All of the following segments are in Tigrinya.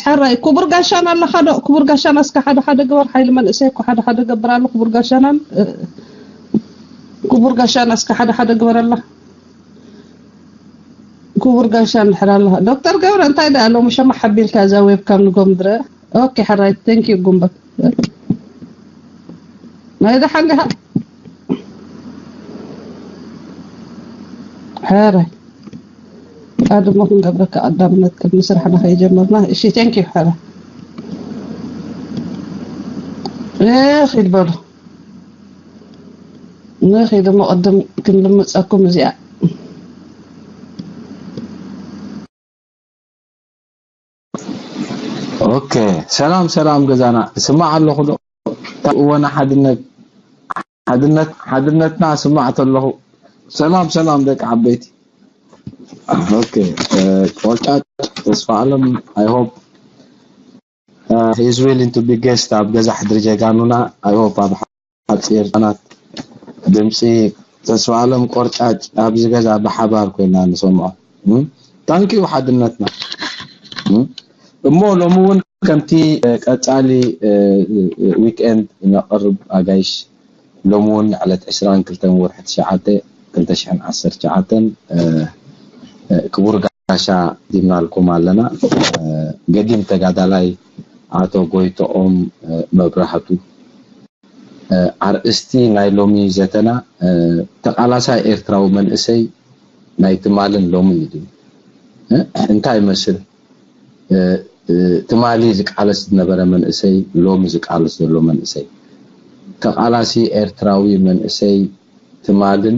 ሕራይ ክቡር ጋሻና ኣለኻ ዶ? ክቡር ጋሻና እስከ ሓደ ሓደ ግበር። ሓይሊ መንእሰይ እኮ ሓደ ሓደ ገብር ኣሎ። ክቡር ጋሻናን እ፣ ክቡር ጋሻና እስከ ሓደ ሓደ ግበር ኣላ። ክቡር ጋሻ እንድሕር ኣለኻ ዶክተር ገብረ፣ እንታይ ደኣ ሎሚ ሸማሕ ሓቢልካ እዛ ዌብካም ንጎምድረ። ኦኬ፣ ሕራይ፣ ቴንክ ዩ ጉንበት። ናይ ደሓን ዲኻ? ሕራይ፣ ኣድሞ ክንገብረካ ቀዳምነት ቅድሚ ስራሕና ከይጀመርና። እሺ፣ ቴንክ ዩ። ሕራይ፣ እኺድ በሉ። ንኺድ እሞ ቅድም ክንልምፀኩም እዚኣ። ኦኬ፣ ሰላም ሰላም ገዛና፣ ስማዕ ኣለኹ ዶ? እወና ሓድነት፣ ሓድነት፣ ሓድነትና ስማዕ ተለኹ። ሰላም ሰላም ደቂ ዓበይቲ። ኦኬ፣ እ፣ ቆጫጭ ተስፋ ኣለም፣ I hope uh, he is willing to be guest ኣብ ገዛ ሕድሪ ጀጋኑና። I hope ኣብ ሓፂር ዛናት ድምፂ ተስፋ ኣለም ቆርጫጭ ኣብዚ ገዛ ብሓባር ኮይና ንሰምዖ። እም? ታንኪዩ ሓድነትና። እም? እሞ ሎሚ እውን ከምቲ፣ እ፣ ቀፃሊ፣ እ፣ እ፣ ዊክኤንድ ነቕርብ ኣጋይሽ፣ ሎሚ እውን ዕለት ዕስራን ክልተን ወርሒ ትሽዓተ ክልተ ሽሕን ዓሰርተ ትሽዓተን፣ እ፣ እ፣ ክቡር ጋሻ ዲምናልኩም ኣለና። እ፣ ገዲም ተጋዳላይ ኣቶ ጎይቶኦም፣ እ፣ መብራህቱ። እ፣ ኣርእስቲ ናይ ሎሚ ዘተና፣ እ፣ ተቓላሳይ ኤርትራዊ መንእሰይ ናይ ትማልን ሎምን እዩ ድብል። እ፣ እንታይ ይመስል? እ፣ እ፣ ትማሊ ዝቃለስ ዝነበረ መንእሰይ፣ ሎሚ ዝቃለስ ዘሎ መንእሰይ። ተቓላሲ ኤርትራዊ መንእሰይ ትማልን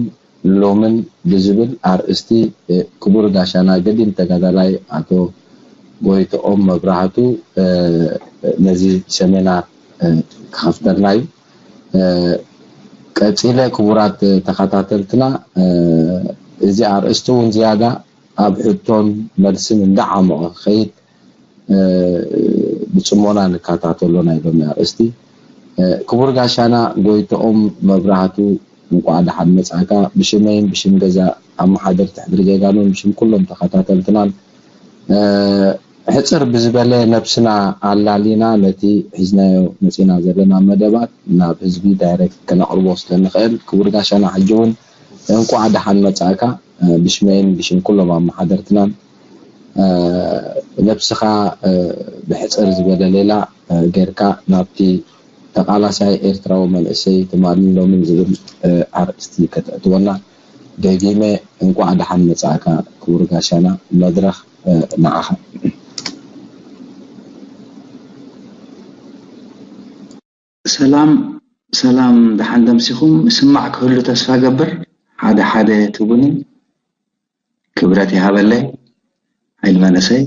ሎምን ብዝብል ኣርእስቲ፣ እ፣ ክቡር ጋሻና ገዲም ተጋዳላይ ኣቶ ጎይቶኦም መብራህቱ፣ እ፣ ነዚ ሰሜና፣ እ፣ ክኸፍተልና እዩ። እ፣ ቀጺለ ክቡራት ተኸታተልትና፣ እ፣ እዚ ኣርእስቲ እውን ዝያዳ ኣብ ሕቶን መልስን እንዳዓሞቐ ክኸይድ፣ እ፣ ብጽሞና ንከታተሎ ናይ ሎሚ ኣርእስቲ። እ፣ ክቡር ጋሻና ጎይቶኦም መብራህቱ፣ እንቋዕ ደሓን መጻእካ። ብሽመይን ብሽም ገዛ ኣመሓደርቲ ሕድሪ ጀጋኑን ብሽም ኩሎም ተኸታተልትናን፣ እ፣ ሕጽር ብዝበለ ነብስና ኣላሊና ነቲ ሒዝናዮ መጺና ዘለና መደባት ናብ ህዝቢ ዳይሬክት ከነቕርቦ ስለ ንኽእል፣ ክቡር ጋሻና ሕጂ እውን እንቋዕ ደሓን መጻእካ። እ፣ ብሽመይን ብሽም ኩሎም ኣመሓደርትናን፣ እ፣ ነብስኻ፣ እ፣ ብሕጽር ዝበለ ሌላ፣ እ፣ ጌርካ ናብቲ ተቓላሳይ ኤርትራዊ መንእሰይ ትማልን ሎምን ዝብል፣ እ፣ ኣርእስቲ ከተእትወና ደጊመ እንቋዕ ደሓን መጻእካ ክቡር ጋሻና። መድረኽ፣ እ፣ ንዓኻ። ሰላም ሰላም፣ ደሓን ደምሲኹም? ስማዕ ክህሉ ተስፋ ገብር። ሓደ ሓደ ትቡኒ። ክብረት ይሃበለይ። ሓይል መንእሰይ።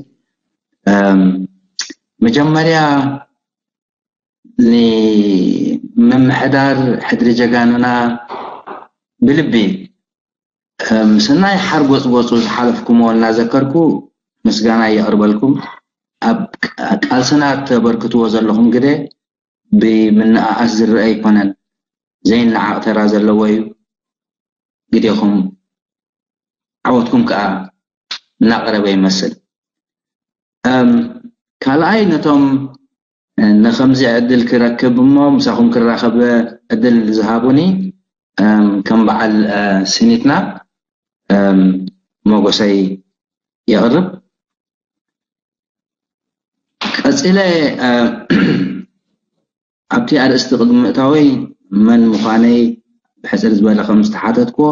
እም፣ መጀመርያ ንምምሕዳር ሕድሪ ጀጋኑና ብልቢ፣ እም፣ ሰናይ ሓር ጎጽጎጹ ዝሓለፍኩሞ እናዘከርኩ ምስጋና የቕርበልኩም። ኣብ ቃ-፣ ቃልስና እተበርክትዎ ዘለኹም ግደ ብምንኣኣስ ዝረአ ኣይኮነን፣ ዘይነዓቕ ተራ ዘለዎ እዩ። ግዴኹም ዓወትኩም ከኣ እናቐረበ ይመስል። እም፣ ካልኣይ ነቶም ንኸምዚ ዕድል ክረክብ እሞ ምሳኹም ክራኸብ ዕድል ዝሃቡኒ፣ እም፣ ከም በዓል፣ እ፣ ሲኒትና፣ እም፣ ሞጎሰይ የቕርብ። ቀጺለ፣ እ፣ ኣብቲ ኣርእስቲ ቅድሚ ምእታወይ መን ምዃነይ ብሕጽር ዝበለ ከም ዝተሓተትክዎ፣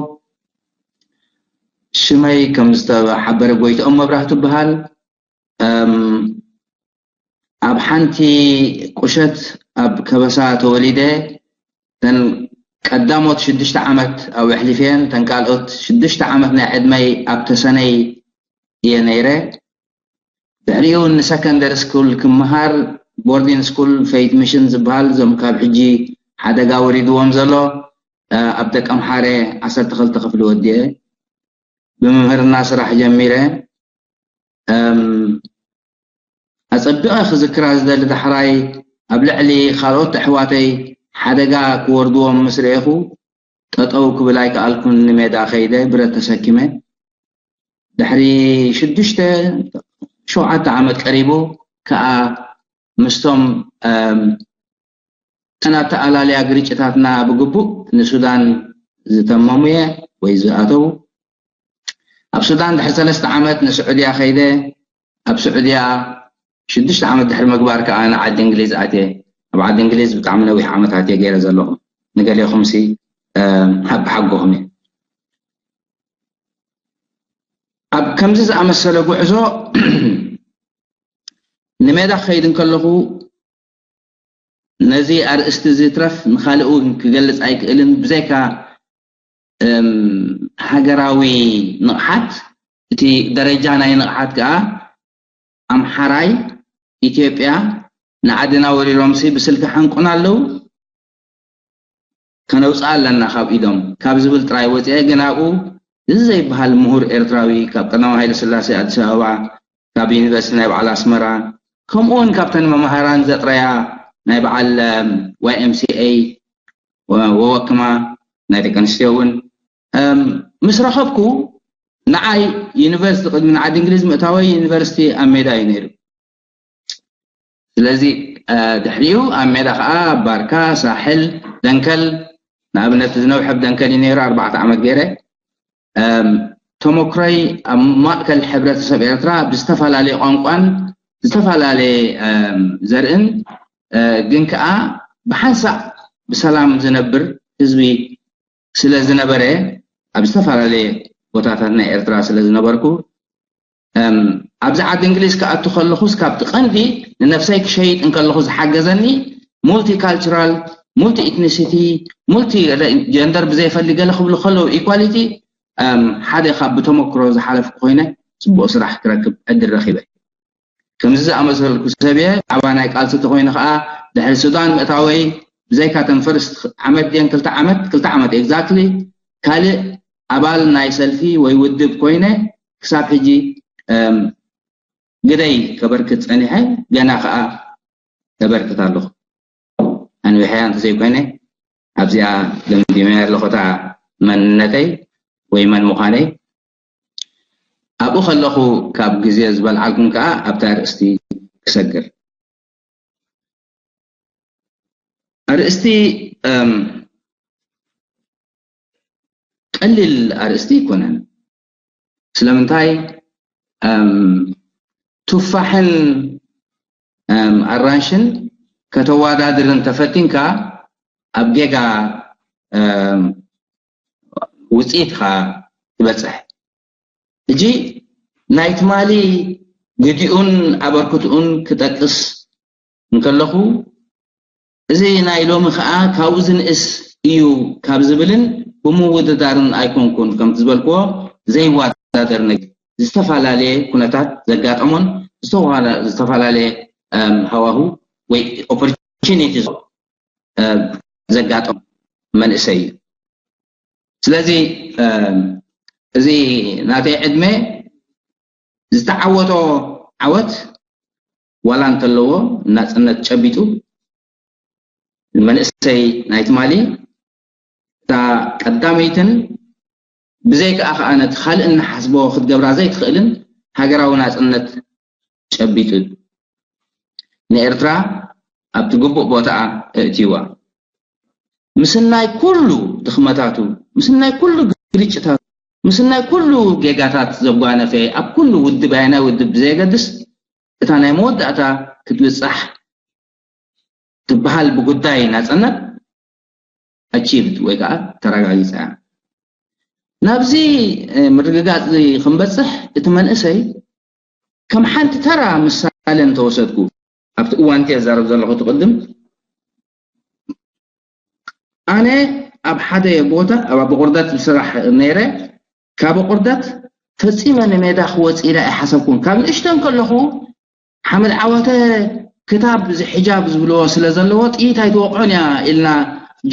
ሽመይ ከም ዝተሓበረ ጎይትኦም መብራህቱ እበሃል። እም፣ ኣብ ሓንቲ ቁሸት ኣብ ከበሳ ተወሊደ። እተን ቀዳሞት ሽዱሽተ ዓመት ኣብኡ ኣሕሊፈየን። እተን ካልኦት ሽዱሽተ ዓመት ናይ ዕድመይ ኣብ ተሰነይ እየ ነይረ። ድሕሪኡ ንሰከንደሪ ስኩል ክመሃር ቦርዲን ስኩል ፌይት ሚሽን ዝበሃል፣ እዞም ካብ ሕጂ ሓደጋ ወሪድዎም ዘሎ፣ እ፣ ኣብ ደቀምሓረ ዓሰርተ ክልተ ክፍሊ ወዲኤ ብምምህርና ስራሕ ጀሚረ። እም፣ ኣጸቢቐ ክዝክራ ዝደሊ ዳሕራይ ኣብ ልዕሊ ካልኦት ኣሕዋተይ ሓደጋ ክወርድዎም ምስ ረኤኹ፣ ጠጠው ክብል ኣይከኣልኩን። ንሜዳ ከይደ ብረት ተሰኪመ። ድሕሪ ሽዱሽተ፣ ሸውዓተ ዓመት ቀሪቡ ከዓ ምስቶም እተን ኣተኣላልያ ግርጭታትና ብግቡእ ንሱዳን ዝተመሙየ ወይ ዝኣተዉ፣ ኣብ ሱዳን ድሕሪ ሰለስተ ዓመት ንስዑድያ ከይደ፣ ኣብ ስዑድያ ሽዱሽተ ዓመት ድሕሪ ምግባር ከዓ ንዓዲ እንግሊዝ ኣትየ። ኣብ ዓዲ እንግሊዝ ብጣዕሚ ነዊሕ ዓመታት እየ ገይረ ዘለኹ። ንገሌኹምሲ ብሓጎኹም እየ። ኣብ ከምዚ ዝኣመሰለ ጉዕዞ ንሜዳ ክኸይድ እንከለኹ ነዚ ኣርእስቲ እዚ ትረፍ ንኻልእ እውን ክገልጽ ኣይክእልን። ብዘይካ ሃገራዊ ንቕሓት፣ እቲ ደረጃ ናይ ንቕሓት ከዓ ኣምሓራይ፣ ኢትዮጵያ ንዓድና ወሪሮምሲ ብስልኪ ሓንቁና ኣለዉ። ከነውፅኣ ኣለና ካብ ኢዶም ካብ ዝብል ጥራይ ወፂአ። ግን ኣብኡ እዚ ዘይበሃል ምሁር ኤርትራዊ ካብ ቀዳማዊ ሃይለ ስላሴ ኣዲስ ኣበባ፣ ካብ ዩኒቨርሲቲ ናይ በዓል ኣስመራ፣ ከምኡ እውን ካብተን መማህራን ዘጥረያ ናይ በዓል ዋይ ኤም ሲ ኤ ወወክማ ናይ ደቂ ኣንስትዮ እውን ምስ ረኸብኩ፣ ንዓይ ዩኒቨርሲቲ ቅድሚ ንዓዲ እንግሊዝ ምእታወይ ዩኒቨርሲቲ ኣብ ሜዳ እዩ ነይሩ። ስለዚ ድሕሪኡ ኣብ ሜዳ ከዓ ኣብ ባርካ፣ ሳሕል፣ ደንከል፣ ንኣብነት ዝነውሐ ኣብ ደንከል እዩ ነይሩ፣ ኣርባዕተ ዓመት ገይረ። ተመክሮይ ኣብ ማእከል ሕብረተሰብ ኤርትራ ብዝተፈላለየ ቋንቋን ዝተፈላለየ ዘርእን ግን ከዓ ብሓንሳእ ብሰላም ዝነብር ህዝቢ ስለ ዝነበረ፣ ኣብ ዝተፈላለየ ቦታታት ናይ ኤርትራ ስለ ዝነበርኩ፣ ኣብዚ ዓዲ እንግሊዝ ክኣቱ ከለኹስ ካብቲ ቀንዲ ንነፍሰይ ክሸይጥ እንከለኹ ዝሓገዘኒ፣ ሙልቲካልቸራል፣ ሙልቲ ኢትኒሲቲ፣ ሙልቲ ጀንደር ብዘይፈሊ ገለ ክብሉ ከለዉ ኢኳሊቲ ሓደ ካብ ብተመክሮ ዝሓለፍኩ ኮይነ፣ ፅቡቅ ስራሕ ክረክብ ዕድል ረኪበ። ከምዚ ዝኣመሰልኩ ሰብ እየ። ኣባ ናይ ቃልሲ ተኮይነ ከዓ ድሕሪ ሱዳን ምእታወይ ብዘይካ ተን ፈርስት ዓመት ድየን ክልተ ዓመት ክልተ ዓመት ኤግዛክትሊ ካልእ ኣባል ናይ ሰልፊ ወይ ውድብ ኮይነ ክሳብ ሕጂ ግደይ ከበርክት ፀኒሐ፣ ገና ከዓ ከበርክት ኣለኹ። ኣንዊሐያ እንተዘይኮይነ ኣብዚኣ ደምዲመያ ኣለኹ እታ መንነተይ ወይ መን ምዃነይ። ኣብኡ ከለኹ ካብ ግዜ ዝበልዓልኩም ከዓ ኣብቲ ኣርእስቲ ክሰግር። ኣርእስቲ ቀሊል ኣርእስቲ ኣይኮነን። ስለምንታይ ቱፋሕን ኣራንሽን ከተዋዳድርን ተፈቲንካ ኣብ ጌጋ ውፅኢት ኢኻ ትበፅሕ። ሕጂ ናይ ትማሊ ግዲኡን ኣበርክትኡን ክጠቅስ እንከለኹ፣ እዚ ናይ ሎሚ ኸኣ ካብኡ ዝንእስ እዩ ካብ ዝብልን ብምውድዳርን ኣይኮንኩን፣ ከምቲ ዝበልክዎ ዘይወዳደር ነገር፣ ዝተፈላለየ ኩነታት ዘጋጠሞን ዝተፈላለየ ሃዋሁ ወይ ኦፖርቹኒቲ ዘጋጠሞ መንእሰይ እዩ። ስለዚ እዚ ናተይ ዕድመ ዝተዓወቶ ዓወት ዋላ እንተለዎ ናፅነት ጨቢጡ፣ መንእሰይ ናይ ትማሊ እታ ቀዳመይትን ብዘይከኣ ከኣ ነቲ ካልእ እናሓስቦ ክትገብራ ዘይትኽእልን ሃገራዊ ናፅነት ጨቢጡ ንኤርትራ ኣብቲ ግቡእ ቦታኣ እእትይዋ። ምስናይ ኩሉ ድኽመታቱ፣ ምስናይ ኩሉ ግርጭታቱ፣ ምስናይ ኩሉ ጌጋታት ዘጓነፈ፣ ኣብ ኩሉ ውድብ ኣየናይ ውድብ ብዘየገድስ እታ ናይ መወዳእታ ክትብጻሕ ትበሃል ብጉዳይ ናጽነት ኣቺቭድ ወይ ከዓ ተረጋጊጻ እያ። ናብዚ ምርግጋጽ ክንበጽሕ እቲ መንእሰይ ከም ሓንቲ ተራ ምሳሌ እንተወሰድኩ ኣብቲ እዋን እቲ ኣዛረብ ዘለኹ እቲ ቅድም ኣነ ኣብ ሓደ ቦታ ኣብ ኣቦቆርዳት ዝስራሕ ነይረ። ካብ ኣቦቆርዳት ፈጺመ ንሜዳ ክወጽእ ኢለ ኣይሓሰብኩን። ካብ ንእሽተን ከለኹ ሓመድ ዓወተ ክታብ እዚ ሕጃብ ዝብልዎ ስለ ዘለዎ ጥይት ኣይትወቕዖን እያ ኢልና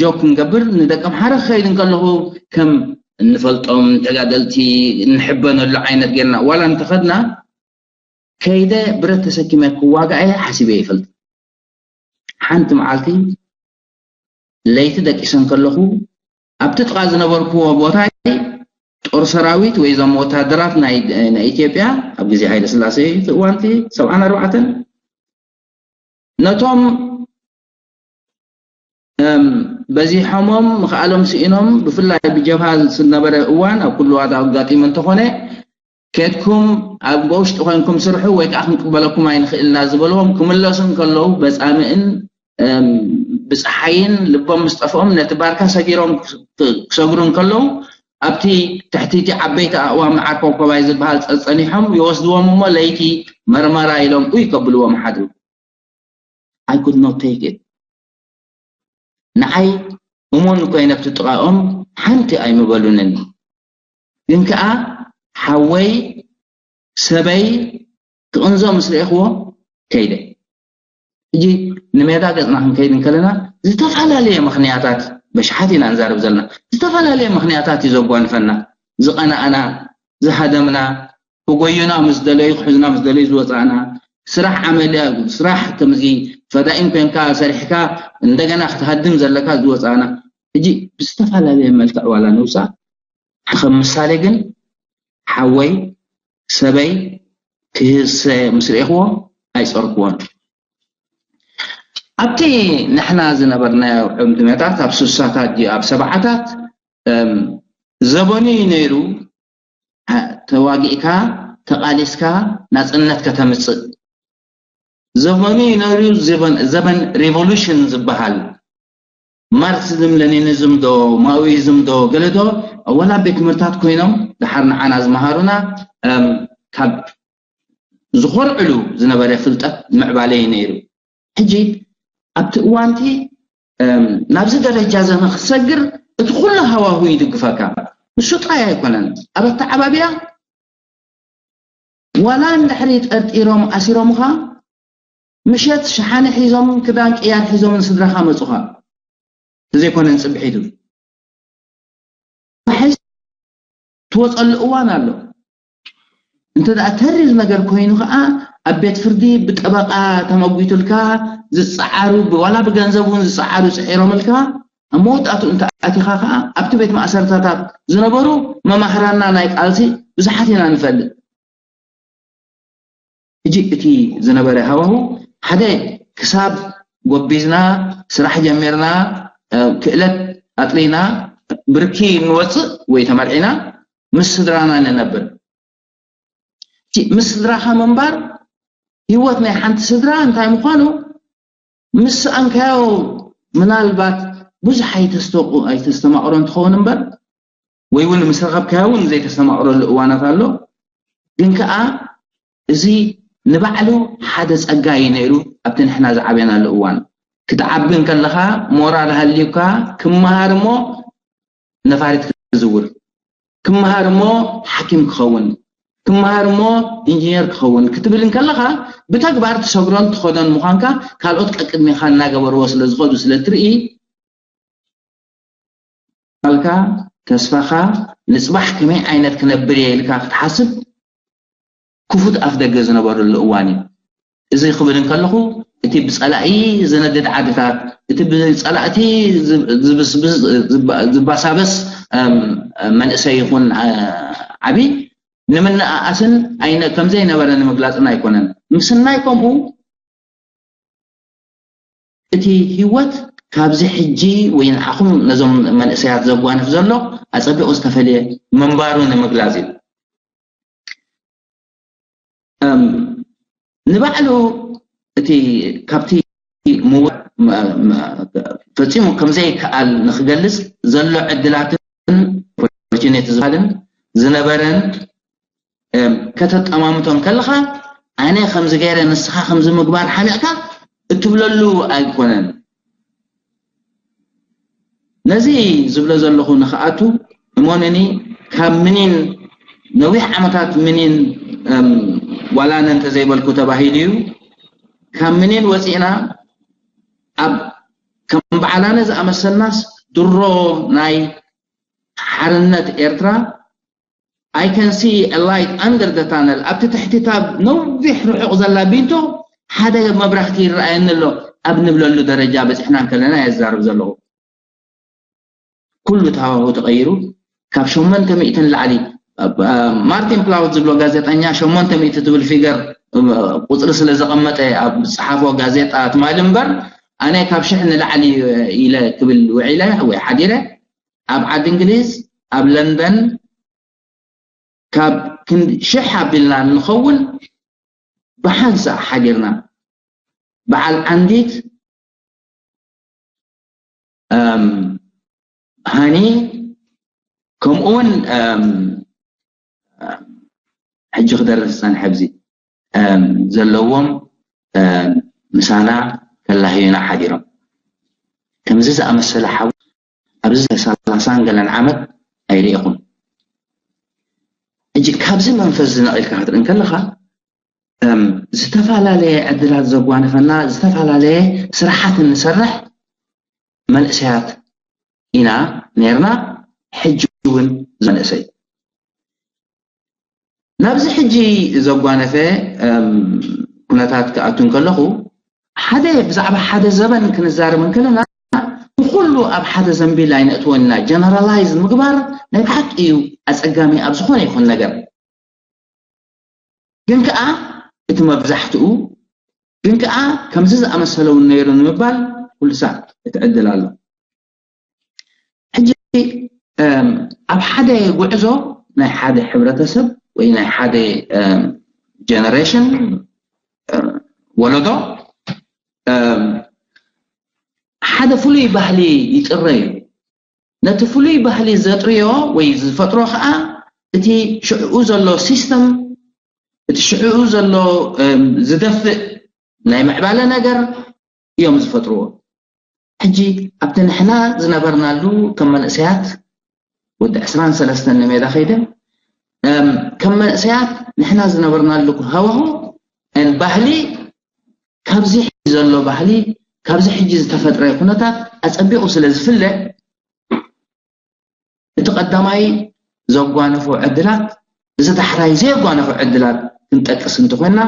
ጆክ ንገብር። ንደቂ ኣምሓረ ክኸይድ እንከለኹ ከም እንፈልጦም ተጋደልቲ እንሕበነሉ ዓይነት ጌርና ዋላ እንተኸድና ከይደ ብረት ተሰኪመ ክዋጋእ እየ ሓሲበ ይፈልጥ። ሓንቲ መዓልቲ ለይቲ ደቂሰ እንከለኹ ኣብቲ ጥቓ ዝነበርኩዎ ቦታ ጦር ሰራዊት ወይ እዞም ወታደራት ናይ ናይ ኢትዮጵያ ኣብ ግዜ ሃይለ ስላሴ እቲ እዋንቲ ሰብዓን ኣርባዕተን ነቶም በዚሖሞም ምኽኣሎም ስኢኖም ብፍላይ ብጀብሃ ዝነበረ እዋን ኣብ ኩሉ ዋታ ኣጋጢሙ እንተኾነ ኬድኩም ኣብ ውሽጢ ኮይንኩም ስርሑ ወይ ከዓ ክንቅበለኩም ኣይንኽእልና ዝበልዎም ክምለሱ እንከለዉ በፃምእን ብፀሓይን ልቦም ምስ ጠፍኦም ነቲ ባርካ ሰጊሮም ክሰግሩ እንከለዉ ኣብቲ ትሕቲቲ ዓበይቲ ኣእዋም መዓር ኮኮባይ ዝበሃል ፀፀኒሖም ይወስድዎም እሞ ለይቲ መርመራ ኢሎም ኡይ ከብልዎም ሓድሩ። I could not take it። ንዓይ እሙን ኮይነ ኣብቲ ጥቓኦም ሓንቲ ኣይምበሉንን። ግን ከኣ ሓወይ ሰበይ ክቕንዞ ምስ ርኤኽዎ ከይደ። ሕጂ ንሜዳ ገጽና ክንከይድ እንከለና ዝተፈላለየ ምኽንያታት በሽሓት ኢና ንዛረብ ዘለና። ዝተፈላለየ ምኽንያታት እዩ ዘጓንፈና። ዝቐናእና፣ ዝሃደምና፣ ክጎዩና ምስ ደለዩ ክሕዙና ምስ ደለዩ ዝወፃእና ስራሕ ዓመልያ ስራሕ ከምዚ ፈዳኢን ኮንካ ሰሪሕካ እንደገና ክትሃድም ዘለካ ዝወፃእና ሕጂ ብዝተፈላለየ መልክዕ ዋላ ንውፃእ ከም ምሳሌ ግን ሓወይ ሰበይ ክህሰ ምስ ርኤኽዎ ኣይፀርክዎን ኣብቲ ንሕና ዝነበርናዮ ዕድመታት ኣብ ስሳታት ድዩ ኣብ ሰብዓታት ዘበኑ እዩ ነይሩ ተዋጊእካ ተቓሊስካ ናፅነት ከተምፅእ ዘመኑ ይነብር ዘበን ሪቮሉሽን ዝበሃል ማርክሲዝም ለኒኒዝም ዶ ማኦይዝም ዶ ገለ ዶ ወላ ቤት ትምህርታት ኮይኖም ድሓር ንዓና ዝመሃሩና ካብ ዝኾርዕሉ ዝነበረ ፍልጠት ምዕባለ እዩ ነይሩ ሕጂ ኣብቲ እዋንቲ ናብዚ ደረጃ ዘመ ክሰግር እቲ ኩሉ ሃዋሁ ይድግፈካ ንሱ ጥራይ ኣይኮነን ኣብ ኣተዓባብያ ዋላ እንድሕሪ ጠርጢሮም ኣሲሮምኻ ምሸት ሸሓኒ ሒዞም ክዳን ቅያር ሒዞም ንስድራኻ መፁኻ ተዘይኮነ ንፅብሒቱ ትወፀሉ እዋን ኣሎ እንተ ደኣ ተሪር ነገር ኮይኑ ከዓ ኣብ ቤት ፍርዲ ብጠበቃ ተመጒቱልካ ዝፀዓሩ ዋላ ብገንዘብ እውን ዝፀዓሩ ፅዒሮምልካ ኣብ መወዳእቱ እንተ ኣቲኻ ከዓ ኣብቲ ቤት ማእሰርታታት ዝነበሩ መማህራና ናይ ቃልሲ ብዙሓት ኢና ንፈልጥ ሕጂ እቲ ዝነበረ ሃዋሁ ሓደ ክሳብ ጎቢዝና ስራሕ ጀሚርና ክእለት ኣጥሪና ብርኪ ንወፅእ ወይ ተመርዒና ምስ ስድራና ንነብር ምስ ስድራኻ ምንባር ህይወት ናይ ሓንቲ ስድራ እንታይ ምዃኑ ምስ ሰኣንካዮ ምናልባት ብዙሕ ኣይተስተማቕሮን ትኸውን እምበር ወይ እውን ምስ ረኸብካዮ እውን ዘይተስተማቕረሉ እዋናት ኣሎ ግን ከዓ እዚ ንባዕሉ ሓደ ፀጋ እዩ ነይሩ ኣብቲ ንሕና ዝዓበናሉ እዋን ክትዓቢ እንከለኻ ሞራል ሃልዩካ ክመሃር እሞ ነፋሪት ክዝውር ክመሃር እሞ ሓኪም ክኸውን ክመሃር እሞ ኢንጂነር ክኸውን ክትብል እንከለኻ ብተግባር ትሰግሮን ትኸዶን ምዃንካ ካልኦት ቀቅድሜኻ እናገበርዎ ስለ ዝኸዱ ስለ ትርኢ ኣልካ ተስፋኻ ንፅባሕ ከመይ ዓይነት ክነብር እየ ኢልካ ክትሓስብ ክፉት ኣፍ ደገ ዝነበረሉ እዋን እዩ እዚ ክብል እንከለኹ እቲ ብፀላኢ ዝነድድ ዓድታት እቲ ብፀላእቲ ዝባሳበስ መንእሰይ ይኹን ዓቢ ንምንኣኣስን ከምዘይነበረ ንምግላፅን ኣይኮነን ምስናይ ከምኡ እቲ ህይወት ካብዚ ሕጂ ወይ ንዓኹም ነዞም መንእሰያት ዘጓንፍ ዘሎ ኣፀቢቑ ዝተፈልየ ምንባሩ ንምግላፅ እዩ ንባዕሉ እቲ ካብቲ ፈፂሙ ከምዘይከኣል ንክገልፅ ዘሎ ዕድላትን ኦፖርቹኒቲ ዝበሃልን ዝነበረን ከተጠማምቶም ከለኻ ኣነ ከምዚ ገይረ ንስኻ ከምዚ ምግባር ሓሚቕካ እትብለሉ ኣይኮነን ነዚ ዝብሎ ዘለኹ ንኽኣቱ እሞንኒ ካብ ምኒን ነዊሕ ዓመታት ምኒን ዋላነ እንተዘይበልኩ ተባሂሉ እዩ ካብ ምኒን ወፂእና ኣብ ከም በዓላነ ዝኣመሰልናስ ድሮ ናይ ሓርነት ኤርትራ I can see a light under the tunnel ኣብቲ ትሕቲ እታ ነዊሕ ርሑቕ ዘላ ቢንቶ ሓደ መብራህቲ ይረኣየኒ ኣሎ ኣብ ንብለሉ ደረጃ በፂሕና እንከለና እየ ዝዛረብ ዘለኹ ኩሉ ተሃዋሁ ተቐይሩ ካብ ሸሞንተ ሚእቲ ንላዕሊ ማርቲን ፕላውት ዝብሎ ጋዜጠኛ ሸሞንተ ሚእቲ ትብል ፊገር ቁፅሪ ስለ ዘቐመጠ ኣብ ዝፀሓፎ ጋዜጣ ትማሊ እምበር ኣነ ካብ ሽሕ ንላዕሊ ኢለ ክብል ውዒለ ወይ ሓዲረ ኣብ ዓዲ እንግሊዝ ኣብ ለንደን ካብ ክንዲ ሽሕ ኣቢልና ንኸውን ብሓንሳእ ሓዲርና በዓል ዓንዲት ሃኒ ከምኡውን ሕጂ ክደርፍ ዝፀንሐ ኣብዚ ዘለዎም ምሳና ከላህዩና ሓዲሮም ከምዚ ዝኣመሰለ ሓው ኣብዚ ሰላሳን ገለን ዓመት ኣይርኢኹም። ሕጂ ካብዚ መንፈስ ዝነቒልካ ክትርኢ እንከለኻ ዝተፈላለየ ዕድላት ዘጓነፈና ዝተፈላለየ ስራሓት እንሰርሕ መንእሰያት ኢና ነርና። ሕጂ እውን መንእሰይ ናብዚ ሕጂ ዘጓነፈ ኩነታት ክኣቱ እንከለኹ ሓደ ብዛዕባ ሓደ ዘበን ክንዛረብ እንከለና ንኩሉ ኣብ ሓደ ዘንቢል ኣይነእትወና ጀነራላይዝ ምግባር ናይ ብሓቂ እዩ ኣፀጋሚ ኣብ ዝኾነ ይኹን ነገር ግን ከዓ እቲ መብዛሕትኡ ግን ከዓ ከምዚ ዝኣመሰለ እውን ነይሩ ንምባል ኩሉ ሳዕ እቲ ዕድል ኣሎ ሕጂ ኣብ ሓደ ጉዕዞ ናይ ሓደ ሕብረተሰብ ወይ ናይ ሓደ ጀነሬሽን ወለዶ ሓደ ፍሉይ ባህሊ ይጥረ እዩ ነቲ ፍሉይ ባህሊ ዘጥርዮ ወይ ዝፈጥሮ ከዓ እቲ ሽዕኡ ዘሎ ሲስተም እቲ ሽዕኡ ዘሎ ዝደፍእ ናይ ምዕባለ ነገር እዮም ዝፈጥርዎ ሕጂ ኣብቲ ንሕና ዝነበርናሉ ከም መንእሰያት ወዲ ዕስራን ሰለስተን ንሜዳ ከይደ ከም መንእሰያት ንሕና ዝነበርናሉ ሃዋሁ ባህሊ ካብዚ ዘሎ ባህሊ ካብዚ ሕጂ ዝተፈጥረ ኩነታት ኣፀቢቑ ስለ ዝፍለ እቲ ቀዳማይ ዘጓነፎ ዕድላት እዚ ዳሕራይ ዘየጓነፎ ዕድላት ክንጠቅስ እንተኮይና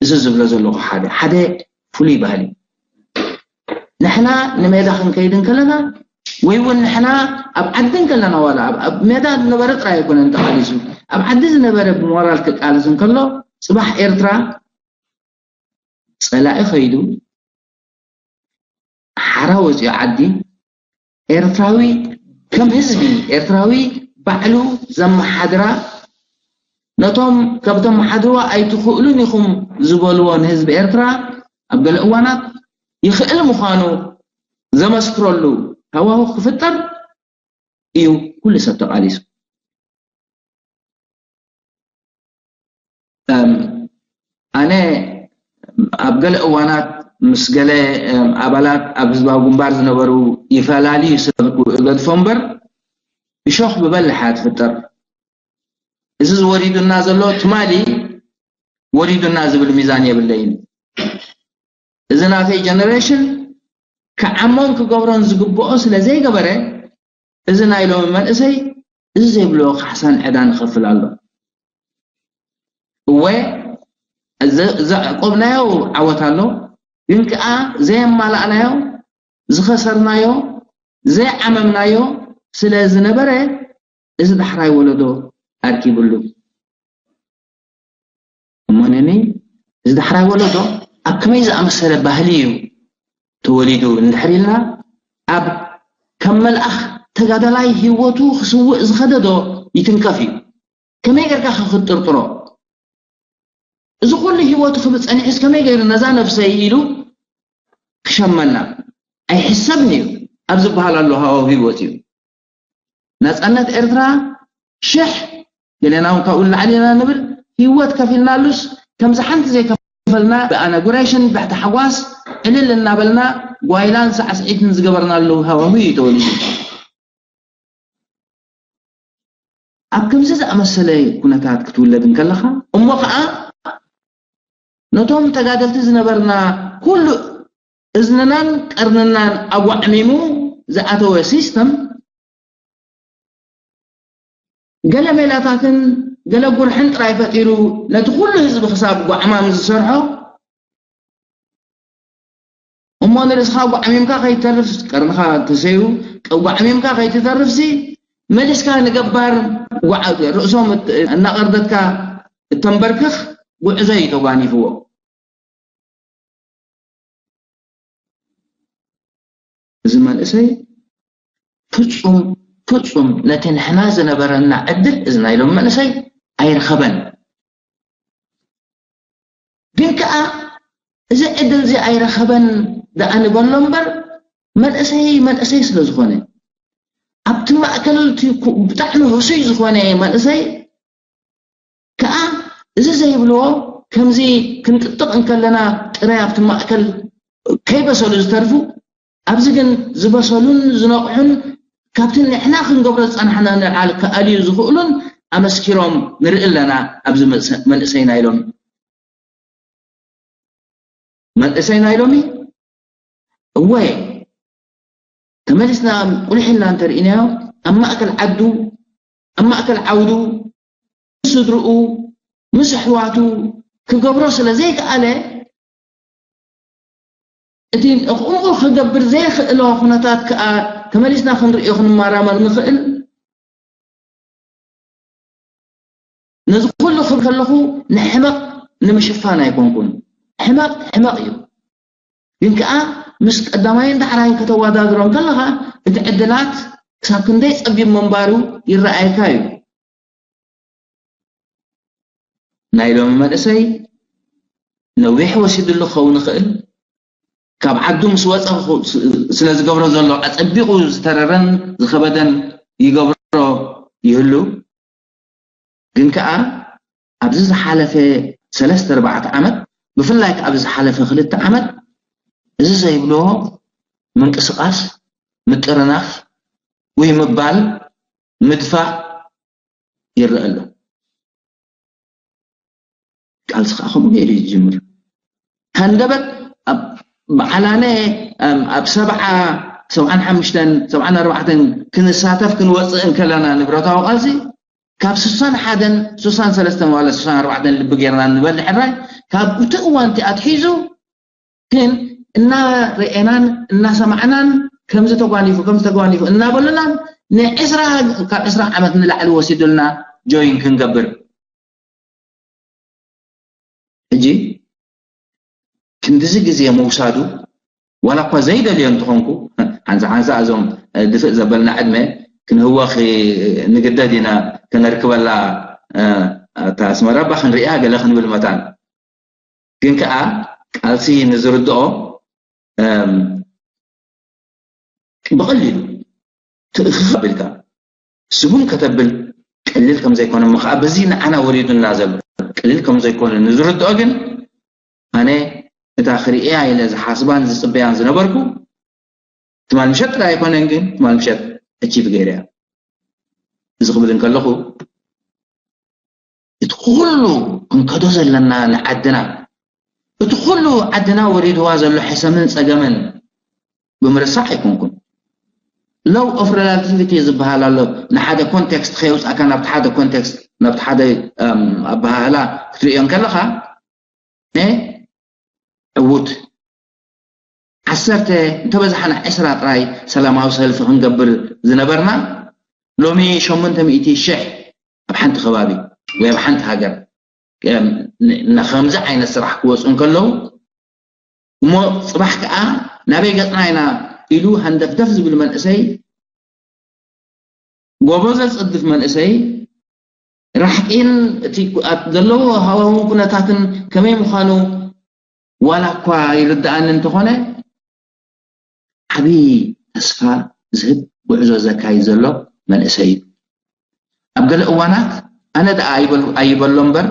እዚ ዝብሎ ዘለኹ ሓደ ሓደ ፍሉይ ባህሊ ንሕና ንሜዳ ክንከይድ እንከለና ወይ እውን ንሕና ኣብ ዓዲ እንከለና ዋላ ኣብ ሜዳ ዝነበረ ጥራይ ኣይኮነን ተቃሊሱ ኣብ ዓዲ ዝነበረ ብሞራል ክቃለስ እንከሎ ፅባሕ ኤርትራ ፀላኢ ከይዱ ሓራ ወፂኡ ዓዲ ኤርትራዊ ከም ህዝቢ ኤርትራዊ ባዕሉ ዘመሓድራ ነቶም ካብ ተመሓድርዋ ኣይትኽእሉን ኢኹም ዝበልዎ ንህዝቢ ኤርትራ ኣብ ገለ እዋናት ይኽእል ምዃኑ ዘመስክረሉ ሃዋሁ ክፍጠር እዩ ኩሉ ሰብ ተቓሊሱ። ኣነ ኣብ ገለ እዋናት ምስ ገለ ኣባላት ኣብ ህዝባዊ ግንባር ዝነበሩ ይፈላልዩ ሰብኩ እገድፎ እምበር እሾኽ ብበልሕ እያ ትፍጠር። እዚ ዝወሪዱና ዘሎ ትማሊ ወሪዱና ዝብል ሚዛን የብለይን። እዚ ናተይ ጀነሬሽን ክዓሞን ክገብሮን ዝግብኦ ስለ ዘይገበረ እዚ ናይ ሎሚ መንእሰይ እዚ ዘይብልኦ ካሕሳን ዕዳን ይኸፍል ኣሎ። እወ ዘዕቆብናዮ ዓወት ኣሎ፣ ግን ከኣ ዘየማላእናዮ ዝኸሰርናዮ ዘይዓመምናዮ ስለ ዝነበረ እዚ ዳሕራይ ወለዶ ኣርኪብሉ። እሞ ነኒ እዚ ዳሕራይ ወለዶ ኣብ ከመይ ዝኣመሰለ ባህሊ እዩ ተወሊዱ እንድሕር ኢልና ኣብ ከም መልኣኽ ተጋዳላይ ህይወቱ ክስውእ ዝኸደዶ ይትንከፍ እዩ። ከመይ ጌርካ ክትጥርጥሮ? እዚ ኩሉ ህይወቱ ክብል ጸኒሑስ ከመይ ገይሩ ነዛ ነብሰይ ኢሉ ክሸመና ኣይሕሰብን እዩ ኣብ ዝበሃል ኣሎ ሃዋው ህይወት እዩ። ናጻነት ኤርትራ ሽሕ ገሌና እውን ካብኡ ንላዕሊ ኢና ንብል ህይወት ከፊልናሉስ ከምዚ ሓንቲ ዘይከፈልና ብኣነጉሬሽን ብሕቲ ሓጓስ ዕልል እናበልና ጓይላን ሳዕስዒትን ዝገበርናሉ ሃዋሁ እዩ ተወሊዱ። ኣብ ከምዚ ዝኣመሰለ ኩነታት ክትውለድ እንከለኻ እሞ ከዓ ነቶም ተጋደልቲ ዝነበርና ኩሉ እዝንናን ቀርንናን ኣጓዕሚሙ ዝኣተወ ሲስተም ገለ ሜላታትን ገለ ጉርሕን ጥራይ ፈጢሩ ነቲ ኩሉ ህዝቢ ክሳብ ጓዕማም ዝሰርሖ እሞ ንርእስኻ ጓዕሚምካ ከይተርፍ ቀርንኻ ተሰዩ ጓዕሚምካ ከይትተርፍሲ መሊስካ ንገባር ጓዓ- ርእሶም እት- እናቐርደትካ እተንበርክኽ ጉዕዞ እዩ ተጓኒፍዎ። እዚ መንእሰይ ፍጹም ፍጹም ነቲ ንሕና ዝነበረና ዕድል እዚ ናይ ሎም መንእሰይ ኣይረኸበን። ግን ከኣ እዚ ዕድል እዚ ኣይረኸበን ደኣ ንበሎ እምበር መንእሰይ መንእሰይ ስለ ዝኾነ ኣብቲ ማእከል እቲ ኩ- ብጣዕሚ ህሱይ ዝኾነ መንእሰይ ከኣ እዚ ዘይብልዎ ከምዚ ክንጥጥቕ እንከለና ጥራይ ኣብቲ ማእከል ከይበሰሉ ዝተርፉ ኣብዚ ግን ዝበሰሉን ዝነቕሑን ካብቲ ንሕና ክንገብሮ ዝጸናሕና ንልዓል ክኣልዩ ዝኽእሉን ኣመስኪሮም ንርኢ ኣለና ኣብዚ መእሰ- መንእሰይ ናይ ሎሚ መንእሰይ ናይ ሎሚ እወ ተመሊስና ቁልሕ ኢልና እንተርኢናዮ ኣብ ማእከል ዓዱ ኣብ ማእከል ዓውዱ ምስ ስድርኡ ምስ ኣሕዋቱ ክገብሮ ስለ ዘይከኣለ እቲ እቕምኡ ክገብር ዘይኽእሎ ኩነታት ከኣ ተመሊስና ክንርእዮ ክንመራመር ንኽእል ነዚ ኩሉ ክብል ከለኹ ንሕመቕ ንምሽፋን ኣይኮንኩን ሕመቕ ሕመቕ እዩ ግን ከኣ ምስ ቀዳማይን ዳሕራይን ከተወዳድሮም ከለኻ እቲ ዕድላት ክሳብ ክንደይ ጸቢብ ምንባሩ ይረኣየካ እዩ ናይ ሎሚ መንእሰይ ነዊሕ ወሲድሉ ክኸውን ይኽእል ካብ ዓዱ ምስ ወፀ ስለ ዝገብሮ ዘሎ ኣፀቢቑ ዝተረረን ዝኸበደን ይገብሮ ይህሉ ግን ከዓ ኣብዚ ዝሓለፈ ሰለስተ ኣርባዕተ ዓመት ብፍላይ ከዓ ኣብዚ ዝሓለፈ ክልተ ዓመት እዚ ዘይብልዎ ምንቅስቃስ ምጥርናፍ ወይ ምባል ምድፋእ ይረአ ኣሎ ቃልሲ ከዓ ከምኡ ገይሩ ይጅምር ሃንደበት ኣብ በዓላነ ኣብ ሰብዓ ሰብዓን ሓሙሽተን ሰብዓን ኣርባዕተን ክንሳተፍ ክንወፅእ እንከለና ንብረታዊ ቃልሲ ካብ ስሳን ሓደን ስሳን ሰለስተን ዋለ ስሳን ኣርባዕተን ልቢ ጌርና ንበል ሕራይ ካብ እቲ እዋንቲ ኣትሒዙ ግን እናረኤናን እናሰማዕናን ከምዚ ተጓኒፉ ከምዚ ተጓኒፉ እናበሉናን ንዕስራ ካብ ዕስራ ዓመት ንላዕሊ ወሲዱልና ጆይን ክንገብር ሕጂ ክንድዚ ግዜ ምውሳዱ ዋላ እኳ ዘይደልዮ እንተኾንኩ ሓንሳ ሓንሳ እዞም ድፍእ ዘበልና ዕድመ ክንህወኽ ንግደድ ኢና ከነርክበላ እታ ኣስመራ ባ ክንሪኣ ገለ ክንብል መታን ግን ከዓ ቃልሲ ንዝርድኦ ብቐሊሉ ትእኽኽ ኣቢልካ ስጉም ከተብል ቀሊል ከም ዘይኮነ እሞ ከዓ በዚ ንዓና ወሪዱና ዘሎ ቀሊል ከም ዘይኮነ ንዝርድኦ ግን ኣነ እታ ክርእያ ኢለ ዝሓስባን ዝፅበያን ዝነበርኩ ትማል ምሸት ጥራይ ኣይኮነን ግን ትማል ምሸት ኣቺቭ ገይረያ እዚ ክብል እንከለኹ እቲ ኩሉ ክንከዶ ዘለና ንዓድና እቲ ኩሉ ዓድና ወሪድዋ ዘሎ ሕሰምን ጸገምን ብምርሳዕ ኣይኮንኩን low of relativity ዝበሃል ኣሎ ንሓደ context ከየውፃእካ ናብቲ ሓደ context ናብቲ ሓደ ኣበሃህላ ክትርእዮ እንከለኻ ዕዉት ዓሰርተ እንተበዛሕና ዕስራ ጥራይ ሰላማዊ ሰልፊ ክንገብር ዝነበርና ሎሚ ሸሞንተ ሚእቲ ሽሕ ኣብ ሓንቲ ከባቢ ወይ ኣብ ሓንቲ ሃገር ንከምዚ ዓይነት ስራሕ ክወፁ እንከለዉ እሞ ፅባሕ ከዓ ናበይ ገፅና ኢና ኢሉ ሃንደፍደፍ ዝብል መንእሰይ ጎቦ ዘፅድፍ መንእሰይ ራሕቂን እቲ ዘለዎ ሃዋውን ኩነታትን ከመይ ምዃኑ ዋላ እኳ ይርድኣኒ እንተኾነ ዓብዪ ተስፋ ዝህብ ጉዕዞ ዘካይድ ዘሎ መንእሰይ እዩ ኣብ ገለ እዋናት ኣነ ደኣ ኣይበሎ እምበር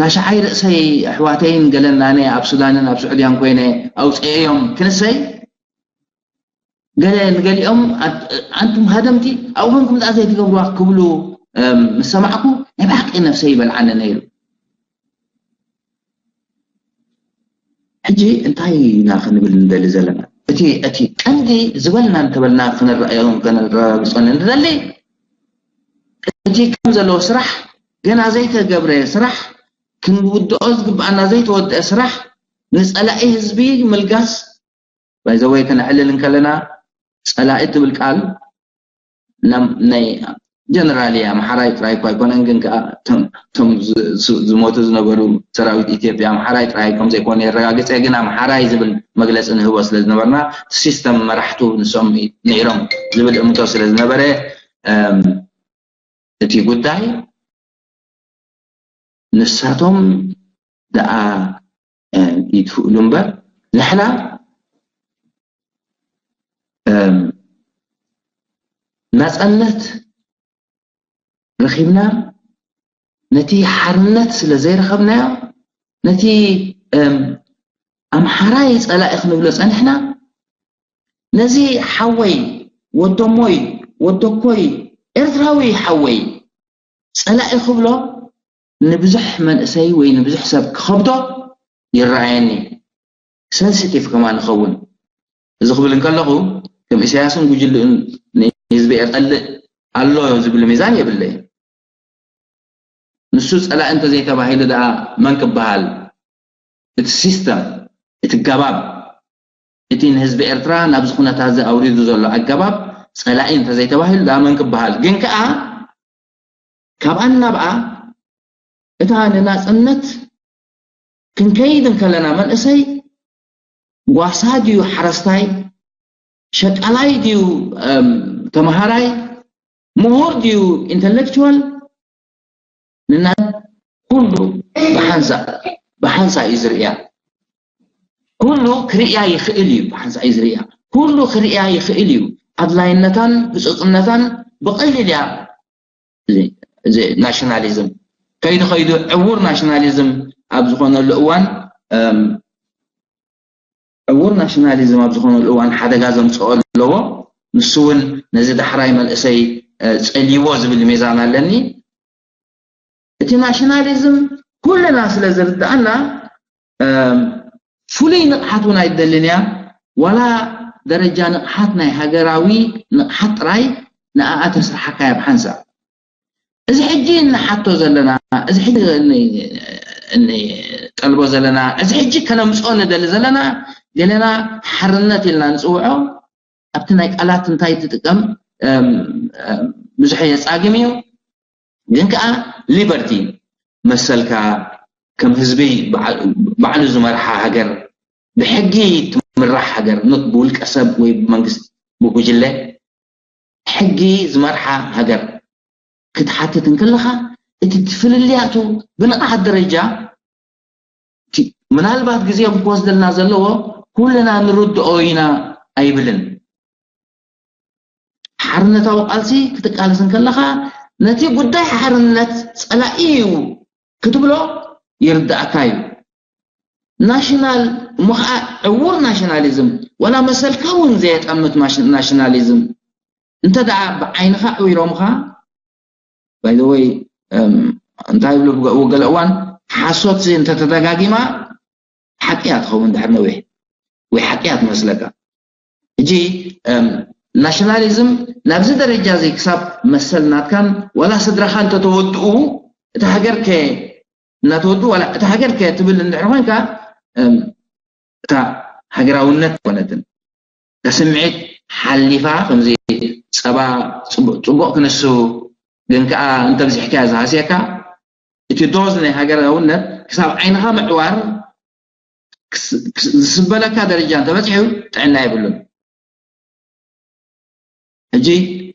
ታሽዓይ ርእሰይ ኣሕዋተይን ገለናነ ኣብ ሱዳንን ኣብ ስዑድያን ኮይነ ኣውፅኤዮም ክንሰይ ገለ ንገሊኦም ኣንቱም ሃደምቲ ኣብኡ ኮንኩም ደኣ ዘይትገብርዋ ክብሉ ምስ ሰማዕኩ ናይ ብሓቂ ነብሰይ ይበልዓኒ ነይሩ ሕጂ እንታይ ኢና ክንብል ንደሊ ዘለና እቲ እቲ ቀንዲ ዝበልና እንተበልና ክንረኣዮን ከነረጋግፆን ንደሊ እቲ ከም ዘለዎ ስራሕ ገና ዘይተገብረ ስራሕ ክንውድኦ ዝግብኣና ዘይተወደአ ስራሕ ንፀላኢ ህዝቢ ምልጋስ ባይዘወይ ከነዕልል እንከለና ፀላኢ ትብል ቃል ናይ ጀነራሊ ኣምሓራይ ጥራይ እኳ ኣይኮነን፣ ግን ከዓ እቶም እቶም ዝ- ዝ- ዝሞቱ ዝነበሩ ሰራዊት ኢትዮጵያ ኣምሓራይ ጥራይ ከም ዘይኮነ የረጋግፀ። ግን ኣምሓራይ ዝብል መግለፂ ንህቦ ስለ ዝነበርና፣ ሲስተም መራሕቱ ንሶም ነይሮም ዝብል እምቶ ስለ ዝነበረ፣ እም፣ እቲ ጉዳይ ንሳቶም ደኣ፣ እም፣ ይትፍእሉ እምበር፣ ንሕና፣ እም፣ ናፃነት ረኺብና፣ ነቲ ሓርነት ስለ ዘይረኸብናዮ፣ ነቲ፣ እም፣ ኣምሓራይ ጸላኢ ክንብሎ ጸኒሕና። ነዚ ሓወይ፣ ወደሞይ፣ ወደኮይ፣ ኤርትራዊ ሓወይ ጸላኢ ክብሎ ንብዙሕ መንእሰይ ወይ ንብዙሕ ሰብ ክኸብዶ ይረኣየኒ። ሰንሲቲቭ ከማን ንኸውን። እዚ ክብል እንከለኹ፣ ከም ኢሳያስን ጉጅልኡን ንህዝቢ የቐልእ ኣሎ ዝብል ሚዛን የብለይን። ንሱ ጸላኢ እንተዘይተባሂሉ ደኣ መን ክበሃል? እቲ ሲስተም፣ እቲ ገባብ፣ እቲ ንህዝቢ ኤርትራ ናብዚ ኩነታት እዚ ኣውሪዱ ዘሎ ኣገባብ ጸላኢ እንተዘይተባሂሉ ደኣ መን ክበሃል? ግን ከኣ ካብኣ ናብኣ እታ ንናጽነት ክንከይድ እንከለና መንእሰይ ጓሳ ድዩ ሓረስታይ፣ ሸቃላይ ድዩ፣ እም፣ ተምሃራይ፣ ምሁር ድዩ ኢንተሌክቹዋል፣ ንና ኩሉ ብሓንሳእ፣ ብሓንሳእ እዩ ዝርእያ። ኩሉ ክርእያ ይኽእል እዩ፣ ብሓንሳእ እዩ ዝርእያ። ኩሉ ክርእያ ይኽእል እዩ። ኣድላይነታን ህጹጽነታን ብቐሊል እያ። እዚ፣ እዚ ናሽናሊዝም ከይዱ ከይዱ ዕዉር ናሽናሊዝም ኣብ ዝኾነሉ እዋን፣ እም፣ ዕዉር ናሽናሊዝም ኣብ ዝኾነሉ እዋን ሓደጋ ዘምጽኦ ኣለዎ። ንሱ እውን ነዚ ዳሕራይ መንእሰይ፣ እ፣ ጸልይዎ ዝብል ሚዛን ኣለኒ። እቲ ናሽናሊዝም ኩልና ስለ ዝርድኣና፣ እም፣ ፍሉይ ንቕሓት እውን ኣይደልን እያ። ዋላ ደረጃ ንቕሓት ናይ ሃገራዊ ንቕሓት ጥራይ ንኣኣ ተስርሓካ እያ ብሓንሳእ። እዚ ሕጂ እንሓቶ ዘለና፣ እዚ ሕጂ እን-፣ እንጠልቦ ዘለና፣ እዚ ሕጂ ከነምጽኦ ንደሊ ዘለና፣ ገለና ሓርነት ኢልና ንጽውዖ፣ ኣብቲ ናይ ቃላት እንታይ ትጥቀም፣ እም፣ እም፣ ብዙሕ የጻግም እዩ። ግን ከኣ ሊበርቲ፣ መሰልካ፣ ከም ህዝቢ በዓ-፣ ባዕሉ ዝመርሓ ሃገር፣ ብሕጊ ትምራሕ ሃገር፣ ኖት ብውልቀ ሰብ ወይ ብመንግስቲ፣ ብጉጅለ፣ ሕጊ ዝመርሓ ሃገር ክትሓትት እንከለኻ፣ እቲ ፍልልያቱ ብንቕሓት ደረጃ፣ እቲ ምናልባት ግዜ ክወስደልና ዘለዎ፣ ኩልና ንርድኦ ኢና ኣይብልን። ሓርነታዊ ቃልሲ ክትቃለስ እንከለኻ፣ ነቲ ጉዳይ ሓርነት ጸላኢ እዩ ክትብሎ ይርድኣካ እዩ። ናሽናል እሞ ኸዓ ዕዉር ናሽናሊዝም፣ ዋላ መሰልካ እውን ዘየጠምት ማሽ-፣ ናሽናሊዝም፣ እንተ ደኣ ብዓይንኻ ኣዕዊሮምኻ፣ ባይ ዘ ወይ፣ እም፣ እንታይ ይብሉ ብገ-፣ ገለ እዋን፣ ሓሶት እዚ እንተተደጋጊማ፣ ሓቂ እያ ትኸውን ድሕሪ ነዊሕ፣ ወይ ሓቂ እያ ትመስለካ። ሕጂ፣ እም፣ ናሽናሊዝም ናብዚ ደረጃ እዚ ክሳብ መሰል ናትካን ዋላ ስድራኻ እንተተወድኡ፣ እታ ሃገር ከ እናተወድኡ፣ ዋላ እታ ሃገር ከ ትብል እንድሕር ኮይንካ፣ እም፣ እታ ሃገራውነት ኮነትን። እታ ስምዒት ሓሊፋ፣ ከምዚ ጸባ ጽቡቕ፣ ጽቡቕ ክንሱ፣ ግን ከኣ እንተብዚሕካዮ ዝሃስየካ፣ እቲ ዶዝ ናይ ሃገራውነት ክሳብ ዓይንኻ ምዕዋር ክስ-፣ ክስ-፣ ዝስበለካ ደረጃ እንተበጺሑ ጥዕና የብሉን። ሕጂ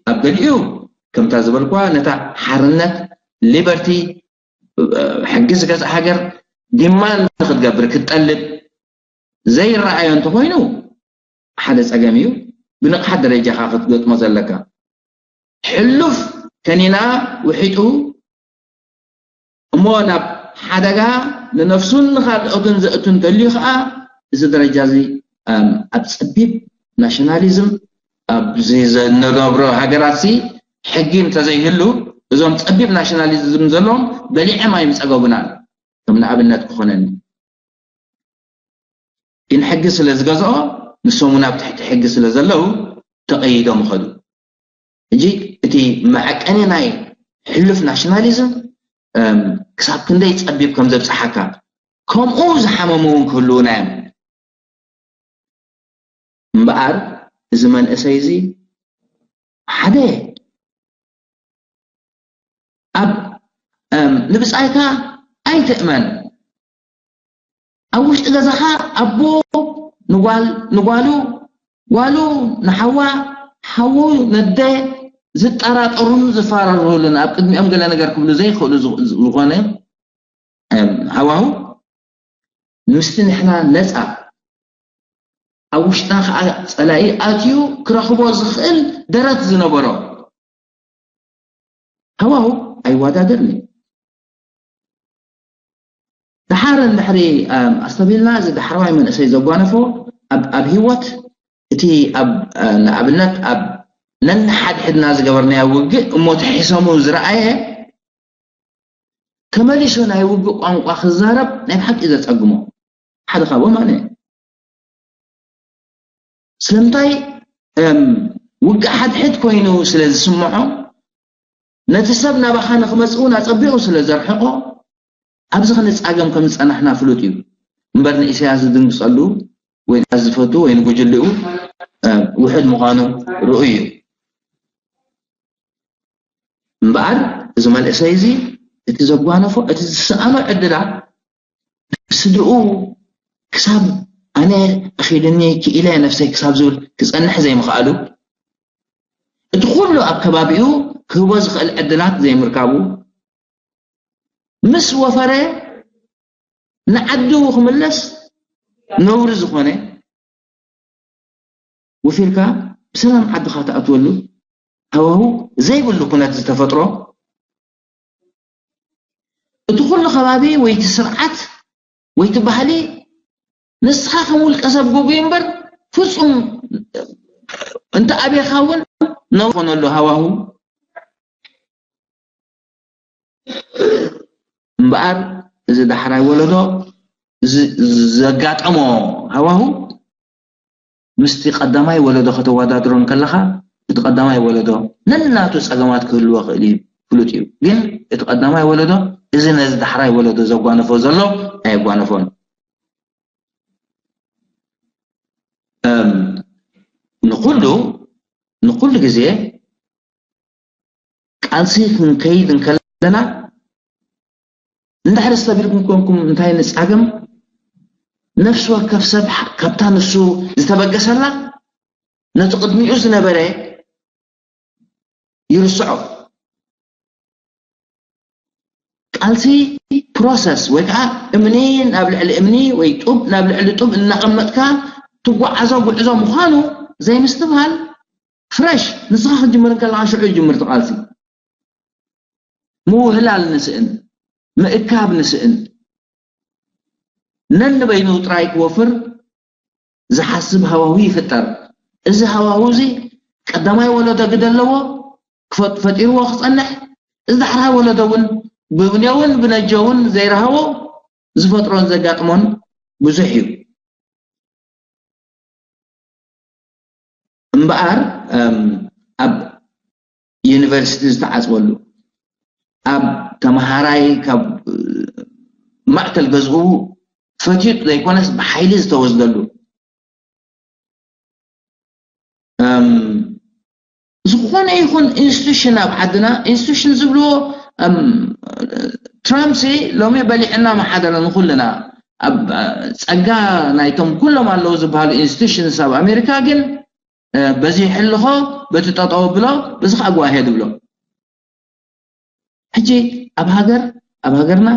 ኣብ ገሊኡ ከምታ ዝበልኳ ነታ ሓርነት፣ ሊበርቲ፣ ሕጊ ዝገዝእ ሃገር ዲማንድ ክትገብር ክትጠልብ ዘይረኣዮ እንተኾይኑ ሓደ ጸገም እዩ። ብንቕሓት ደረጃኻ ክትገጥሞ ዘለካ። ሕሉፍ ከኒና ውሒጡ እሞ ናብ ሓደጋ ንነፍሱን ንኻልኦትን ዘእቱ እንተልዩ ኸዓ፣ እዚ ደረጃ እዚ፣ እም፣ ኣብ ጸቢብ ናሽናሊዝም ኣብዚ ዘነገብሮ ሃገራት እዚ ሕጊ እንተዘይህሉ፣ እዞም ጸቢብ ናሽናሊዝም ዘለዎም በሊዐም ኣይምጸገቡናን። ከም ንኣብነት ክኾነኒ። ግን ሕጊ ስለ ዝገዝኦ፣ ንሶም እውን ኣብ ትሕቲ ሕጊ ስለ ዘለዉ ተቐይዶም ይኸዱ። ሕጂ እቲ መዐቀኒ ናይ ሕሉፍ ናሽናሊዝም፣ እም፣ ክሳብ ክንደይ ጸቢብ ከም ዘብጽሓካ፣ ከምኡ ዝሓመሙ እውን ክህልዉና እዮም። እምበኣር እዚ መንእሰይ እዚ ሓደ ንብጻይካ ኣይትእመን። ኣብ ውሽጢ ገዛኻ ኣቦ ንጓል ንጓሉ፣ ጓሉ ንሓዋ፣ ሓዉ ነደ ዝጠራጠሩን ዝፋረሩሉን ኣብ ቅድሚኦም ገለ ነገር ክብሉ ዘይኽእሉ ዝ- ዝኾነ እም፣ ሃዋሁ ምስቲ ንሕና ነፃ ኣብ ውሽጥና ከዓ ፀላኢ ኣትዩ ክረኽቦ ዝኽእል ደረት ዝነበሮ ሃዋሁ ኣይወዳደርን እዩ። ደሓር እንድሕሪ ኣም፣ ኣስተብሂልና እዚ ዳሕረዋይ መንእሰይ ዘጓነፎ ኣብ ኣብ ህይወት እቲ ኣብ እ፣ ንኣብነት ኣብ ነንሓድሕድና ዝገበርናዮ ውግእ እሞ ተሒሰሙ ዝረኣየ ተመሊሱ ናይ ውግእ ቋንቋ ክዛረብ ናይ ብሓቂ ዘጸግሞ ሓደ ካብኦም ኣነ እየ። ስለምንታይ እም፣ ውግእ ሓድሕድ ኮይኑ ስለ ዝስምዖ ነቲ ሰብ ናባኻ ንክመጽእ እውን ኣጸቢቑ ስለ ዘርሕቖ ኣብዚ ክንጻገም ከም ዝጸናሕና ፍሉጥ እዩ። እምበር ንኢሳያስ ዝድንግጸሉ ወይ ከዓ ዝፈቱ ወይ ንጉጅልኡ እ፣ ውሑድ ምዃኑ ርኡይ እዩ። እምበኣር እዚ መንእሰይ እዚ እቲ ዘጓነፎ እቲ ዝሰኣኖ ዕድላት ስድኡ ክሳብ ኣነ ኣኺልኒ ክኢለ ነፍሰይ ክሳብ ዝብል ክጸንሕ ዘይምኽኣሉ እቲ ኩሉ ኣብ ከባቢኡ ክህቦ ዝኽእል ዕድላት ዘይምርካቡ ምስ ወፈረ ንዓዱ ክምለስ ነውሪ ዝኾነ ወፊርካ ብሰላም ዓድኻ ትኣትወሉ ሃዋሁ ዘይብሉ ኩነት ዝተፈጥሮ እቲ ኩሉ ከባቢ ወይቲ ስርዓት ወይቲ ባህሊ ንስኻ ከም ውልቀ ሰብ ጉጉይ እምበር ፍጹም እንተ ኣቤኻ እውን ነውሪ ኮነሉ ሃዋሁ እምበኣር እዚ ዳሕራይ ወለዶ ዝ- ዘጋጠሞ ሃዋሁ ምስቲ ቀዳማይ ወለዶ ከተወዳድሮ እንከለኻ እቲ ቀዳማይ ወለዶ ነናቱ ጸገማት ክህልዎ ክእል እዩ ፍሉጥ እዩ። ግን እቲ ቀዳማይ ወለዶ እዚ ነዚ ዳሕራይ ወለዶ ዘጓነፎ ዘሎ ኣየጓነፎን። እም፣ ንኩሉ ንኩሉ ግዜ ቃልሲ ክንከይድ እንከለና እንድሕር ዝተቢልኩም ኮንኩም እንታይ ንጻገም ነፍሲ ወከፍ ሰብ ካብታ ንሱ ዝተበገሰላ ነቲ ቅድሚኡ ዝነበረ ይርስዖ። ቃልሲ ፕሮሰስ ወይ ከዓ እምኒ ናብ ልዕሊ እምኒ ወይ ጡብ ናብ ልዕሊ ጡብ እናቐመጥካ ትጓዓዞ ጉዕዞ ምዃኑ ዘይምስትብሃል ፍረሽ ንስኻ ክትጅምር እንከለኻ ሽዑ ይጅምር እቲ ቃልሲ። ምውህላል ንስእን ምእካብ ንስእን ነንበይኑ ጥራይ ክወፍር ዝሓስብ ሃዋሁ ይፍጠር። እዚ ሃዋሁ እዚ ቀዳማይ ወለዶ ግደ ኣለዎ ክፈ- ፈጢርዎ ክጸንሕ፣ እዚ ዳሕራይ ወለዶ እውን ብብኔውን ብነጀውን ዘይረሃቦ ዝፈጥሮን ዘጋጥሞን ብዙሕ እዩ። እምበኣር እም፣ ኣብ ዩኒቨርሲቲ ዝተዓፅወሉ ኣብ ተምሃራይ ካብ ማእከል ገዝኡ ፈትዩ ዘይኮነስ ብሓይሊ ዝተወስደሉ እም፣ ዝኾነ ይኹን ኢንስቲቱሽን ኣብ ዓድና ኢንስቲቱሽን ዝብልዎ እም፣ ትራምፕ ሲ ሎሚ በሊዕና መሓደረ ንኩልና ኣብ ጸጋ ናይቶም ኩሎም ኣለዉ ዝበሃሉ ኢንስቲቱሽንስ ኣብ ኣሜሪካ ግን በዚ ይሕልኾ በቲ ጠጠው ብሎ በዚ ከዓ ጓሄ ድብሎ ሕጂ ኣብ ሃገር ኣብ ሃገርና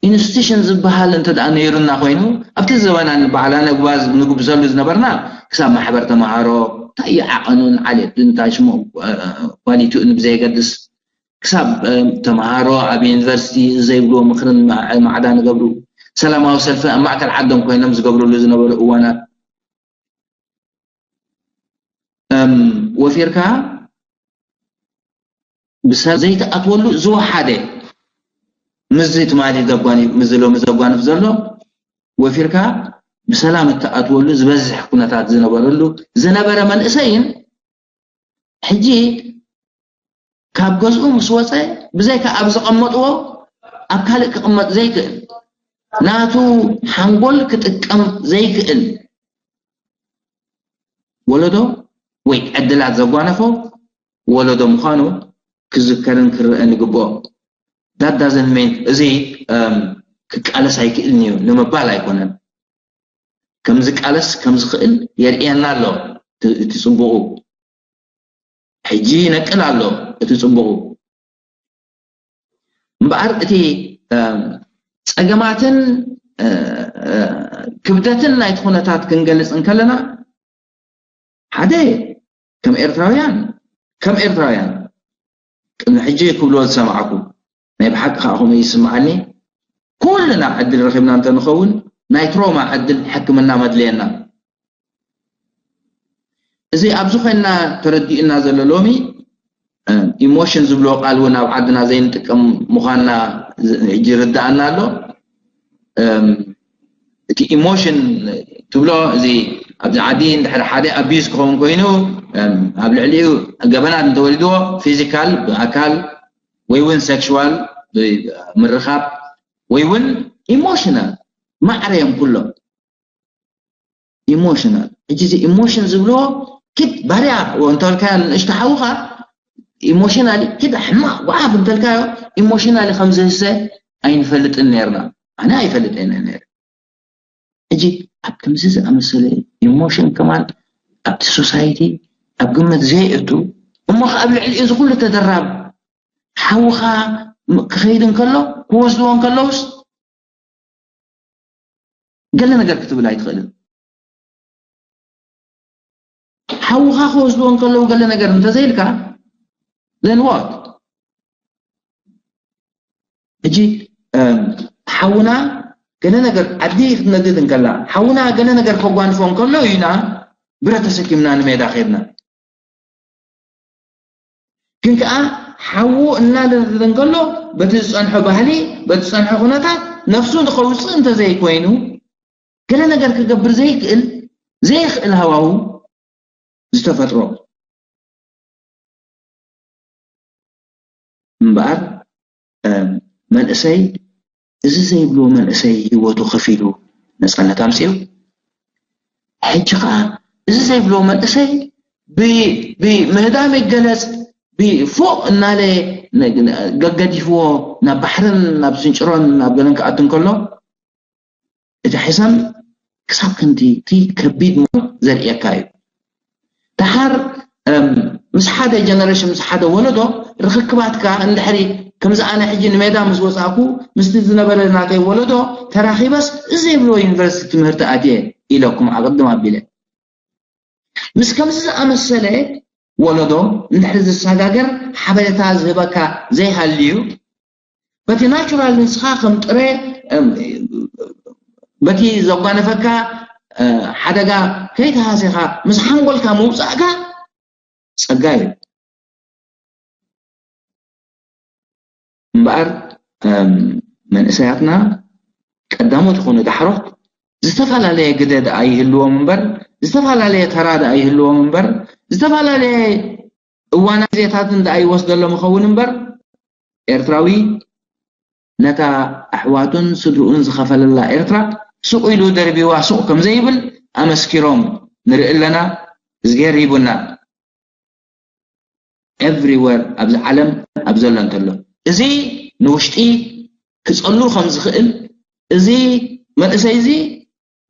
ኢንስቲቱሽን ዝበሃል እንተ ደኣ ነይሩና ኮይኑ ኣብቲ ዘበና ንባዕላ ነግባዝ ንጉብዘሉ ዝነበርና ክሳብ ማሕበር ተምሃሮ እንታይ እዩ ዓቐኑን ዓሌቱን እንታይ ሽሙ ኳሊቲኡን ብዘየገድስ ክሳብ ተምሃሮ ኣብ ዩኒቨርሲቲ ዘይብልዎ ምኽርን ማዕዳ ንገብሩ ሰላማዊ ሰልፊ ኣብ ማእከል ዓዶም ኮይኖም ዝገብርሉ ዝነበሩ እዋናት ወፊርካ ብሰብ ዘይትኣትወሉ ዝወሓደ ምዚ ትማሊ ዘጓኒ ምዚ ሎሚ ዘጓንፍ ዘሎ ወፊርካ ብሰላም እትኣትወሉ ዝበዝሕ ኩነታት ዝነበረሉ ዝነበረ መንእሰይን ሕጂ ካብ ገዝኡ ምስ ወፀ ብዘይካ ኣብ ዝቐመጥዎ ኣብ ካልእ ክቕመጥ ዘይክእል ናቱ ሓንጎል ክጥቀም ዘይክእል ወለዶ ወይ ዕድላት ዘጓነፎ ወለዶ ምዃኑ ክዝከርን ክረአን ይግብኦ። that doesn't mean እዚ ክቃለስ ኣይክእልን እዩ ንምባል ኣይኮነን። ከም ዝቃለስ ከም ዝኽእል የርእየና ኣሎ እቲ ጽቡቑ። ሕጂ ይነቅል ኣሎ እቲ ጽቡቑ። እምበኣር እቲ ጸገማትን ክብደትን ናይቲ ኩነታት ክንገልጽ እንከለና ሓደ ከም ኤርትራውያን ከም ኤርትራውያን ቅድሚ ሕጂ ክብልዎ ዝሰማዕኩ ናይ ብሓቂ ከዓ ከምኡ ይስምዓኒ። ኩልና ዕድል ረኺብና እንተንኸውን ናይ ትሮማ ዕድል ሕክምና መድልየና። እዚ ኣብዚ ኮይንና ተረዲኡና ዘሎ ሎሚ ኢሞሽን ዝብሎ ቃል እውን ኣብ ዓድና ዘይንጥቀም ምዃንና ሕጂ ይርዳኣና ኣሎ። እቲ ኢሞሽን ትብሎ እዚ ኣብዚ ዓዲ እንድሕር ሓደ ኣቢዩዝ ክኸውን ኮይኑ ኣብ ልዕሊኡ ገበናት እንተወሊድዎ ፊዚካል ብኣካል ወይ እውን ሴክሽዋል ብምርኻብ ወይ እውን ኢሞሽናል ማዕረ እዮም ኩሎም ኢሞሽናል። ሕጂ እዚ ኢሞሽን ዝብልዎ ኪድ ባርያ እንተልካዮ ንእሽቶ ሓውኻ ኢሞሽናሊ ኪድ ሕማቕ ጓዓፍ እንተልካዮ ኢሞሽናሊ ከም ዝህሰ ኣይንፈልጥን ነርና። ኣነ ኣይፈልጥን ነር። ሕጂ ኣብ ከምዚ ዝኣመሰለ ኢሞሽን ከማን ኣብቲ ሶሳይቲ ኣብ ግምት ዘየእቱ እሞ ከ ኣብ ልዕሊ እዚ ኩሉ ተደራብ ሓውኻ ክኸይድ እንከሎ ክወስድዎ እንከለውስ ገለ ነገር ክትብል ኣይትኽእልን። ሓውኻ ክወስድዎ እንከለዉ ገለ ነገር እንተዘይልካ then what? ሕጂ ሓውና ገለ ነገር ዓዲ ክትነድድ እንከላ ሓውና ገለ ነገር ከጓንፎ እንከሎ ኢና ብረት ተሰኪምና ንሜዳ ከድና። ግን ከኣ ሓዉ እናነደደ እንከሎ በቲ ዝጸንሖ ባህሊ በቲ ዝጸንሖ ኩነታት ነፍሱ ንኸውፅእ እንተዘይኮይኑ ገለ ነገር ክገብር ዘይክእል ዘይኽእል ሃዋሁ ዝተፈጥሮ እምበኣር መንእሰይ እዚ ዘይብሎ መንእሰይ ህይወቱ ከፊሉ ነፃነት ኣምፅኡ። ሕጂ ከዓ እዚ ዘይብሎ መንእሰይ ብምህዳም ይገለፅ ብፎቕ እናለ ገገዲፍዎ ናብ ባሕርን ናብ ስንጭሮን ናብ ገለን ክኣቱ እንከሎ እቲ ሕሰም ክሳብ ክንዲ እቲ ከቢድ ሞ ዘርእየካ እዩ። ደሓር ምስ ሓደ ጀነሬሽን ምስ ሓደ ወለዶ ርኽክባትካ እንድሕሪ ከምዚ ኣነ ሕጂ ንሜዳ ምስ ወፃእኩ ምስቲ ዝነበረ ናተይ ወለዶ ተራኺበስ እዚ ዘይብሎ ዩኒቨርሲቲ ትምህርቲ ኣትየ ኢለኩም ኣቐድም ኣቢለ ምስ ከምዚ ዝኣመሰለ ወለዶ እንድሕሪ ዝሰጋገር ሓበሬታ ዝህበካ ዘይሃልዩ በቲ ናቹራል ንስኻ ከም ጥረ በቲ ዘጓነፈካ ሓደጋ ከይተሃሴኻ ምስ ሓንጎልካ ምውፃእካ ፀጋ እዩ። እምበኣር መንእሰያትና ቀዳሞት ይኹኑ ዳሕሮት ዝተፈላለየ ግደ ደኣ ይህልዎም እምበር ዝተፈላለየ ተራ ደኣ ይህልዎም እምበር ዝተፈላለየ እዋና ግዜታትን ደኣ ይወስደሎም ይኸውን እምበር ኤርትራዊ ነታ ኣሕዋቱን ስድርኡን ዝኸፈለላ ኤርትራ ሱቕ ኢሉ ደርቢዋ ሱቕ ከም ዘይብል ኣመስኪሮም ንርኢ ኣለና። እዝጌር ሂቡና። ኤቭሪወር ኣብዚ ዓለም ኣብ ዘሎ እንተሎ እዚ ንውሽጢ ክፀሉ ከም ዝኽእል እዚ መንእሰይ እዚ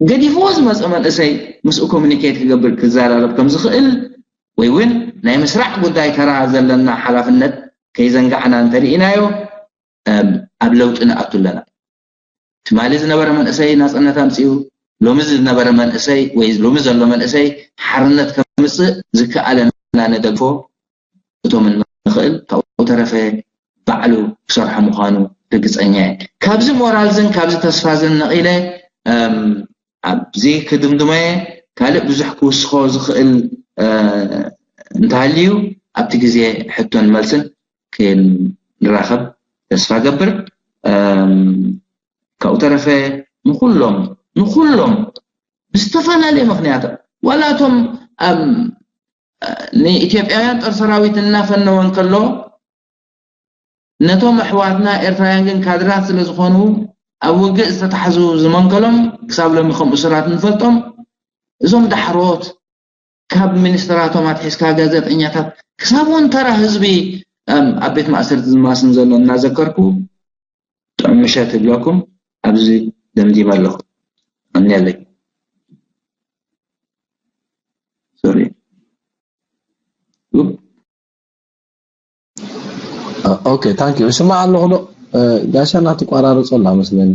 ገዲፍዎ ዝመፀ መንእሰይ ምስኡ ኮሚኒኬት ክገብር ክዘራረብ ከም ዝኽእል ወይ እውን ናይ ምስራዕ ጉዳይ ተራ ዘለና ሓላፍነት ከይዘንጋዕና እንተርኢናዮ ኣብ ለውጢ ንኣቱ ኣለና። ትማሊ ዝነበረ መንእሰይ ናፅነት ኣምፅኡ ሎሚ ዝነበረ መንእሰይ ወይ ሎሚ ዘሎ መንእሰይ ሓርነት ከምፅእ ዝከኣለና ንደግፎ እቶም ንኽእል ካብኡ ተረፈ ባዕሉ ክሰርሖ ምዃኑ ርግፀኛ እየ። ካብዚ ሞራልዝን ካብዚ ተስፋዝን ነቒለ ኣብዚ ክድምድሞየ ካልእ ብዙሕ ክውስኾ ዝኽእል እንተሃልዩ ኣብቲ ግዜ ሕቶን መልስን ክንራኸብ ተስፋ ገብር። ካብኡ ተረፈ ንኩሎም ንኩሎም ብዝተፈላለየ ምክንያት ዋላ እቶም ንኢትዮጵያውያን ጦር ሰራዊት እናፈነወ እንከሎ ነቶም ኣሕዋትና ኤርትራውያን ግን ካድራት ስለ ዝኾኑ ኣብ ውግእ ዝተታሕዙ ዝመንከሎም ክሳብ ሎሚ ከም እሱራት ንፈልጦም እዞም ዳሕሮት ካብ ሚኒስትራቶም ኣትሒዝካ ጋዜጠኛታት ክሳብ እውን ተራ ህዝቢ ኣብ ቤት ማእሰርቲ ዝማስን ዘሎ እናዘከርኩ ምሸት ይብለኩም። ኣብዚ ደምዲመ ኣለኹ። ኣንያለይ። ሶሪ። ኦኬ፣ ታንክ ዩ። እስማዕ ኣለኹ ዶ? ጋሻና ትቋራርጾ ኣላ መስለኒ።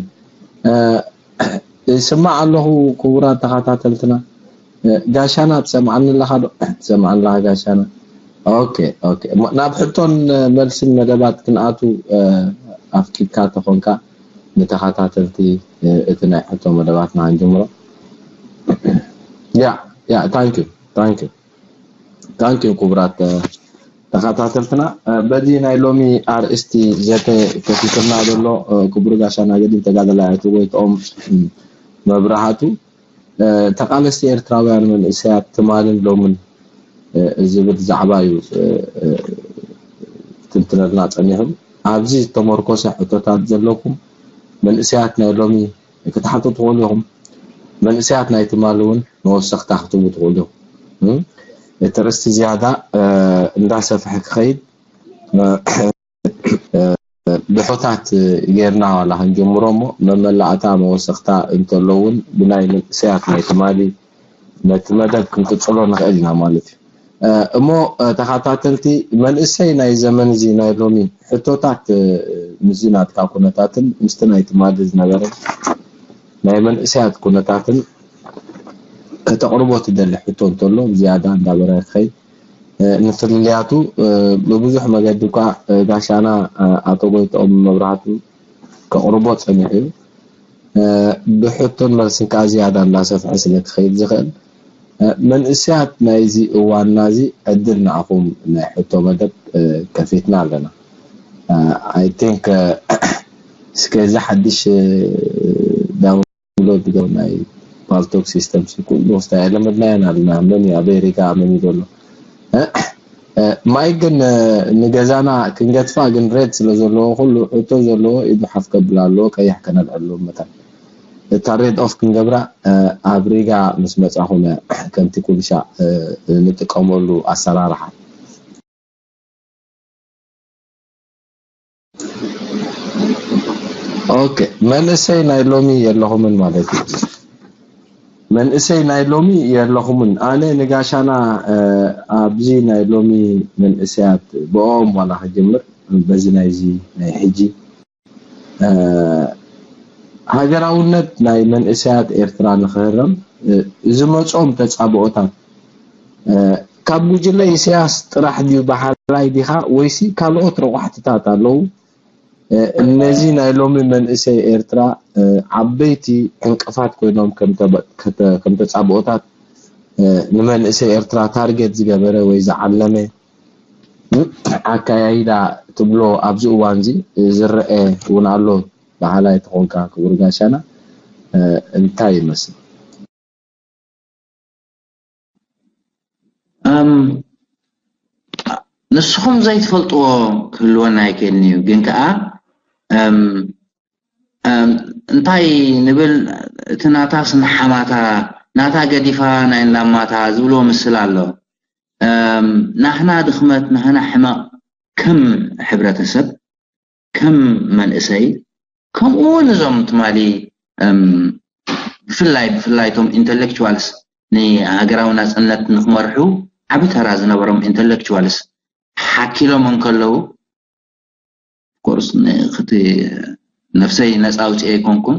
እስማዕ ኣለኹ ክቡራት ተኸታተልትና። ጋሻና ትሰምዓኒ ኣለኻ ዶ? ትሰምዓኒ ኣለኻ ጋሻና? ኦኬ፣ ኦኬ። ናብ ሕቶን መልስን መደባት ክንኣቱ ኣፍቂድካ ተኾንካ፣ ንተኸታተልቲ እቲ ናይ ሕቶ መደባትና ክንጅምሮ። ያ፣ ያ፣ ታንክ ዩ፣ ታንክ ዩ። ታንክ ዩ ክቡራት ተኸታተልትና። በዚ ናይ ሎሚ ኣርእስቲ ዘተ ከፊትና ዘሎ ክቡር ጋሻና ገዲም ተጋዳላይ ኣቶ ጎይትኦም መብራህቱ፣ ተቓለስቲ ኤርትራውያን መንእሰያት ትማልን ሎምን ዝብል ዛዕባ እዩ ትንትነልና ጸኒሑ። ኣብዚ ዝተመርኮሰ ሕቶታት ዘለኩም መንእሰያት ናይ ሎሚ ክትሓቱ ትኽእሉ ኢኹም። መንእሰያት ናይ ትማሊ እውን መወሰኽታ ክትህቡ ትኽእሉ ኢኹም። እቲ ርእስቲ ዝያዳ እንዳሰፍሐ ክኸይድ ብሖታት ጌርና ዋላ ክንጀምሮ እሞ መመላእታ መወሰኽታ እንተሎ እውን ብናይ መንእሰያት ናይ ትማሊ ነቲ መደብ ክንቅጽሎ ንኽእል ኢና ማለት እዩ። እሞ ተኸታተልቲ መንእሰይ ናይ ዘመን እዚ ናይ ሎሚ ሕቶታት ምስዚ ናትካ ኩነታትን ምስቲ ናይ ትማሊ ዝነበረ ናይ መንእሰያት ኩነታትን ከተቕርቦ ትደሊ ሕቶ እንተሎ ብዝያዳ እንዳበረ ክኸይድ ንፍልልያቱ ብብዙሕ መገዲ እኳ ጋሻና ኣቶ ጎይትኦም መብራህቱ ከቕርቦ ጸኒሑ እዩ። ብሕቶን መልስን ከዓ ዝያዳ እንዳሰፍሐ ስለ ክኸይድ ዝኽእል መንእሰያት ናይዚ እዋንና እዚ ዕድል ንኣኹም ናይ ሕቶ መደብ ከፊትና ኣለና። I think እስከ እዚ ሓድሽ ዳውንሎድ ናይ ፓልቶክ ሲስተም ኩሉ ስታይ ለመድናየን ኣለና። መን እዩ ኣበይ ሪጋ መን እዩ ዘሎ ማይ ግን ንገዛና ክንገድፋ ግን ሬድ ስለ ዘለዎ ኩሉ ሕቶ ዘለዎ ኢዱ ሓፍ ከብል ኣለዎ። ቀያሕ ከነልዕሉ መታን እታ ሬድ ኦፍ ክንገብራ ኣብ ሪጋ ምስ መጻኹም ከምቲ ኩልሻ ንጥቀመሉ ኣሰራርሓ። ኦኬ መንእሰይ ናይ ሎሚ የለኹምን ማለት እዩ። መንእሰይ ናይ ሎሚ የለኹምን። ኣነ ንጋሻና ኣብዚ ናይ ሎሚ መንእሰያት ብኦም ዋላ ክጅምር በዚ ናይዚ ናይ ሕጂ ሃገራውነት ናይ መንእሰያት ኤርትራ ንክህረም ዝመጾም ተጻብኦታት ካብ ጉጅለ ኢሳያስ ጥራሕ ድዩ በሃላይ ዲኻ ወይሲ ካልኦት ረቋሕትታት ኣለዉ? እነዚ ናይ ሎሚ መንእሰይ ኤርትራ ዓበይቲ ዕንቅፋት ኮይኖም ከም ተጻብኦታት ንመንእሰይ ኤርትራ ታርጌት ዝገበረ ወይ ዝዓለመ ኣካያይዳ ትብሎ ኣብዚ እዋን እዚ ዝረአ እውን ኣሎ በሃላይ ተኾንካ ክቡር ጋሻና እንታይ ይመስል? ንስኹም ዘይትፈልጥዎ ክህልወና ኣይክእልን እዩ ግን ከዓ እንታይ ንብል እቲ ናታስ ንሓማታ ናታ ገዲፋ ናይ እንዳማታ ዝብልዎ ምስል ኣሎ ናህና ድኽመት ናህና ሕመቕ ከም ሕብረተሰብ ከም መንእሰይ ከምኡ እውን እዞም ትማሊ ብፍላይ ብፍላይ ቶም intellectuals ንሃገራዊ ናፅነት ንክመርሑ ዓቢ ተራ ዝነበሮም intellectuals ሓኪሎም እንከለዉ ኮርስ እቲ ነፍሰይ ነፃ ኣውፅኤ ኣይኮንኩን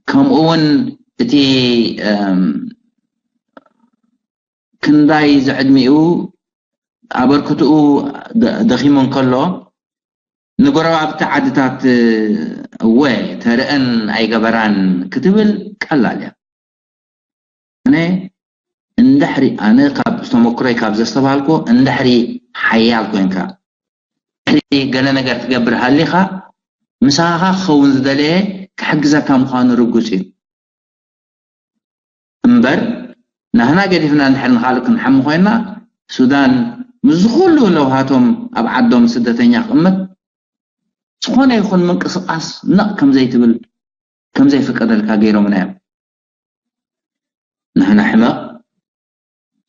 ከምኡ እውን እቲ ክንዳይ ዝዕድሚኡ ኣበርክትኡ ደኺሙ እንከሎ ንጎረባብቲ ዓድታት እወ ተርእን ኣይገበራን ክትብል ቀላል እያ። ኣነ እንድሕሪ ኣነ ካብ ተመክሮይ ካብ ዘስተባሃልኮ እንድሕሪ ሓያል ኮንካ እንድሕሪ ገለ ነገር ትገብር ሃሊኻ ምሳኻ ክኸውን ዝደለየ ክሕግዘካ ምዃኑ ርጉጽ እዩ። እምበር ናህና ገዲፍና እንድሕር ንኻልእ ክንሓሚ ኮይና ሱዳን ምስ ዝኹሉ ለውሃቶም ኣብ ዓዶም ስደተኛ ክቕመጥ ዝኾነ ይኹን ምንቅስቃስ ነቕ ከምዘይትብል ከምዘይፍቀደልካ ገይሮምና እዮም። ንሕና ሕመቕ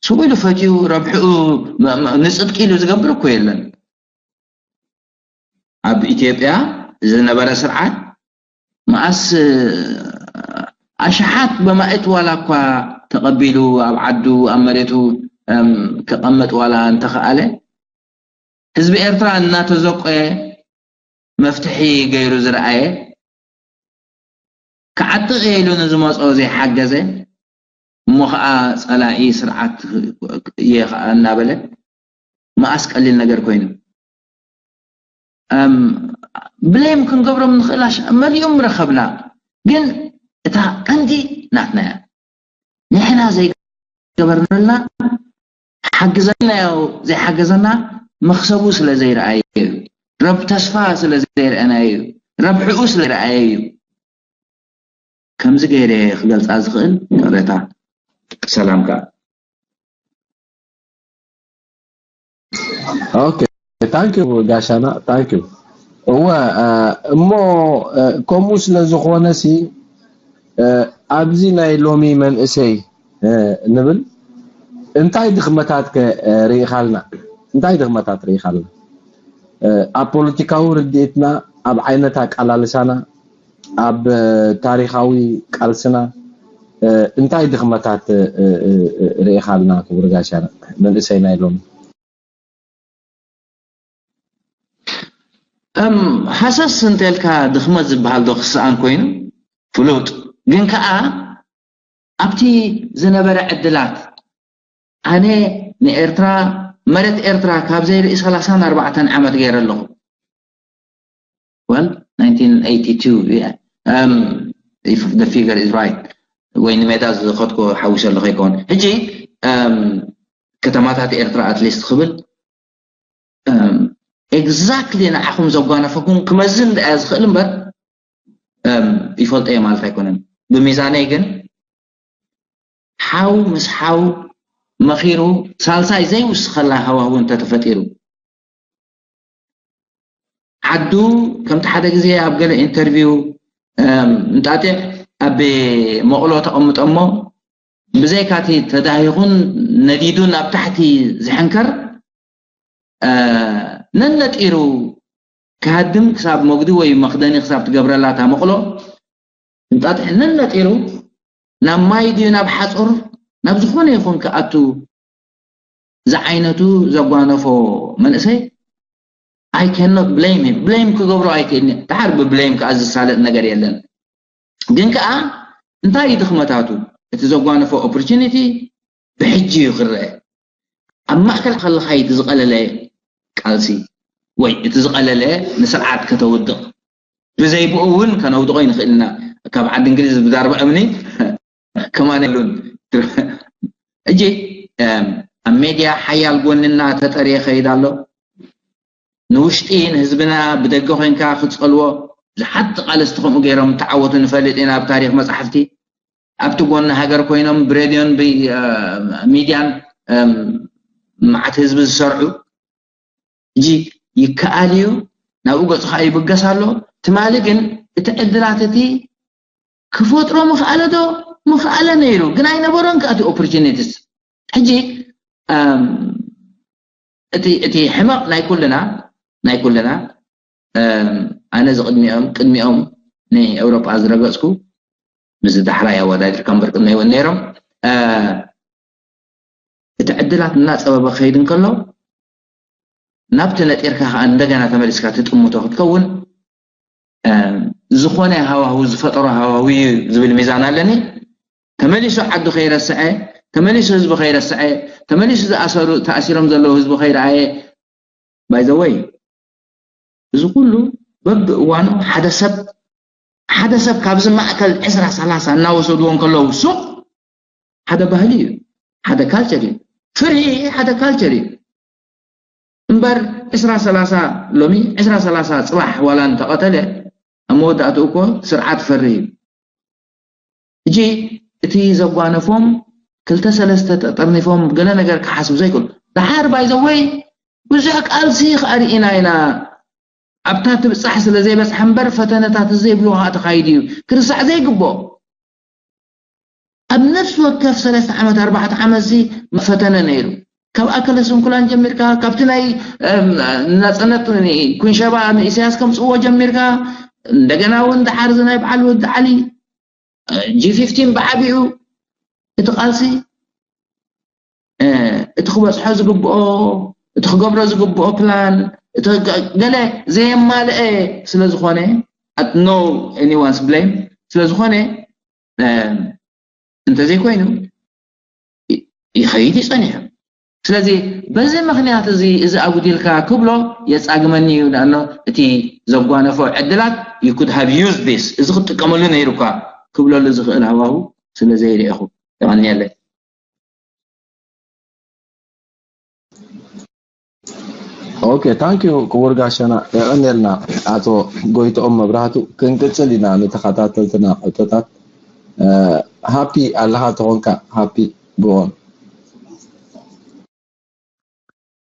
ስቕ ኢሉ ፈትዩ ረብሕኡ ንፅድቂ ኢሉ ዝገብር እኮ የለን። ኣብ ኢትዮጵያ ዝነበረ ስርዓት መኣስ ኣሽሓት በማእት ዋላ እኳ ተቐቢሉ ኣብ ዓዱ ኣብ መሬቱ ከቐምጥ ዋላ እንተኸኣለ ህዝቢ ኤርትራ እናተዘቆየ መፍትሒ ገይሩ ዝረኣየ ክዓጥቕ እየ ኢሉ ንዝመጾ ዘይሓገዘ እሞ ኸዓ ጸላኢ ስርዓት እየ ኸዓ እናበለ መኣስ ቀሊል ነገር ኮይኑ ብሌም ክንገብሮም ንኽእል መሊኦም ረኸብና ግን እታ ቀንዲ ናትና እያ ንሕና ዘይገበርንልና ሓግዘና ዘይሓገዘና መኽሰቡ ስለ ዘይረኣየ እዩ ረብ ተስፋ ስለ ዘይረኣናየ እዩ ረብሕኡ ስለ ረኣየ እዩ ከምዚ ገይረ ክገልፃ ዝኽእል ቅሬታ ሰላም ከዓ okay thank you ጋሻና thank you እወ እሞ ከምኡ ስለ ዝኾነ ሲ ኣብዚ ናይ ሎሚ መንእሰይ ንብል እንታይ ድኽመታት ርኢኻልና እንታይ ድኽመታት ርኢኻልና ኣብ ፖለቲካዊ ርድኢትና ኣብ ዓይነት ኣቃላልሳና ኣብ ታሪኻዊ ቃልስና እንታይ ድኽመታት ርኢኻልና ክቡር ጋሻና መንእሰይና ኢሎም እም ሃሰስ እንተልካ ድኽመት ዝበሃል ዶ ክስኣን ኮይኑ ፍሉጥ ግን ከኣ ኣብቲ ዝነበረ ዕድላት ኣነ ንኤርትራ መሬት ኤርትራ ካብ ዘይርኢ ሰላሳን ኣርባዕተን ዓመት ገይረ ኣለኹ well nineteen eighty-two yeah um if the figure is right ወይ ንሜዳ ዝኸድኮ ሓዊሰ ኣለኹ ይከውን ሕጂ ከተማታት ኤርትራ ኣትሊስት ክብል exactly ንዓኹም ዘጓነፈኩም ክመዝን ደኣ ዝኽእል እምበር ይፈልጦ እየ ማለት ኣይኮነን ብሚዛነይ ግን ሓው ምስ ሓው መኺሩ ሳልሳይ ዘይውስኸላ ሃዋህው እንተተፈጢሩ ዓዱ ከምቲ ሓደ ግዜ ኣብ ገለ ኢንተርቪው እንጣጢዕ ኣብ መቕሎ ተቐምጦ እሞ ብዘይካቲ ተዳሂኹን ነዲዱን ኣብ ታሕቲ ዝሕንከር ነነጢሩ ክሃድም ክሳብ መጉዲ ወይ መኽደኒ ክሳብ ትገብረላ እታ መቕሎ እንጣጢዕ ነነጢሩ ናብ ማይ ድዩ ናብ ሓፁር ናብ ዝኾነ ይኹን ክኣቱ ዝዓይነቱ ዘጓነፎ መንእሰይ I cannot blame him blame ክገብሮ ኣይክእልኒ ድሓር ብብሌም ከዓ ዝሳለጥ ነገር የለን ግን ከዓ እንታይ እዩ ድኽመታቱ እቲ ዘጓነፎ opportunity ብሕጂ እዩ ክረአ ኣብ ማእከል ከለኻ እቲ ዝቐለለ ቃልሲ ወይ እቲ ዝቐለለ ንስርዓት ከተውድቕ ብዘይ ብኡ እውን ከነውድቖ ይንኽእል ኢና ካብ ዓዲ እንግሊዝ ብዳርባ እምኒ ከማን የብሉን እጂ ኣብ ሜድያ ሓያል ጎንና ተጠርየ ከይድ ኣሎ ንውሽጢ ንህዝብና ብደገ ኮይንካ ክትፀልዎ ብዙሓት ተቃለስቲ ከምኡ ገይሮም ተዓወቱ ንፈልጥ ኢና ኣብ ታሪክ መፅሓፍቲ ኣብቲ ጎኒ ሃገር ኮይኖም ብሬድዮን ብሚድያን መዓት ህዝቢ ዝሰርዑ እጂ ይከኣል እዩ ናብኡ ገፁ ከዓ ይብገስ ኣሎ ትማሊ ግን እቲ ዕድላት እቲ ክፈጥሮ ምኽኣለ ዶ ምኽኣለ ነይሩ ግን ኣይነበሮን ከዓ እቲ opportunities ሕጂ እቲ እቲ ሕመቕ ናይ ኩልና ናይ ኩልና ኣነ ዝቅድሚኦም ቅድሚኦም ንኤውሮጳ ዝረገፅኩ ምስ ዳሕራይ ኣወዳዲርካ እምበር ቅድመይ እውን ነይሮም እቲ ዕድላት እናፀበበ ክኸይድ እንከሎ ናብቲ ነጢርካ ከዓ እንደገና ተመሊስካ ትጥምቶ ክትከውን ዝኾነ ሃዋህው ዝፈጠሮ ሃዋህው እዩ ዝብል ሚዛን ኣለኒ ተመሊሱ ዓዱ ከይረስዐ ተመሊሱ ህዝቢ ከይረስዐ ተመሊሱ ዝኣሰሩ ተኣሲሮም ዘለዉ ህዝቢ ከይረኣየ by the way እዚ ኩሉ በብእዋኑ ሓደ ሰብ ሓደ ሰብ ካብዚ ማእከል ዕስራ ሰላሳ እናወሰድዎ እንከለዉ ሱቕ ሓደ ባህሊ እዩ ሓደ ካልቸር እዩ ፍርሂ ሓደ ካልቸር እዩ እምበር ዕስራ ሰላሳ ሎሚ ዕስራ ሰላሳ ፅባሕ ዋላ እንተቐተለ ኣብ መወዳእትኡ እኮ ስርዓት ፈርህ እዩ ሕጂ እቲ ዘጓነፎም ክልተ ሰለስተ ተጠርኒፎም ገለ ነገር ክሓስቡ ዘይክእሉ ደሓር ባይዘወይ ብዙሕ ቃልሲ ከኣ ርኢና ኢና ኣብታ ትብጻሕ ስለ ዘይበጽሐ እምበር ፈተነታት ዘይብሉ ከኣ ተኻይዱ እዩ ክርስዕ ዘይግብኦ ኣብ ነፍሲ ወከፍ ሰለስተ ዓመት ኣርባዕተ ዓመት እዚ ፈተነ ነይሩ ካብ ኣከለ ስንኩላን ጀሚርካ፣ ካብቲ ናይ ናፅነት ኩንሸባ ንኢሳያስ ከምፅዎ ጀሚርካ፣ እንደገና እውን ደሓር እዚ ናይ በዓል ወዲ ዓሊ ጂ ፊፍቲን ብዓቢኡ እቲ ቃልሲ እቲ ክበፅሖ ዝግብኦ፣ እቲ ክገብሮ ዝግብኦ ፕላን፣ እቲ ገለ ዘየማልአ ስለዝኾነ፣ at no anyone's blame ስለዝኾነ፣ እንተዘይኮይኑ ይኸይድ ይፀኒሑ። ስለዚ በዚ ምኽንያት እዚ እዚ ኣጉዲልካ ክብሎ የፃግመኒ እዩ። ንኣኖ እቲ ዘጓነፎ ዕድላት you could have used this፣ እዚ ክትጥቀመሉ ነይሩካ ክብለሉ ዝኽእል ሃዋሁ ስለ ዘይርኤኹ። የቐንየለይ። Okay, thank you ክቡር ጋሸና፣ የቐንየልና። ኣቶ ጎይትኦም መብራህቱ፣ ክንቅጽል ኢና ንተኸታተልትና ሕቶታት። ሃፒ ኣለኻ ተኾንካ፣ ሃፒ ጎን።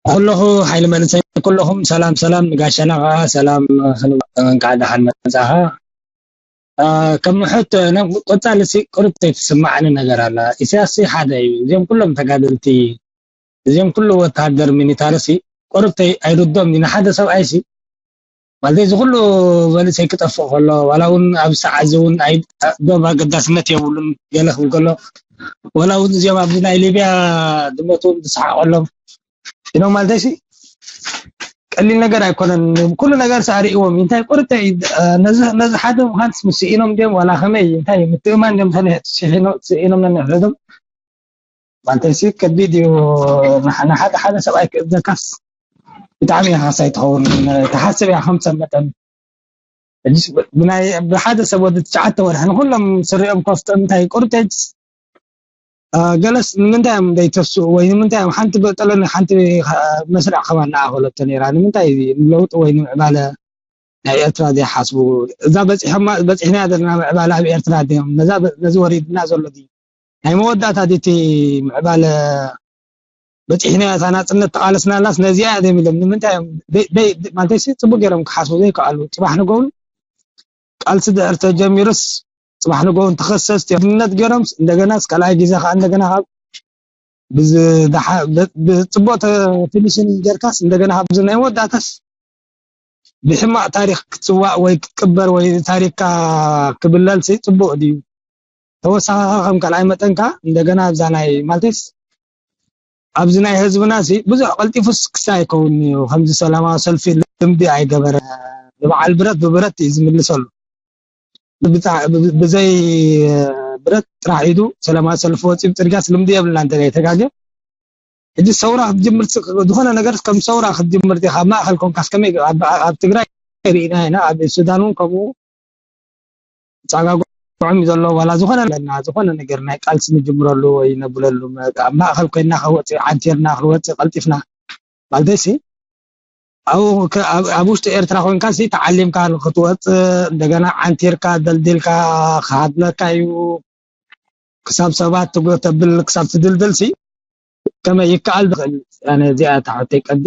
ኩለኹ ሓይሊ መንእሰይ ኩለኹም ሰላም ሰላም፣ ንጋሸና ከዓ ሰላም ክንብል፣ እንኳዕ ደሓን መጻኻ። ከም ሕቶ ቀጻሊ ሲ ቁርብተይ ትስማዓኒ ነገር ኣላ። ኢሳያስ ሓደ እዩ፣ እዚኦም ኩሎም ተጋደልቲ፣ እዚኦም ኩሉ ወታደር ሚኒታሪ ሲ ቁርብተይ ኣይርዶም እዩ። ንሓደ ሰብኣይ ሲ ማለት እዚ ኩሉ መንእሰይ ክጠፍእ ከሎ፣ ዋላ እውን ኣብ ሰዓት እዚ እውን ኣይ ዶብ ኣገዳስነት የብሉን ገለ ክብል ከሎ፣ ዋላ እውን እዚኦም ኣብዚ ናይ ሊብያ ድመቱ እውን ዝሰሓቐሎም ኢኖም ማለት ሲ ቀሊል ነገር ኣይኮነን። ኩሉ ነገር ሰኣሪእዎም እንታይ ቁርብተይ ነዚ ነዚ ሓደ ምዃን ስኢኖም ድዮም ዋላ ከመይ እንታይ ምትእማን ድዮም ስኢኖም ነንሕድሕዶም ማለት ሲ ከቢድ እዩ። ንሓ- ንሓደ ሓደ ሰብኣይ ክእዘካስ ብጣዕሚ ኢኻ ሳይ ትኸውን። ትሓስብ እያ ከም ሰብ መጠን ሕጅስ ብ- ብናይ ብሓደ ሰብ ወዲ ትሽዓተ ወርሒ ንኩሎም ስሪኦም ኮፍቶም እንታይ ቁርብተይ ገለስ ንምንታይ እዮም ዘይተስኡ ወይ ንምንታይ እዮም ሓንቲ በጠለኒ ሓንቲ መስርዕ ከማን ንኣኸለቶ ነይራ ንምንታይ ለውጢ ወይ ንምዕባለ ናይ ኤርትራ ዘይሓስቡ እዛ በፂሖማ በፂሕና ዘለና ምዕባለ ኣብ ኤርትራ ድዮም ነዚ ወሪድና ዘሎ ድዩ ናይ መወዳእታ ድቲ ምዕባለ በፂሕና እታ ናፅነት ተቃለስናላስ ነዚኣ እዮም ኢሎም ንምንታይ እዮም ማለተይሲ ፅቡቅ ገይሮም ክሓስቡ ዘይከኣሉ ፅባሕ ንገብሩ ቃልሲ ድሕር ተጀሚሩስ ፅባሕ ንገብሩ ተኸሰስቲ ድነት ገይሮምስ እንደገናስ ካልኣይ ግዜ ከዓ እንደገና ካብ ብፅቡቅ ፊኒሽን ጌርካስ እንደገና ካብዚ ናይ መወዳእታስ ብሕማቕ ታሪክ ክትስዋእ ወይ ክትቅበር ወይ ታሪክካ ክብለል ሲ ፅቡቅ ድዩ? ተወሳኺ ከም ካልኣይ መጠን ከኣ እንደገና ኣብዛ ናይ ማለተይስ ኣብዚ ናይ ህዝብና ሲ ብዙሕ ቀልጢፉስ ክሳይ ይከውን እዩ። ከምዚ ሰላማዊ ሰልፊ ልምዲ ኣይገበረ ብበዓል ብረት ብብረት እዩ ዝምልሰሉ። ብዘይ ብረት ጥራሕ ኢዱ ሰላማዊ ሰልፊ ወፂኡ ብፅርግያስ ልምዲ የብልና እንተ ተጋግየ ሕጂ ሰውራ ክትጅምር ዝኾነ ነገር ከም ሰውራ ክትጅምር ዲኻ ኣብ ማእኸል ኮንካስ ከመይ ኣብ ትግራይ ርኢና ኢና ኣብ ሱዳን እውን ከምኡ ፃጋጉዖም እዩ ዘሎ ዋላ ዝኾነ ኣለና ዝኾነ ነገር ናይ ቃልሲ ንጅምረሉ ወይ ነብለሉ ኣብ ማእኸል ኮይና ከወፅእ ዓንቲርና ክንወፅእ ቀልጢፍና ማለተይሲ ኣብ ውሽጢ ኤርትራ ኮይንካ ሲ ተዓሊምካ ንክትወፅእ እንደገና ዓንቲርካ ደልዲልካ ክሃድመካ እዩ ክሳብ ሰባት ትጎተብል ክሳብ ትድልድል ሲ ከመይ ይከኣል ዝኽእል እዚኣ እታ ሕቶይ ቀዲ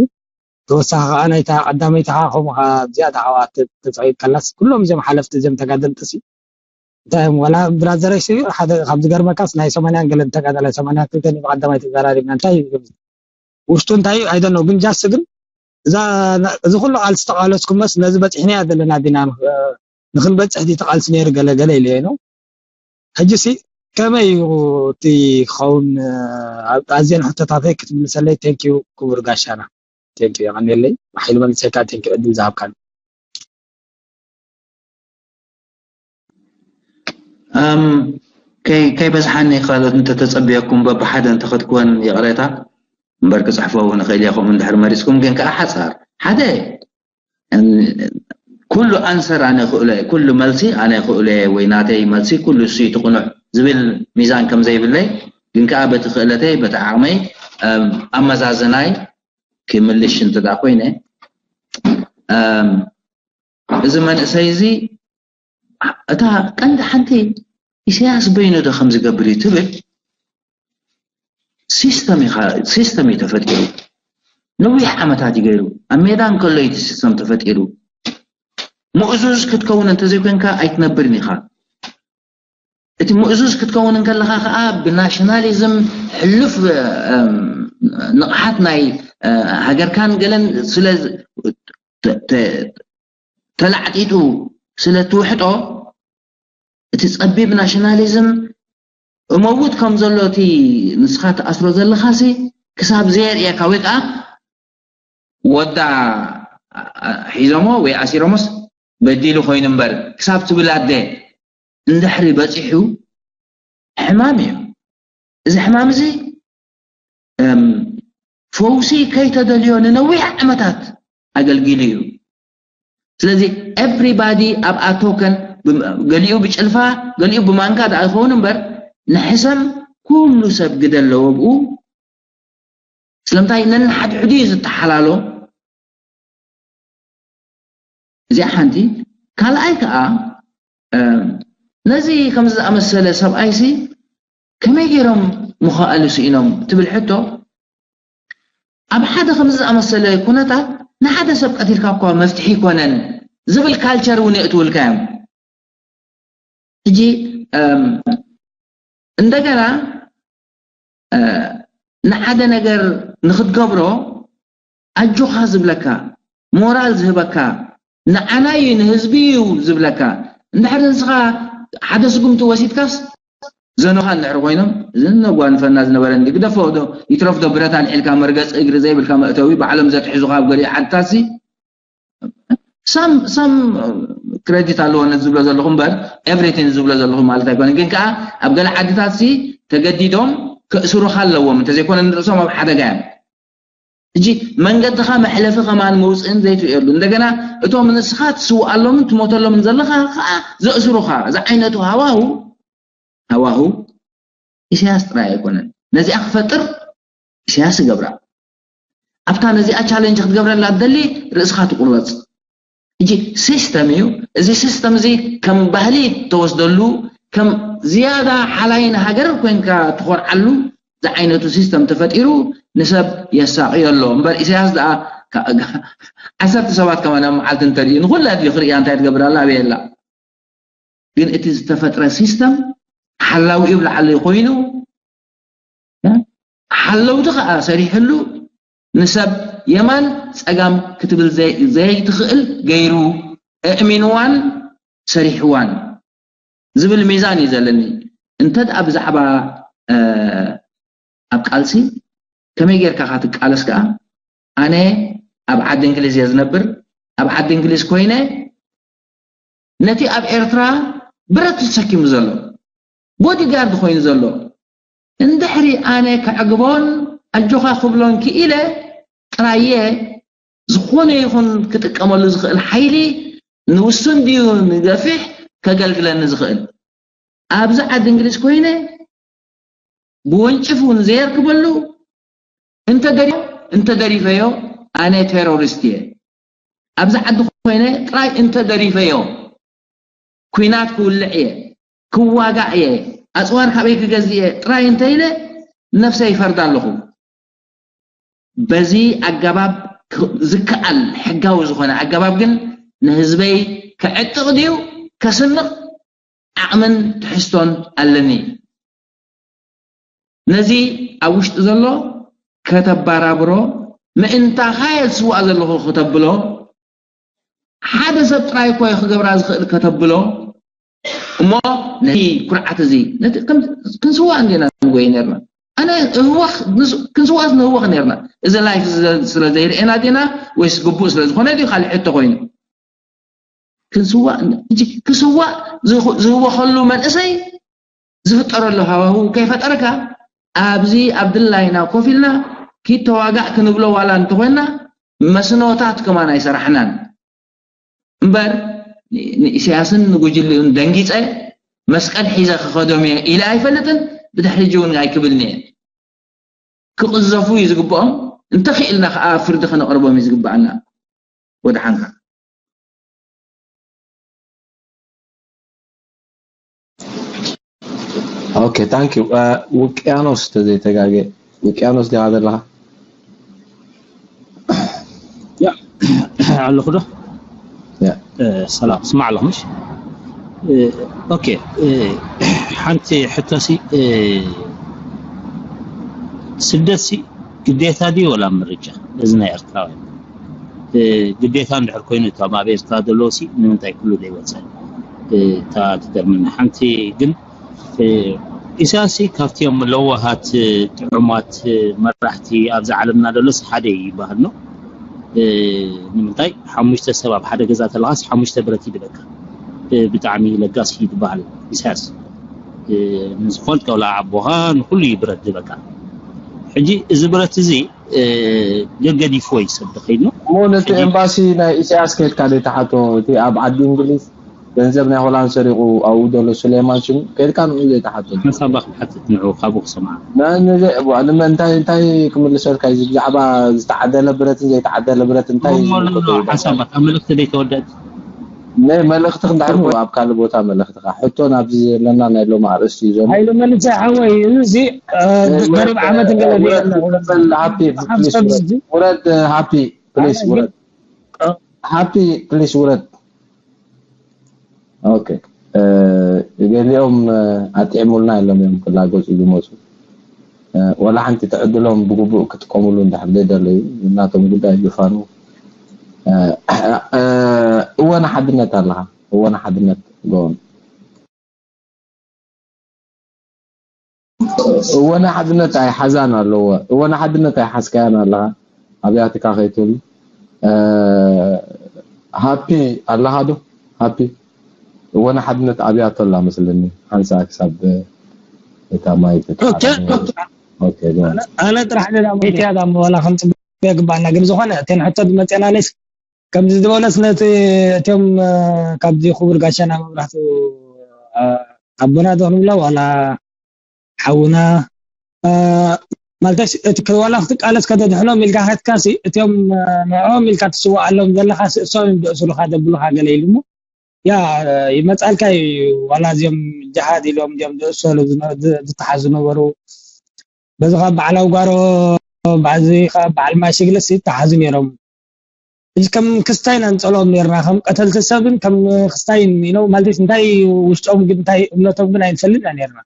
ተወሳኺ ከዓ ናይታ ቀዳመይቲ ከዓ ከምኡ ከዓ እዚኣ እታ ሓዋ ተፃዊት ከላስ ኩሎም እዚኦም ሓለፍቲ እዚኦም ተጋደልቲ ሲ እንታይ እዮም ዋላ ብራዘረይ ሲ ሓደ ካብ ዝገርመካስ ናይ ሰማንያን ገለን ተጋዳላይ ሰማንያ ክልተን ብቀዳማይ ተዘራሪብና እንታይ እዩ ውሽጡ እንታይ እዩ ኣይደኖ ግን ጃስ ግን እዛ እዚ ኩሉ ቃልሲ ተቃለስኩመስ ነዚ በፂሕናያ ዘለና ዲና ንክንበፅሕ ዲ ተቃልሲ ነይሩ ገለገለ ኢለ ነው ሕጂ ሲ ከመይ እዩ እቲ ክኸውን ኣዝየን ሕቶታተይ ክትምልሰለይ ቴንኪዩ ክቡር ጋሻና ቴንኪዩ የቀንየለይ ሓይሉ መልሰካ ቴንኪዩ ዕድል ዝሃብካኒ ከይበዝሓኒ ካልኦት እንተተፀብየኩም በብሓደ እንተኸድክወን ይቕሬታ እምበር ክፅሕፎ እውን እኽእል እየ ከምኡ እንድሕር መሪፅኩም ግን ከዓ ሓፃር ሓደ ኩሉ ኣንሰር ኣነ ክእሎ ኩሉ መልሲ ኣነ ክእሎ ወይ ናተይ መልሲ ኩሉ እሱ ትቕኑዕ ዝብል ሚዛን ከም ዘይብለይ ግን ከዓ በቲ ክእለተይ በቲ ዓቕመይ ኣመዛዝናይ ክምልሽ እንተ ኮይነ እዚ መንእሰይ እዚ እታ ቀንዲ ሓንቲ ኢሳያስ በይኑ ዶ ከም ዝገብር እዩ ትብል ሲስተም ኢኻ ሲስተም እዩ ተፈጢሩ ነዊሕ ዓመታት እዩ ገይሩ ኣብ ሜዳ እንከሎ እቲ ሲስተም ተፈጢሩ ምእዙዝ ክትከውን እንተዘይኮንካ ኣይትነብርን ኢኻ እቲ ምእዙዝ ክትከውን እንከለኻ ከዓ ብናሽናሊዝም ሕሉፍ ንቕሓት ናይ ሃገርካን ገለን ስለ ተላዕጢጡ ስለ ትውሕጦ፣ እቲ ጸቢብ ናሽናሊዝም እመውት ከም ዘሎ እቲ ንስኻ ትኣስሮ ዘለኻሲ ክሳብ ዘየርእየካ ወይ ከዓ ወዳ ሒዞሞ ወይ ኣሲሮሞስ በዲሉ ኮይኑ እምበር ክሳብ ትብል ኣደ እንድሕሪ በፂሑ ሕማም እዩ። እዚ ሕማም እዚ ፈውሲ ከይተደልዮ ንነዊሕ ዓመታት ኣገልጊሉ እዩ። ስለዚ everybody ኣብኣ ቶከን፣ ገሊኡ ብጭልፋ ገሊኡ ብማንካ ደኣ ይኸውን እምበር ንሕሰም ኩሉ ሰብ ግደ ኣለዎ ብኡ። ስለምንታይ ነንሓድሕዱ እዩ ዝተሓላሎ። እዚኣ ሓንቲ። ካልኣይ ከዓ ነዚ ከምዚ ዝኣመሰለ ሰብኣይሲ ከመይ ገይሮም ምኽኣሉ ስኢኖም ትብል ሕቶ፣ ኣብ ሓደ ከምዚ ዝኣመሰለ ኩነታት ንሓደ ሰብ ቀቲልካ እኳ መፍትሒ ይኮነን ዝብል ካልቸር እውን የእትውልካ እዮም። ሕጂ እንደገና ንሓደ ነገር ንክትገብሮ ኣጆኻ ዝብለካ፣ ሞራል ዝህበካ፣ ንዓና እዩ ንህዝቢ እዩ ዝብለካ። እንድሕር ንስኻ ሓደ ስጉምቲ ወሲድካስ ዘኖኻ እንድሕር ኮይኖም፣ እዚ ነጓንፈና ዝነበረ እንዲ ግደፎ ዶ ይትረፍ ዶ ብረት ኣልዒልካ መርገፂ እግሪ ዘይብልካ መእተዊ ባዕሎም ዘትሕዙኻ ኣብ ገሊኡ ዓድታትሲ ሳም ሳም ክሬዲት ኣለዎ ነዚ ዝብሎ ዘለኹ እምበር ኤቭሪቲን ዝብሎ ዘለኹ ማለት ኣይኮነን። ግን ከዓ ኣብ ገለ ዓድታት ሲ ተገዲዶም ከእስሩኻ ኣለዎም፣ እንተዘይኮነ ንርእሶም ኣብ ሓደጋ እዮም። ሕጂ መንገድኻ መሕለፊ ከማን መውፅእን ዘይትርእየሉ፣ እንደገና እቶም ንስኻ ትስውኣሎምን ትሞተሎምን ዘለኻ ከዓ ዘእስሩኻ። እዚ ዓይነቱ ሃዋሁ ሃዋሁ ኢሳያስ ጥራይ ኣይኮነን። ነዚኣ ክፈጥር ኢሳያስ ይገብራ። ኣብታ ነዚኣ ቻለንጅ ክትገብረላ ትደሊ ርእስኻ ትቁረፅ። ሕጂ ሲስተም እዩ። እዚ ሲስተም እዚ ከም ባህሊ ተወስደሉ፣ ከም ዝያዳ ሓላይ ንሃገር ኮይንካ ትኾርዓሉ ዝዓይነቱ ሲስተም ተፈጢሩ ንሰብ የሳቕዮ ኣሎ። እምበር ኢሳያስ ደኣ ዓሰርተ ሰባት ከማን ኣብ መዓልቲ እንተርእዩ ንኹላ ድዩ ክርእያ እንታይ ትገብር ኣላ ኣበይ ኣላ? ግን እቲ ዝተፈጥረ ሲስተም ሓላዊኡ ብላዕሊ ኮይኑ ሓለውቲ ከዓ ሰሪሕሉ ንሰብ የማን ፀጋም ክትብል ዘይትኽእል ገይሩ እእሚንዋን ሰሪሕዋን ዝብል ሚዛን እዩ ዘለኒ። እንተ ደኣ ብዛዕባ ኣብ ቃልሲ ከመይ ጌርካ ካትቃለስ ከኣ ኣነ ኣብ ዓዲ እንግሊዝ እየ ዝነብር። ኣብ ዓዲ እንግሊዝ ኮይነ ነቲ ኣብ ኤርትራ ብረት ተሰኪሙ ዘሎ ቦዲጋርድ ኮይኑ ዘሎ እንድሕሪ ኣነ ከዕግቦን ኣጆኻ ክብሎን ክኢለ ጥራየ ዝኾነ ይኹን ክጥቀመሉ ዝኽእል ሓይሊ ንውሱን ድዩ ንገፊሕ ከገልግለኒ ዝኽእል ኣብዚ ዓዲ እንግሊዝ ኮይነ ብወንጭፍ እውን ዘየርክበሉ እንተደሪፈዮ ኣነ ቴሮሪስት እየ። ኣብዚ ዓዲ ኮይነ ጥራይ እንተደሪፈዮ ኲናት ክውልዕ እየ፣ ክዋጋእ እየ፣ ኣፅዋር ካበይ ክገዝእ እየ ጥራይ እንተኢለ ነብሰይ ይፈርድ ኣለኹ። በዚ ኣገባብ ዝከኣል ሕጋዊ ዝኾነ ኣገባብ ግን ንህዝበይ ከዕጥቕ ድዩ ከስንቕ ዓቕምን ትሕዝቶን ኣለኒ። ነዚ ኣብ ውሽጢ ዘሎ ከተባራብሮ ምእንታኻ እየ ዝስዋእ ዘለኹ ከተብሎ ሓደ ሰብ ጥራይ እኮ ክገብራ ዝኽእል ከተብሎ እሞ ነቲ ኩርዓት እዚ ክንስዋእ እንዲና ንጎይ ነርና። ኣነ ህወኽ ክንስዋእ ንህወኽ ነርና። እዚ ላይፍ ስለ ዘይርእና ዲና ወይስ ግቡእ ስለ ዝኾነ ድዩ ካልእ ሕቶ ኮይኑ? ክንስዋእ ክስዋእ ዝህወኸሉ መንእሰይ ዝፍጠረሉ ሃዋህው ከይፈጠርካ ኣብዚ ኣብ ድላይና ኮፍ ኢልና ኪድ ተዋጋእ ክንብሎ ዋላ እንተኾይና መስኖታት ከማን ኣይሰራሕናን እምበር ንኢሳያስን ንጉጅልኡን ደንጊፀ መስቀል ሒዘ ክኸዶም እየ ኢለ ኣይፈልጥን። ብድሕሪ እውን ኣይክብልን እየ። ክቕዘፉ እዩ ዝግብኦም። እንተኽኢልና ከዓ ፍርዲ ከነቕርቦም እዩ ዝግብኣና። ወድሓንካ። ኦኬ ታንክ ዩ። ውቅያኖስ ተዘይተጋገ ውቅያኖስ ዲኻ ዘለኻ? ያ ኣለኹ ዶ? ሰላም ስማዕ ኣለኹ ምሽ? ኦኬ ሓንቲ ሕቶሲ ስደትሲ ግዴታ ድዩ ወላ ምርጫ? እዚ ናይ ኤርትራውያን ግዴታ እንድሕር ኮይኑ፣ እቶም ኣብ ኤርትራ ዘለዉ ሲ ንምንታይ ኩሉ ዘይወፀ? እታ ትገርመኒ ሓንቲ ግን፣ ኢሳያስ ካብቲኦም ለዋሃት ጥዑማት መራሕቲ ኣብዛ ዓለምና ደሎስ ሓደ ይበሃል ነው። ንምንታይ ሓሙሽተ ሰብ ኣብ ሓደ ገዛ ተለኻስ ሓሙሽተ ብረት ይድበካ? ብጣዕሚ ለጋስ እዩ ዝበሃል ኢሳያስ። ንዝኾን ከብላ ኣቦኻ ንኩሉ እዩ ብረት ዝበካ። ሕጂ እዚ ብረት እዚ ገገዲፍዎ እዩ ሰብ ተኸይድኖ። እሞ ነቲ ኤምባሲ ናይ ኢሳያስ ከድካ ዶ ተሓቶ? እቲ ኣብ ዓዲ እንግሊዝ ገንዘብ ናይ ሆላንድ ሰሪቑ ኣብኡ ዘሎ ሱሌማን ሽም ከድካ ንኡ ዘይተሓቶ? ሓሳባ ክትሓትት ንዑ ካብኡ ክሰምዓ። እንታይ እንታይ ክምልሰልካ እዩ ብዛዕባ ዝተዓደለ ብረትን ዘይተዓደለ ብረት እንታይ? ሓሳባ ካብ መልእክቲ ደይተወደእት ናይ መልእኽቲ ክንድሕር ኣብ ካልእ ቦታ መልእኽትኻ ሕቶ ናብዚ ዘለና ናይ ሎም ኣርእስቲ እዩ ዘሎ። ሃይለ መልሰ ሓወይ፣ እዚ እ፣ ገሪብ ዓመት እንገለ ውረድ፣ ውረድ፣ ሃፒ፣ ፕሊስ ውረድ። ውረድ፣ ሃፒ፣ ፕሊስ ውረድ። ሃፒ፣ ፕሊስ ውረድ። ኦኬ። ገሊኦም ኣጥዕሙልና ኢሎም እዮም ክላገፁ ዝመፁ። ዋላ ሓንቲ ትዕድሎም ብግቡእ ክጥቀምሉ እንድሕር ዘይደለዩ ናቶም ጉዳይ ይፋኑ። እወ ንሓድነት ኣለኻ፣ እወ ንሓድነት ጎን እወ ንሓድነት ኣይሓዛን ኣለዎ። እወ ንሓድነት ኣይሓዝካያን ኣለኻ ኣብያትካ ከይትብል። ሃፒ ኣለኻ ዶ? ሃፒ እወ ንሓድነት ኣብያቶ ኣላ መስለኒ። ሓንሳ ክሳብ እታ ማይ ኦኬ። ኣነ ጥራሕ ሌላ መፍትያ ዳ ዋላ ክንፅበ ግባና ግን ዝኾነ እተን ሕቶ ዝመፅና ሌስ ከምዚ ዝበለስ ነቲ እቶም ካብዚ ክቡር ጋሻና መብራህቱ ኣቦና ዶ ክንብሎ ዋላ ሓውና ማለተስ እቲ ዋላ ክትቃለስ ከተድሕኖም ኢልካ ከትካሲ እቶም ንዕኦም ኢልካ ትስዋኣሎም ዘለካ እሶም እዮም ደእስሩካ ደብሉካ ገለ ኢሉ እሞ ያ ይመጻልካ እዩ። ዋላ እዚኦም ጅሃድ ኢሎም እዚኦም ዝእሰሩ ዝተሓዙ ነበሩ። በዚ ካብ በዓል ኣውጋሮ በዚ ካብ በዓል ማይ ሽግለስ ይተሓዙ ነይሮም። እዚ ከም ክስታይ ኢና ንጸልኦም ነርና ከም ቀተልቲ ሰብን ከም ክስታይን ኢኖ ማለት እንታይ ውሽጦም ግን እንታይ እምነቶም ግን ኣይንፈልጥ ኢና ነርና።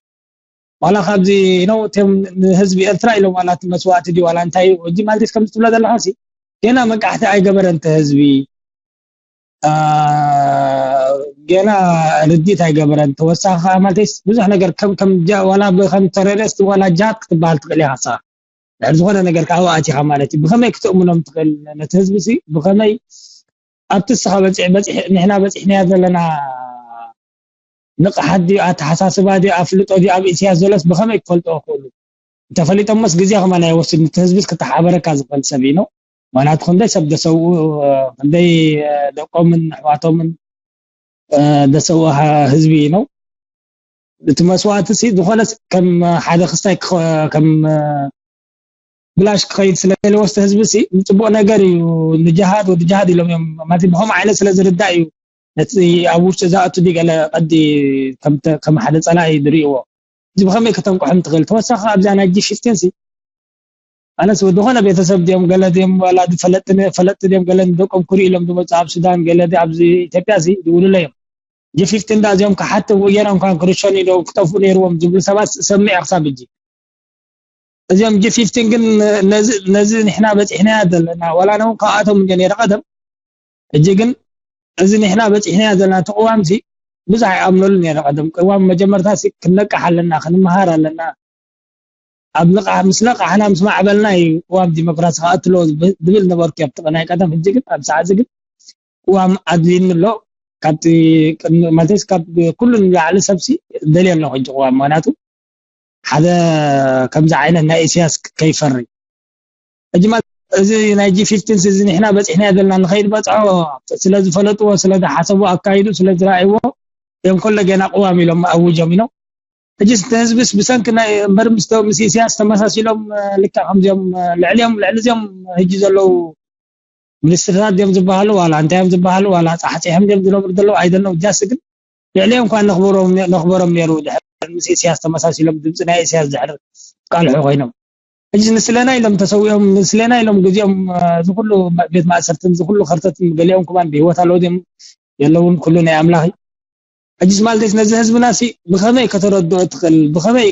ዋላ ካብዚ ነው እቶም ንህዝቢ ኤርትራ ኢሎም ዋላ እቲ መስዋእቲ ድዩ ዋላ እንታይ እዩ ሕጂ ማለት ከም ትብሎ ዘለካ ሲ ገና መቃሕቲ ኣይገበረን እቲ ህዝቢ ገና ርዲት ኣይገበረን። ተወሳኺ ከዓ ማለተይስ ብዙሕ ነገር ከም ከም ዋላ ከም ተሮሪስት ዋላ ጃት ክትበሃል ትኽእል ኢኻ ንስኻ ድሕሪ ዝኾነ ነገር ከዓ ኣብኡ ኣቲኻ ማለት እዩ። ብኸመይ ክትእምኖም ትኽእል ነቲ ህዝቢ ሲ ብኸመይ ኣብቲ ንስኻ በፂሕ በፂሕ ንሕና በፂሕናያ ዘለና ንቕሓት ድዩ ኣተሓሳስባ ድዩ ኣፍልጦ ድዩ ኣብ ኢሳያስ ዘሎስ ብኸመይ ክፈልጦ ክኽእሉ? እንተፈሊጦሞስ ግዜ ከማን ኣይወስድ ነቲ ህዝብስ ክተሓበረካ ዝኽእል ሰብ እዩ ነው። ምክንያቱ ክንደይ ሰብ ደሰውኡ ክንደይ ደቆምን ኣሕዋቶምን ደሰውኡ ህዝቢ እዩ ነው። እቲ መስዋእቲ ሲ ዝኾነ ከም ሓደ ክስታይ ከም ብላሽ ክኸይድ ስለ ዘይለዎ እቲ ህዝቢ ሲ ንፅቡቅ ነገር እዩ ንጅሃድ ወዲ ጅሃድ ኢሎም እዮም ማለት ብኸምኡ ዓይነት ስለ ዝርዳእ እዩ ነቲ ኣብ ውሽጢ ዝኣቱ ዲ ገለ ቀዲ ከም ሓደ ፀላኢ ዝርእይዎ እዚ ብኸመይ ከተንቅሖም ትኽእል ተወሳኺ ኣብዛ ናይ ጂ ፊፍቲን ሲ ኣነስ ዝኾነ ቤተሰብ ድዮም ገለ ድዮም ወላ ፈለጥቲ ድዮም ገለ ንደቆም ክርኢ ኢሎም ዝመፁ ኣብ ሱዳን ገለ ኣብዚ ኢትዮጵያ ሲ ዝውልሎ እዮም ጂ ፊፍቲን ዳ እዚኦም ክሓትው ገይሮም ካን ክርሸኑ ኢሎም ክጠፍኡ ነይርዎም ዝብሉ ሰባት ሰሚዐ ክሳብ እጂ እዚኦም ጂ ፊፍቲን ግን ነዚ ንሕና በፂሕናያ ዘለና ዋላ ነውን ካብኣቶም እንደ ነይረ ቀደም ሕጂ ግን እዚ ንሕና በፂሕናያ ዘለና እቲ ቅዋም ሲ ብዙሕ ኣይኣምነሉ ነይረ ቀደም ቅዋም መጀመርታ ሲ ክንነቅሕ ኣለና ክንመሃር ኣለና ኣብ ንቃሕ ምስ ነቃሕና ምስ ማዕበልና እዩ ቅዋም ዲሞክራሲ ክኣትሎ ዝብል ነበርኩ ኣብቲ ናይ ቀደም ሕጂ ግን ኣብ ሰዓት ግን ቅዋም ኣድልዩኒ ኣሎ ካብቲ ማለትስ ካብ ኩሉ ንላዕሊ ሰብሲ ደልየ ኣለኹ ሕጂ ቅዋም ምክንያቱ ሓደ ከምዚ ዓይነት ናይ ኢሳያስ ከይፈሪ ሕጂ ማለት እዚ ናይ ጂ ፊፍቲን እዚ ንሕና በፂሕና ዘለና ንኸይድ በፅሖ ስለ ዝፈለጥዎ ስለ ዝሓሰቡ ኣካይዱ ስለ ዝረኣይዎ እዮም ከሎ ገና ቅዋም ኢሎም ኣውጆም ኢሎም ሕጂ ህዝብስ ብሰንኪ ናይ እምበር ምስ ምስ ኢሳያስ ተመሳሲሎም ልካ ከምዚኦም ልዕሊኦም ልዕሊ እዚኦም ሕጂ ዘለዉ ሚኒስትርታት ድዮም ዝበሃሉ ዋላ እንታይ እዮም ዝበሃሉ ዋላ ፃሕፂሖም ድዮም ዝነብሩ ዘለዉ ኣይደነው ጃስ ግን ልዕሊኦም እኳ ነኽበሮም ነኽበሮም ነይሩ ድሕር ምስ ኢሳያስ ተመሳሲሎም ድምፂ ናይ ኢሳያስ ድሕር ቃልሑ ኮይኖም ሕጂ ንስለና ኢሎም ተሰዊኦም ንስለና ኢሎም ግዜኦም እዚ ኩሉ ቤት ማእሰርትን እዚ ኩሉ ከርተትን ገሊኦም ከማን ብሂወት ኣለዉ ድዮም የለውን ኩሉ ናይ ኣምላኽ እዩ ሕጂስ ማለተይስ ነዚ ህዝብና ሲ ብኸመይ ከተረድኦ ትኽእል ብኸመይ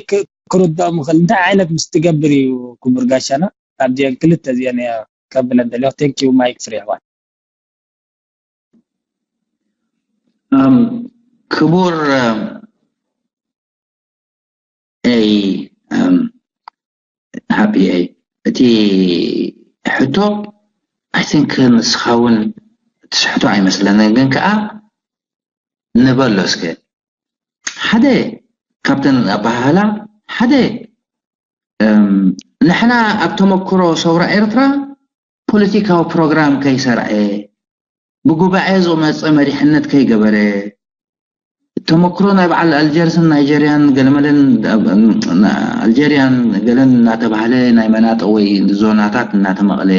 ክርድኦም ይኽእል እንታይ ዓይነት ምስ ትገብር እዩ ክቡር ጋሻና ኣብዚአን ክልተ እዚአን እየ ከብለጥ ደልዮ። Thank you ማይክ ፍሬ ኣሕዋት። እም፣ ክቡር እም፣ ኤይ እም፣ ሃፒ ኤይ፣ እቲ ሕቶ I think ንስኻ እውን ትስሕቶ ኣይመስለንን፣ ግን ከዓ ንበሎ እስከ ሓደ ካብተን ኣበሃህላ ሓደ እም፣ ንሕና ኣብ ተመክሮ ሰውራ ኤርትራ ፖለቲካዊ ፕሮግራም ከይሰርዐ ብጉባኤ ዝመፀ መሪሕነት ከይገበረ ተመክሮ ናይ በዓል ኣልጀርስን ናይጀርያን ገለመለን ኣልጀርያን ገለን እናተባህለ ናይ መናጠ ወይ ዞናታት እናተመቕለ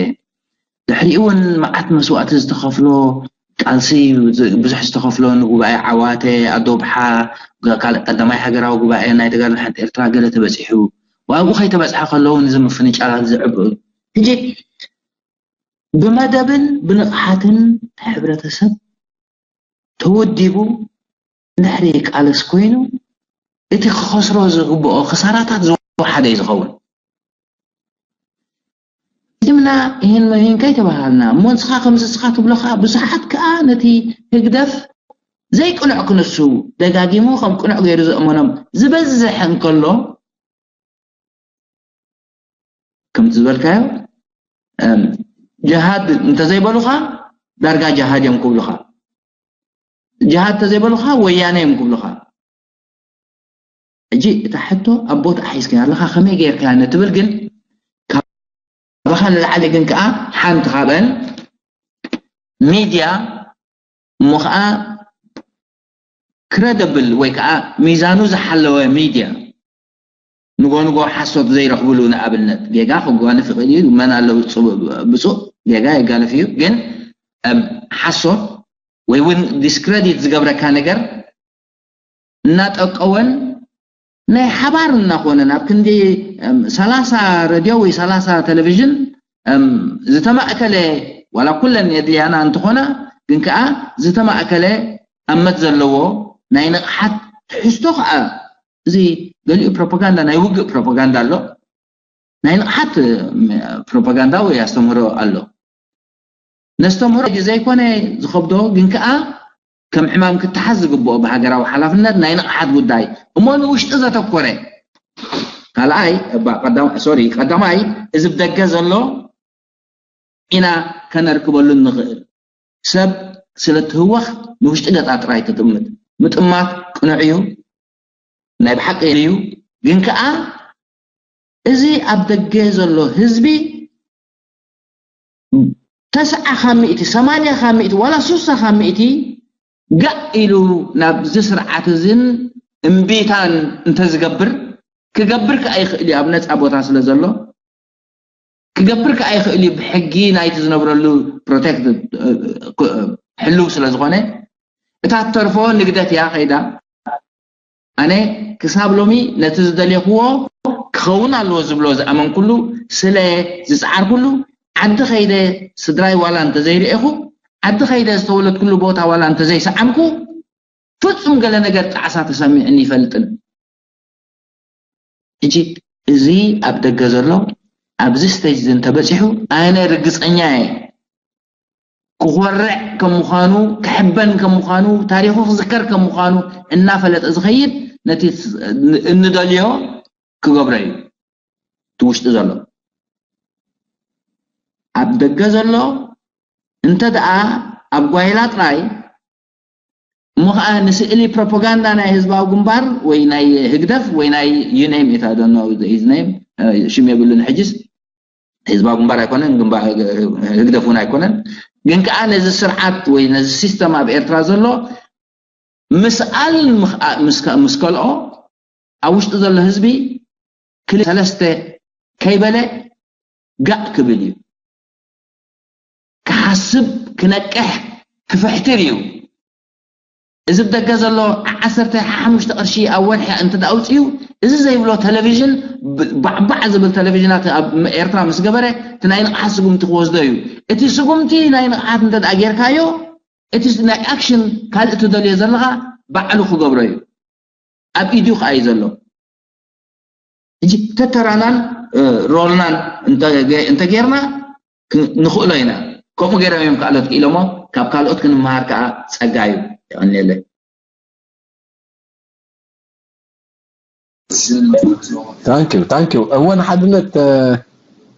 ድሕሪኡ እውን መዓት መስዋእቲ ዝተኸፍሎ ቃልሲ ብዙሕ ዝተኸፍሎ ንጉባኤ ዓዋተ ኣዶብሓ ካልእ ቀዳማይ ሃገራዊ ጉባኤ ናይ ተጋድሎ ሓንቲ ኤርትራ ገለ ተበፂሑ ኣብኡ ከይተበፅሐ ከለዉ ንዚ ምፍንጫላት ዝዕብ ሕጂ ብመደብን ብንቕሓትን ሕብረተሰብ ተወዲቡ ድሕሪ ቃለስ ኮይኑ እቲ ክኸስሮ ዝግብኦ ክሳራታት ዝወሓደ እዩ ዝኸውን። ጅምና ይህን መሂን ከይተባሃልና እሞ ንስኻ ከምዚ ንስኻ ትብሎ ከዓ ብዙሓት ከዓ ነቲ ህግደፍ ዘይቅኑዕ ክንሱ ደጋጊሙ ከም ቅኑዕ ገይሩ ዘእመኖም ዝበዝሕ እንከሎ ከምቲ ዝበልካዮ ጀሃድ እንተዘይበሉኻ ዳርጋ ጀሃድ እዮም ክብሉኻ። ጅሃድ ተዘይበሉኻ ወያነ እዮም ክብሉኻ። ሕጂ እታ ሕቶ ኣብ ቦታ ሒዝካ ኣለኻ ከመይ ጌርካ ነትብል ግን ካባኻ ንላዕሊ ግን ከዓ ሓንቲ ካብአን ሚድያ እሞ ከዓ ክረደብል ወይ ከዓ ሚዛኑ ዝሓለወ ሚድያ ንጎ ንጎ ሓሶት ዘይረኽብሉ ንኣብነት ጌጋ ክጓነፍ ይኽእል እዩ መን ኣለዉ ብፁእ ጌጋ የጋንፍ እዩ ግን ሓሶት ወይ እውን ዲስክረዲት ዝገብረካ ነገር እናጠቀወን ናይ ሓባር እናኾነ ናብ ክንዲ ሰላሳ ረድዮ ወይ ሰላሳ ቴሌቪዥን ዝተማእከለ ዋላ ኩለን የድልያና እንትኾና ግን ከዓ ዝተማእከለ ኣመት ዘለዎ ናይ ንቕሓት ትሕዝቶ ከዓ እዚ ገሊኡ ፕሮፓጋንዳ ናይ ውግእ ፕሮፓጋንዳ ኣሎ ናይ ንቕሓት ፕሮፓጋንዳ ወይ ኣስተምህሮ ኣሎ ነስተምህሮ ዘይኮነ ዝኸብዶ ግን ከዓ ከም ሕማም ክተሓዝ ዝግብኦ ብሃገራዊ ሓላፍነት ናይ ንቕሓት ጉዳይ እሞ ንውሽጢ ዘተኮረ ካልኣይ ሶሪ ቀዳማይ እዚ ብደገ ዘሎ ኢና ከነርክበሉ እንኽእል ሰብ ስለ ትህወኽ ንውሽጢ ገጻ ጥራይ ትጥምት ምጥማት ቅኑዕ እዩ ናይ ብሓቂ እዩ ግን ከዓ እዚ ኣብ ደገ ዘሎ ህዝቢ ተስዓ ካብ ሚእቲ ሰማንያ ካብ ሚእቲ ዋላ ሱሳ ካብ ሚእቲ ጋእ ኢሉ ናብዚ ስርዓት እዝን እምቢታን እንተዝገብር ክገብር ከዓ ይኽእል እዩ ኣብ ነፃ ቦታ ስለ ዘሎ ክገብር ከዓ ይኽእል እዩ ብሕጊ ናይቲ ዝነብረሉ ፕሮቴክት ሕልው ስለ ዝኾነ እታ ትተርፎ ንግደት እያ ከይዳ ኣነ ክሳብ ሎሚ ነቲ ዝደልየክዎ ክኸውን ኣለዎ ዝብሎ ዝኣመንኩሉ ስለ ዝፀዓርኩሉ ዓዲ ከይደ ስድራይ ዋላ እንተዘይርእኹ ዓዲ ከይደ ዝተወለድኩሉ ቦታ ዋላ እንተዘይሰዓምኩ ፍፁም ገለ ነገር ጣዕሳ ተሰሚዕኒ ይፈልጥን ሕጂ እዚ ኣብ ደገ ዘሎ ኣብዚ ስቴጅ እዚ እንተበፂሑ ኣነ ርግፀኛ እየ ክኾርዕ ከም ምዃኑ ክሕበን ከም ምዃኑ ታሪኹ ክዝከር ከም ምዃኑ እናፈለጠ ዝኸይድ ነቲ እንደልዮ ክገብሮ እዩ እቲ ውሽጢ ዘሎ ኣብ ደገ ዘሎ እንተ ደኣ ኣብ ጓይላ ጥራይ እሞ ከዓ ንስእሊ ፕሮፓጋንዳ ናይ ህዝባዊ ግንባር ወይ ናይ ህግደፍ ወይ ናይ ዩኔም ኢታ ዶኖ ሽም የብሉን ሕጅስ ህዝባዊ ግንባር ኣይኮነን ህግደፍ እውን ኣይኮነን ግን ከዓ ነዚ ስርዓት ወይ ነዚ ሲስተም ኣብ ኤርትራ ዘሎ ምስኣል ምስ ከልኦ ኣብ ውሽጢ ዘሎ ህዝቢ ክል ሰለስተ ከይበለ ጋእ ክብል እዩ ክሓስብ ክነቅሕ ክፍሕትር እዩ እዚ ብደገ ዘሎ ዓሰርተ ሓሙሽተ ቅርሺ ኣብ ወርሒ እንተ ኣውፅኡ እዚ ዘይብሎ ቴሌቪዥን ባዕባዕ ዝብል ቴሌቪዥናት ኣብ ኤርትራ ምስ ገበረ እቲ ናይ ንቕሓት ስጉምቲ ክወስዶ እዩ እቲ ስጉምቲ ናይ ንቕሓት እንተ ጌርካዮ እቲ ናይ ኣክሽን ካልእ ትደልዮ ዘለኻ ባዕሉ ክገብሮ እዩ ኣብ ኢዱ ከዓ እዩ ዘሎ ሕጂ ተተራናን እ፣ ሮልናን እንተ ገ-፣ እንተ ጌርና ክ-፣ ንኽእሎ ኢና። ከምኡ ገይሮም እዮም ካልኦት ክኢሎሞ፣ ካብ ካልኦት ክንመሃር ከዓ ጸጋ እዩ። የቐንየለይ። ታንኪዩ ታንኪዩ። እወ ንሓድነት፣ እ፣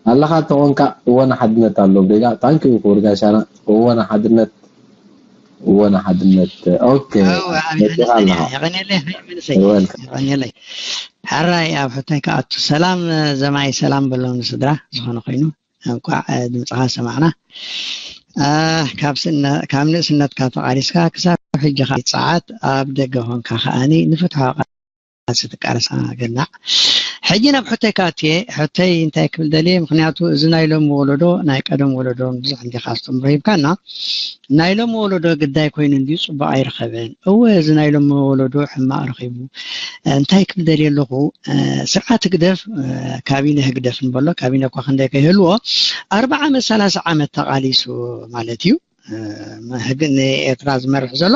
ኣለኻ ተኾንካ እወ ንሓድነት ኣሎ ብሬጋ። ታንኪዩ ክቡር ጋሻና። እወ ንሓድነት፣ እወ ንሓድነት። ኦኬ፣ እወ፣ ኣብ መጺኻ የቐንየለይ፣ ኣለኻ። የቐንየለይ፣ ሃይ መንእሰይ፣ እወ፣ ወልካ። የቐንየለይ። ሕራይ ኣብ ሕቶይ ክኣቱ። ሰላም፣ እ፣ ዘማይ፣ ሰላም በሎም ንስድራ፣ ዝኾነ ኮይኑ። እንኳዕ፣ እ፣ ድምፅኻ ሰማዕና። እ፣ ካብ ስነ-፣ ካብ ንእስነትካ ተቓሊስካ ክሳብ ሕጂ ኸኣ ጸዓት ኣብ ደገ ኾንካ ከኣኒ ንፍትሓዊ ቃልሲ ትቃለስ ገናዕ። ሕጂ ናብ ሕቶይ ክኣቱ እየ። ሕቶይ እንታይ ክብል ደልየ? ምኽንያቱ እዚ ናይ ሎሚ ወለዶ ናይ ቀደም ወለዶ ብዙሕ እንዲኻ ኣስተምህሮ ሂብካና። ናይ ሎሚ ወለዶ ግዳይ ኮይኑ እንድዩ ጽቡቕ ኣይረኸበን። እወ፣ እዚ ናይ ሎሚ ወለዶ ሕማቕ ረኺቡ። እንታይ ክብል ደልየ ኣለኹ? እ፣ ስርዓት ህግደፍ፣ እ፣ ካቢነ ህግደፍ ንበሎ፣ ካቢነ እኳ ክንደይ ከይህልዎ፣ ኣርብዓ ዓመት፣ ሰላሳ ዓመት ተቓሊሱ ማለት እዩ። እ፣ ህግ-፣ ንኤርትራ ዝመርሕ ዘሎ።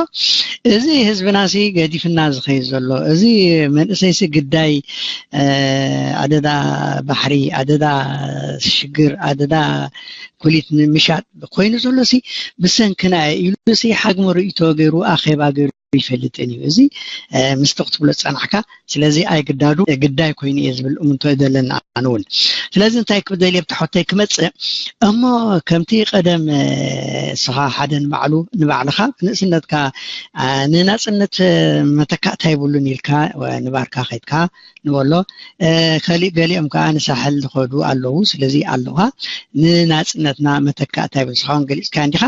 እዚ ህዝብናሲ ገዲፍና ዝኸይድ ዘሎ፣ እዚ መንእሰይሲ ግዳይ፣ እ፣ ኣደዳ ባሕሪ፣ ኣደዳ ሽግር፣ ኣደዳ ኩሊት ንምሻጥ ኮይኑ ዘሎሲ ብሰንክና እዩ ኢሉሲ ሓግሞ ርእይቶ ገይሩ ኣኼባ ገይሩ ይፈልጥን እዩ። እዚ፣ እ፣ ምስቲ ክትብሎ ዝጸናሕካ፣ ስለዚ ኣይግዳዱ፣ ግዳይ ኮይኑ እየ ዝብል እምንቶ እዩ ዘለና ኣነ እውን። ስለዚ እንታይ ክብል ደልየ ኣብቲ ሕቶይ ክመጽእ እሞ፣ ከምቲ ቀደም፣ እ፣ እስኻ ሓደ ንባዕሉ፣ ንባዕልኻ ብንእስነትካ፣ እ፣ ንናጽነት፣ እ፣ መተካእታ የብሉን ኢልካ፣ እ፣ ንባርካ ከይድካ ንበሎ። እ፣ ከሊእ ገሊኦም ከኣ ንሳሕል ዝኸዱ ኣለዉ። ስለዚ ኣለኻ ንናጽነትና መተካእታ የብሉን። ንስኻ እውን ገሊጽካዮ እንዲኻ።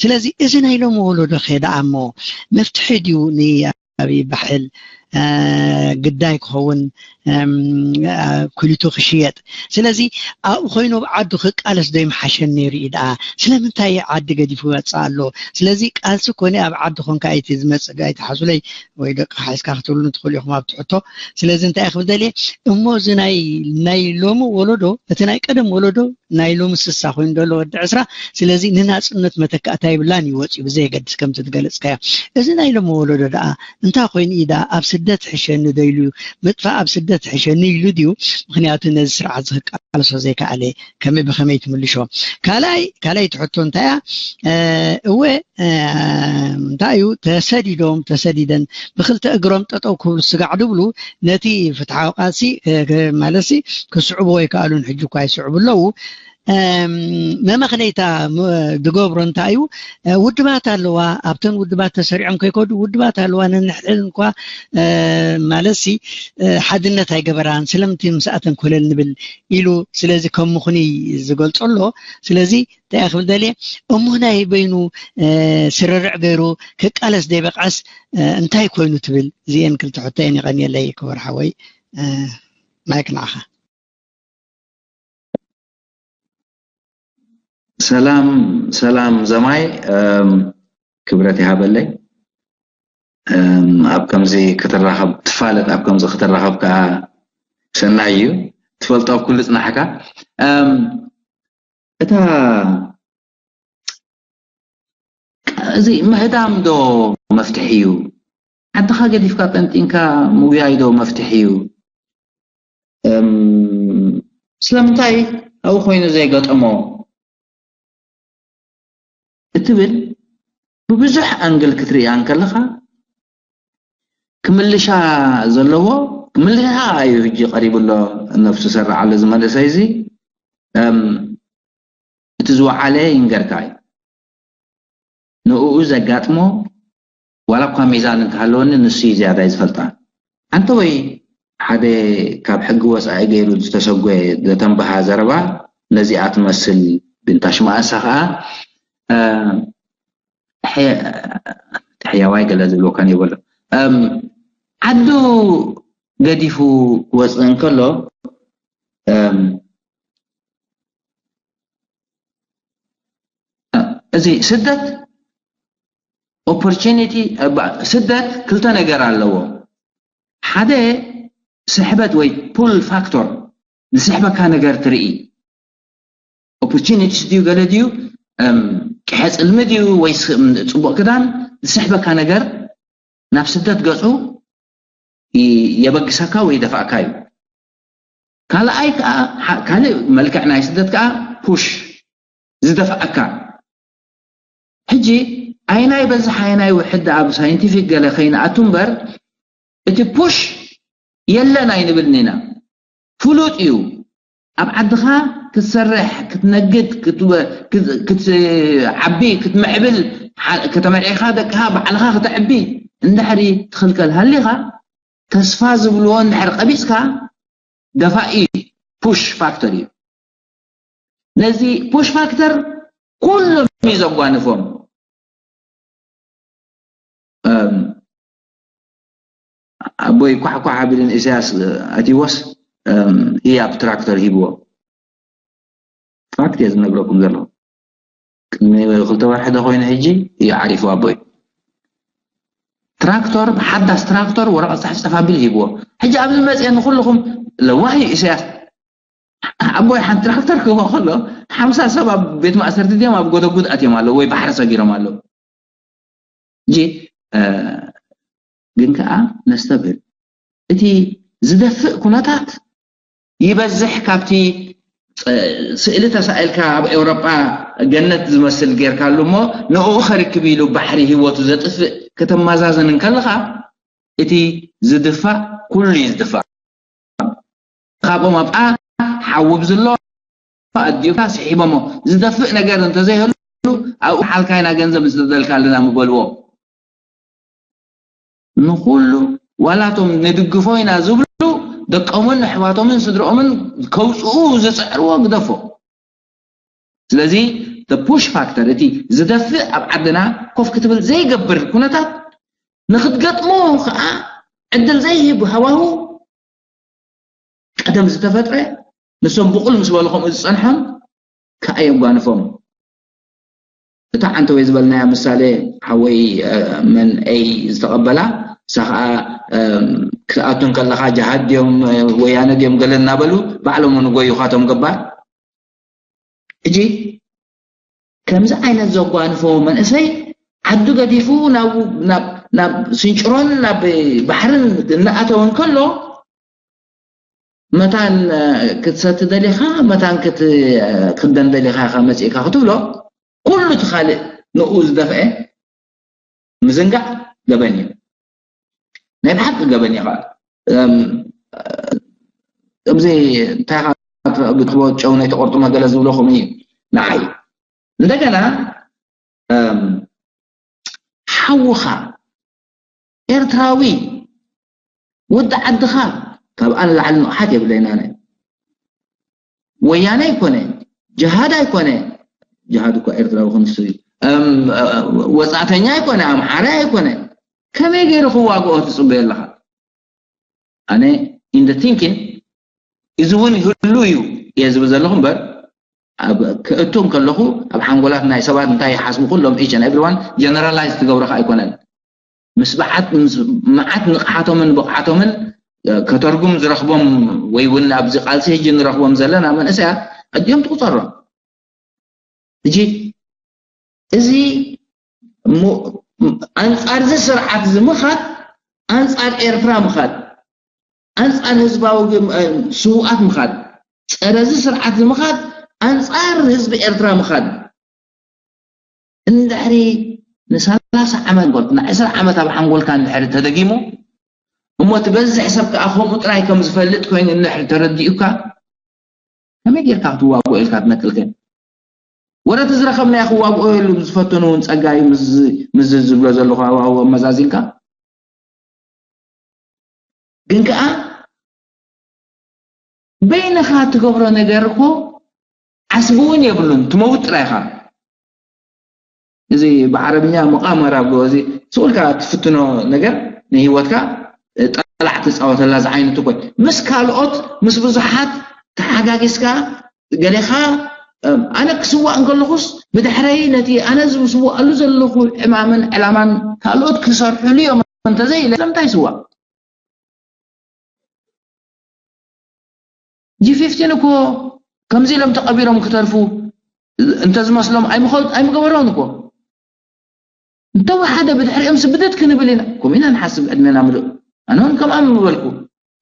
ስለዚ እዚ ናይ ሎሚ ወለዶ ከ ደኣ እሞ መፍትሒ ድዩ ንኣብይ ባሕል፣ እ፣ ግዳይ ክኸውን፣ እም፣ እ፣ ኩሊቱ ክሽየጥ? ስለዚ ኣብኡ ኮይኑ ኣብ ዓዱ ክቃለስ ዶ ይምሓሸኒ ነይሩ እዩ ደኣ? ስለምንታይ ዓዲ ገዲፉ ይወጽእ ኣሎ? ስለዚ ቃልሲ ኮነ ኣብ ዓዲ ኮንካ ኣይቲ ዝመጽእ ኣይትሓዙለይ፣ ወይ ደቅኻ ሒዝካ ክትብሉኒ ትኽእሉ ኢኹም ኣብቲ ሕቶ። ስለዚ እንታይ ክብል ደልየ እሞ፣ እዚ ናይ፣ ናይ ሎሚ ወለዶ፣ እቲ ናይ ቀደም ወለዶ ናይ ሎሚ ስሳ ኮይኑ ዘሎ ወዲ ዕስራ። ስለዚ ንናጽነት መተካእታ የብላን እዩ፣ ወጺኡ ብዘየገድስ ከምቲ ዝገለጽካዮ። እዚ ናይ ሎሚ ወለዶ ደኣ እንታይ ኮይኑ እዩ ደኣ ኣብ ስደት ሕሸኒ ዶ ኢሉ እዩ? ምጥፋእ ኣብ ስደት ሕሸኒ ኢሉ ድዩ? ምኽንያቱ ነዚ ስርዓት ዝቃለሶ ዘይከኣለ ከመይ ብኸመይ ትምልሾ? ካልኣይ፣ ካልኣይቲ ሕቶ እንታይ እያ? እ፣ እወ፣ እ፣ እንታይ እዩ? ተሰዲዶም፣ ተሰዲደን ብኽልተ እግሮም ጠጠው ክብሉ ስጋዕ ድብሉ ነቲ ፍትሓዊ ቃልሲ፣ እ፣ ክ-፣ ማለትሲ ክስዕቡ ኣይከኣሉን፣ ሕጂ እኳ ይስዕቡ ኣለዉ። እም፣ መመኽነይታ ም-፣ ዝገብሮ እንታይ እዩ? እ፣ ውድባት ኣለዋ፣ ኣብተን ውድባት ተሰሪዖም ከይከዱ ውድባት ኣለዋ፣ ነንሕድሕደን እኳ፣ እ፣ ማለትሲ፣ እ፣ ሓድነት ኣይገበራን፣ ስለምንታይ ምስኣተን ኮለል ንብል ኢሉ፣ ስለዚ ከም ምኹኒ ዝገልጾ ኣሎ። ስለዚ እንታይ እየ ክብል ደልየ፣ እሞ ናይ በይኑ፣ እ፣ ስርርዕ ገይሩ ክቃለስ ዘይበቕዐስ፣ እ፣ እንታይ ኮይኑ ትብል? እዚኤን ክልተ ሕቶ እየን። የቐንየለይ ክቡር ሓወይ፣ እ፣ ማይክ ንዓኻ። ሰላም፣ ሰላም ዘማይ፣ እም፣ ክብረት ይሃበለይ። እም፣ ኣብ ከምዚ ክትራኸብ ትፋለጥ፣ ኣብ ከምዚ ክትራኸብ ከዓ ሰናይ እዩ። ትፈልጦ ኣብ ኩሉ ጽናሕካ። እም፣ እታ፣ እዚ ምህዳም ዶ መፍትሒ እዩ? ዓድኻ ገዲፍካ ቀንጢንካ ምጉያይ ዶ መፍትሒ እዩ? እም፣ ስለምንታይ ኣብኡ ኮይኑ ዘይገጠሞ እትብል ብብዙሕ ኣንግል ክትርእያ እንከለኻ፣ ክምልሻ ዘለዎ ክምልሻ እዩ። ሕጂ ቀሪቡ ኣሎ፣ ነፍሱ ሰርዓሉ እዚ መንእሰይ እዚ። እም፣ እቲ ዝወዓለ ይንገርካ እዩ። ንእኡ ዘጋጥሞ ዋላ እኳ ሚዛን እንተሃለወኒ፣ ንሱ እዩ ዝያዳ እዩ ዝፈልጣ። ኣንተ ወይ ሓደ ካብ ሕጊ ወጻኢ ገይሩ ዝተሰጎየ ዘተንብሃ ዘረባ ነዚኣ ትመስል፣ ብንታሽማኣሳ ከኣ፣ እ፣ ሕየ-፣ ሕያዋይ ገለ ዝብለካን የበሎ። እም፣ ዓዱ ገዲፉ ክወጽእ እንከሎ፣ እም፣ እዚ ስደት ኦፖርቹኒቲ፣ ስደት ክልተ ነገር ኣለዎ። ሓደ ስሕበት ወይ ፑል ፋክቶር፣ ዝስሕበካ ነገር ትርኢ። ኦፖርቹኒቲስ ድዩ ገለ ድዩ፣ እም፣ ቅሐ ጽልሚ ድዩ ወይስ፣ እም፣ ጽቡቕ ክዳን፣ ዝስሕበካ ነገር ናብ ስደት ገጹ ይ-፣ የበግሰካ ወይ ደፋእካ እዩ። ካልኣይ ከዓ፣ ካልእ መልክዕ ናይ ስደት ከዓ ፑሽ ዝደፍኣካ። ሕጂ ኣይናይ በዝሕ ኣይናይ ውሕድ ኣብ ሳይንቲፊክ ገለ ከይንኣቱ እምበር፣ እቲ ፑሽ የለን ኣይንብልን ኢና። ፍሉጥ እዩ። ኣብ ዓድኻ ክትሰርሕ፣ ክትነግድ፣ ክትዓቢ፣ ክትምዕብል፣ ከተመርዒኻ ደቅኻ ባዕልኻ ክተዕቢ እንድሕሪ ትኽልከል ሃሊኻ፣ ተስፋ ዝብልዎ እንድሕር ቀቢጽካ፣ ደፋኢ ፑሽ ፋክተር እዩ። ነዚ ፑሽ ፋክተር ኩሎም እዩ ዘጓንፎም። ኣቦይ ኳሕኳሕ ኣቢልን ኢሳያስ ኣቲዎስ ህያብ ትራክተር ሂብዎ። ፋክት እየ ዝነግረኩም ዘለኹ። ቅድሚ ክልተ ወርሒ ዶ ኮይኑ ሕጂ እዩ ዓሪፉ ኣቦይ። ትራክተር፣ ብሓዳስ ትራክተር ወረቐት ፃሕፃፍ ኣቢሉ ሂብዎ። ሕጂ ኣብዚ መፅአ ንኩልኹም ለዋህ እዩ ኢሳያስ። ኣቦይ ሓንቲ ትራክተር ክህቦ ከሎ ሓምሳ ሰብ ኣብ ቤት ማእሰርቲ ድዮም ኣብ ጎደጉድ ኣትዮም ኣለዉ ወይ ባሕሪ ሰጊሮም ኣለዉ። ሕጂ ግን ከዓ ነስተብህል። እቲ ዝደፍእ ኩነታት ይበዝሕ ካብቲ ስእሊ ተሳኢልካ ኣብ ኤውሮጳ ገነት ዝመስል ጌርካሉ እሞ ንኡ ከርክብ ኢሉ ባሕሪ ህይወቱ ዘጥፍእ ከተመዛዘን እንከለኻ እቲ ዝድፋእ ኩሉ እዩ ዝድፋእ። ካብኦም ኣብኣ ሓዊ ብዝሎ ኣዲኡካ ስሒቦሞ ዝደፍእ ነገር እንተዘይህሉ ኣብኡ ሓልካይና ገንዘብ ዝተደልካልና ምበልዎ። ንኹሉ ዋላቶም ንድግፎ ኢና ዝብሉ ደቆምን ኣሕዋቶምን ስድርኦምን ከውፅኡ ዝፅዕርዎ ግደፎ። ስለዚ ፑሽ ፋክተር እቲ ዝደፍእ ኣብ ዓድና ኮፍ ክትብል ዘይገብር ኩነታት ንክትገጥሞ ከዓ ዕድል ዘይህብ ሃዋሁ ቀደም ዝተፈጥረ ንሶም ብቑል ምስ በሉ ከምኡ ዝፀንሖም ከዓ የጓንፎም። እታ ዓንተወይ ዝበልናያ ምሳሌ ሓወይ መን ኤይ ዝተቐበላ እሳ ከዓ ክትኣቱ እንከለኻ ጅሃድ ድዮም ወያነ ድዮም ገለ እናበሉ ባዕሎም ንጎዩኻቶም ገባር። ሕጂ ከምዚ ዓይነት ዘጓንፎ መንእሰይ ዓዱ ገዲፉ ናብ ናብ ናብ ስንጭሮን ናብ ባሕርን እናኣተወ እንከሎ መታን ክትሰቲ ደሊኻ መታን ክትክደን ደሊኻ ኢኻ መፂእካ ክትብሎ ኩሉ እቲ ካልእ ንኡ ዝደፍአ ምዝንጋዕ ገበን እዩ። ናይ ብሓቂ ገበን እዩ ከዓ ከምዚ እንታይ ብትቦ ጨው ናይ ተቆርጡ መገለ ዝብሎ ከምኡ እዩ ንዓይ። እንደገና ሓውኻ ኤርትራዊ ወዲ ዓድኻ ካብኣ ንላዕሊ ንቕሓት የብለይን ኣነ። ወያነ ኣይኮነ፣ ጅሃድ ኣይኮነ፣ ጅሃድ እኳ ኤርትራዊ ክንሱ እዩ። ወፃእተኛ ኣይኮነ፣ ኣምሓራይ ኣይኮነ። ከመይ ገይሩ ክዋግኦ ትፅበዮ ኣለኻ? ኣነ in the thinking እዚ እውን ይህሉ እዩ እየ ዝብል ዘለኹ እምበር ኣብ ክእቱ ከለኹ ኣብ ሓንጎላት ናይ ሰባት እንታይ ይሓስቡ ኩሎም each and everyone generalize ትገብረኻ ኣይኮነን። ምስ በዓት ምስ መዓት ንቕሓቶምን ብቕዓቶምን ከተርጉም ዝረኽቦም ወይ እውን ኣብዚ ቃልሲ ሕጂ ንረኽቦም ዘለና መንእሰያት ኣዲኦም ትቁፀሮም። ሕጂ እዚ ኣንፃር እዚ ስርዓት እዚ ምኻድ ኣንፃር ኤርትራ ምኻድ ኣንፃር ህዝባዊ ስውኣት ምኻድ ፀረ እዚ ስርዓት እዚ ምኻድ ኣንፃር ህዝቢ ኤርትራ ምኻድ እንድሕሪ ንሰላሳ ዓመት ንበል ንዕስራ ዓመት ኣብ ሓንጎልካ እንድሕሪ ተደጊሙ እሞ እቲ በዝሕ ሰብ ከዓ ከምኡ ጥራይ ከም ዝፈልጥ ኮይኑ እንድሕሪ ተረዲኡካ ከመይ ጌርካ ክትዋግኦ ኢልካ ትነቅልከ? ወረ እቲ ዝረኸብናዮ ክዋግኦ የሉ ዝፈተኑ እውን ፀጋ እዩ ምስ ዝብሎ ዘለኹ ኣዋው ኣመዛዚንካ ግን ከዓ በይንኻ ትገብሮ ነገር እኮ ዓስቢ እውን የብሉን ትመውት ጥራይ ኢኻ። እዚ ብዓረብኛ ሙቃመራ ብሎ እዚ ስቁልካ ትፍትኖ ነገር ንህይወትካ ጠላዕ ትፃወተላ ዝዓይነቱ ኮይ ምስ ካልኦት ምስ ብዙሓት ተሓጋጊዝካ ገሌኻ ኣነ ክስዋእ እንከለኹስ ብድሕረይ ነቲ ኣነ ዝስዋኣሉ ዘለኹ ዕማምን ዕላማን ካልኦት ክሰርሕሉ እዮም እንተዘይ ኢለ ስለምንታይ ይስዋእ? ጂ ፊፍቲን እኮ ከምዚ ኢሎም ተቐቢሮም ክተርፉ እንተዝመስሎም ኣይምኸ- ኣይምገበሮን እኮ እንተወሓደ ብድሕሪኦም ስብድት ክንብል ኢና ከምኡ ኢና ንሓስብ ዕድሜና ምሉእ ኣነ እውን ከምኣ ምበልኩ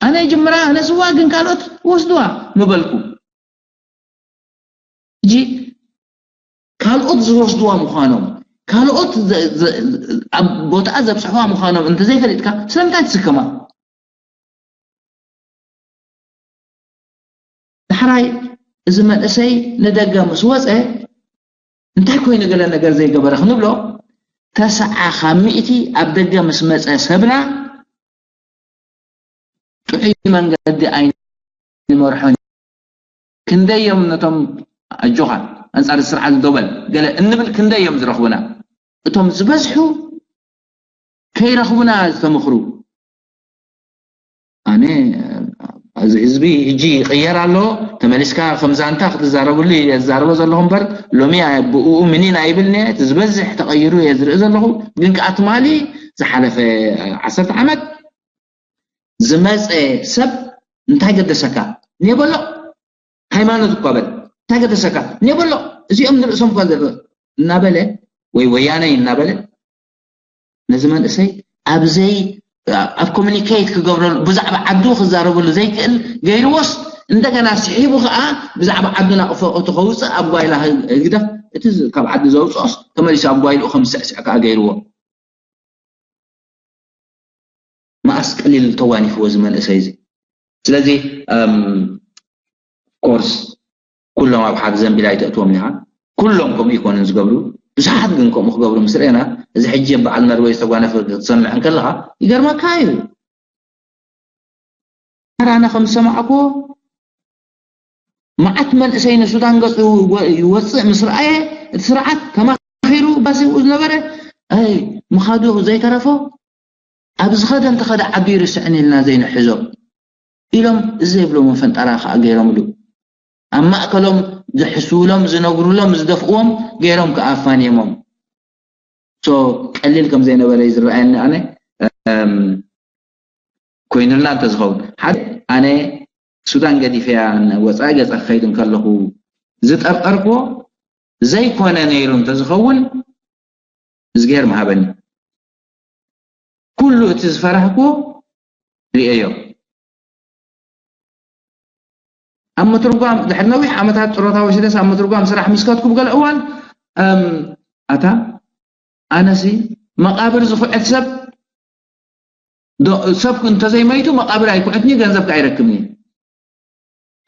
ኣነ ጅምራ ኣነ ስዋ ግን ካልኦት ወስድዋ ምበልኩ። እጂ ካልኦት ዝወስድዋ ምዃኖም ካልኦት ኣብ ቦታኣ ዘብፅሕዋ ምዃኖም እንተዘይፈሊጥካ ስለምንታይ ትስከማ? ዳሕራይ እዚ መንእሰይ ንደገ ምስ ወፀ እንታይ ኮይኑ ገለ ነገር ዘይገበረ ክንብሎ፣ ተስዓ ካብ ሚእቲ ኣብ ደገ ምስ መፀ ሰብና ጥዑይ መንገዲ ኣይንመርሖን። ክንደይ እዮም ነቶም ኣጆኻ ኣንጻር ስርዓት ደው በል ገለ እንብል ክንደይ እዮም ዝረኽቡና? እቶም ዝበዝሑ ከይረኽቡና ዝተምኽሩ። ኣነ እዚ ህዝቢ ሕጂ ይቕየር ኣሎ፣ ተመሊስካ ከም ዛንታ ክትዛረብሉ እየ ዝዛረቦ ዘለኹ እምበር ሎሚ ብእኡ ምኒን ኣይብልን እየ። እቲ ዝበዝሕ ተቐይሩ እየ ዝርኢ ዘለኹ። ግን ከኣ ትማሊ ዝሓለፈ ዓሰርተ ዓመት ዝመፀ ሰብ እንታይ ገደሰካ? ኔበሎ ሃይማኖት እኳ በል እንታይ ገደሰካ? ኔበሎ እዚኦም ንርእሶም እኳ ዘ እናበለ ወይ ወያነይ እናበለ ነዚ መንእሰይ ኣብዘይ ኣብ ኮሚኒኬት ክገብረሉ ብዛዕባ ዓዱ ክዛረበሉ ዘይክእል ገይርዎስ እንደገና ስሒቡ ከዓ ብዛዕባ ዓዱ ናቕፈቱ ከውፅእ ኣብ ጓይላ ህግደፍ እቲ ካብ ዓዲ ዘውፅኦስ ተመሊሱ ኣብ ጓይልኡ ከም ዝስዕስዕ ከዓ ገይርዎ። መኣስ ቀሊል ተዋኒፍዎ እዚ መንእሰይ እዚ። ስለዚ ኮርስ ኩሎም ኣብ ሓደ ዘንቢል ኣይተእትዎም ኢኻ። ኩሎም ከምኡ ይኮኑን ዝገብሩ። ብዙሓት ግን ከምኡ ክገብሩ ምስ ርኤና እዚ ሕጂ በዓል ነርወይ ዝተጓነፈ ክትሰምዕ እንከለኻ ይገርመካ እዩ። ኣራና ከም ዝሰማዕክዎ መዓት መንእሰይ ንሱዳን ገጹ ይወፅእ ምስ ረኣየ እቲ ስርዓት ተማኺሩ ባሲኡ ዝነበረ ኣይ ምኻዱ ዘይተረፎ ኣብ ዝኸደ እንተኸደ ዓዱ ይርስዕን ኢልና ዘይንሕዞ ኢሎም እዚ ዘይብሎ መፈንጠራ ከዓ ገይሮምሉ ኣብ ማእከሎም ዝሕስውሎም ዝነግሩሎም ዝደፍእዎም ገይሮም ከዓ ኣፋንየሞም ሶ ቀሊል ከም ዘይነበረ እዩ ዝረኣየኒ ኣነ ኮይኑልና እንተዝኸውን ሓደ ኣነ ሱዳን ገዲፈያ ወፃኢ ገፀ ክኸይድ እንከለኹ ዝጠርጠርክዎ ዘይኮነ ነይሩ እንተዝኸውን እዝግሄር ምሃበኒ ኩሉ እቲ ዝፈራህክዎ ርእየዮ ኣብ ምትርጓም ድሕሪ ነዊሕ ዓመታት ጥሮታ ወሲደስ ኣብ ምትርጓም ስራሕ ምስ ከድኩ ብገለ እዋን ኣታ ኣነሲ መቓብር ዝኹዕት ሰብ ሰብ እንተዘይመይቱ መቓብር ኣይኩዕትኒ ገንዘብ ከዓ ኣይረክብኒ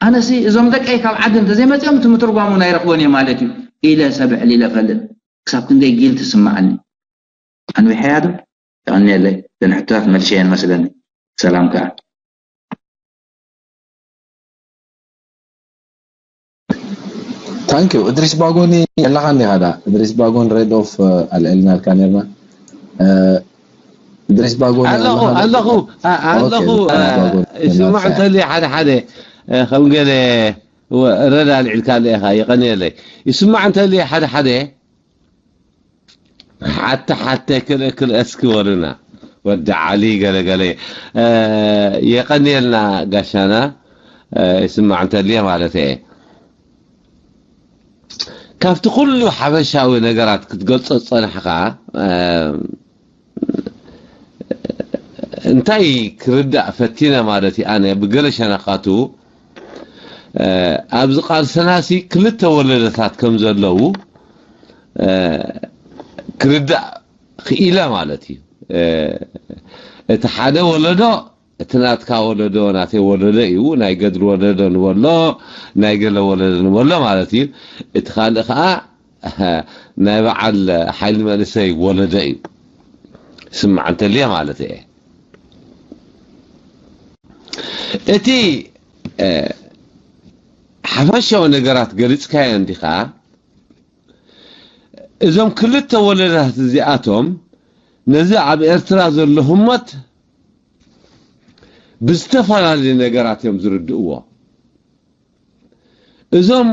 ኣነሲ እዞም ደቀይ ካብ ዓዲ እንተዘይመፅኦም እቲ ምትርጓሙ ናይ ረኽቦን እየ ማለት እዩ ኢለ ሰብ ዕሊለ ፈልጥ ክሳብ ክንደይ ጊል ትስማዓኒ ኣንዊሐያ ዶ የቐንየለይ እተን ሕቶታት መልሸየን መስለኒ ሰላም ከዓ ታንኪዩ እድሪስ ባጎኒ ኣለኻ እንዲኻ ዳ እድሪስ ባጎን ሬድ ኦፍ ኣልዕልናልካ ነርና እድሪስ ባጎኒ ኣለኹ ኣለኹ ኣለኹ ይስማዕ እንተልዩ ሓደ ሓደ ከም ገለ ረዳ ኣልዒልካ ኣለኻ የቐንየለይ ይስማዕ እንተልዩ ሓደ ሓደ ሓተ ሓተ ክልእ ክልእ እስኪ በሉና ወዲ ዓሊ ገለ ገለ የቐንየልና ጋሻና ይስማዕ እንተልየ ማለት እየ ካብቲ ኩሉ ሓበሻዊ ነገራት ክትገልጾ ዝጸናሕኻ እንታይ ክርዳእ ፈቲነ ማለት እዩ ኣነ ብገለ ሸነኻቱ ኣብዚ ቃልሰናሲ ክልተ ወለደታት ከም ዘለዉ ክርዳእ ክኢለ ማለት እዩ እቲ ሓደ ወለዶ እቲ ናትካ ወለዶ ናተይ ወለዶ እዩ ናይ ገድሊ ወለዶ ንበሎ ናይ ገለ ወለዶ ንበሎ ማለት እዩ እቲ ካልእ ከዓ ናይ በዓል ሓይሊ መንእሰይ ወለዶ እዩ ስማዕ እንተልየ ማለት እየ እቲ ሓፈሻዊ ነገራት ገሊፅካዮ እንዲኻ እዞም ክልተ ወለዳት እዚኣቶም ነዚ ኣብ ኤርትራ ዘሎ ህሞት ብዝተፈላለዩ ነገራት እዮም ዝርድእዎ እዞም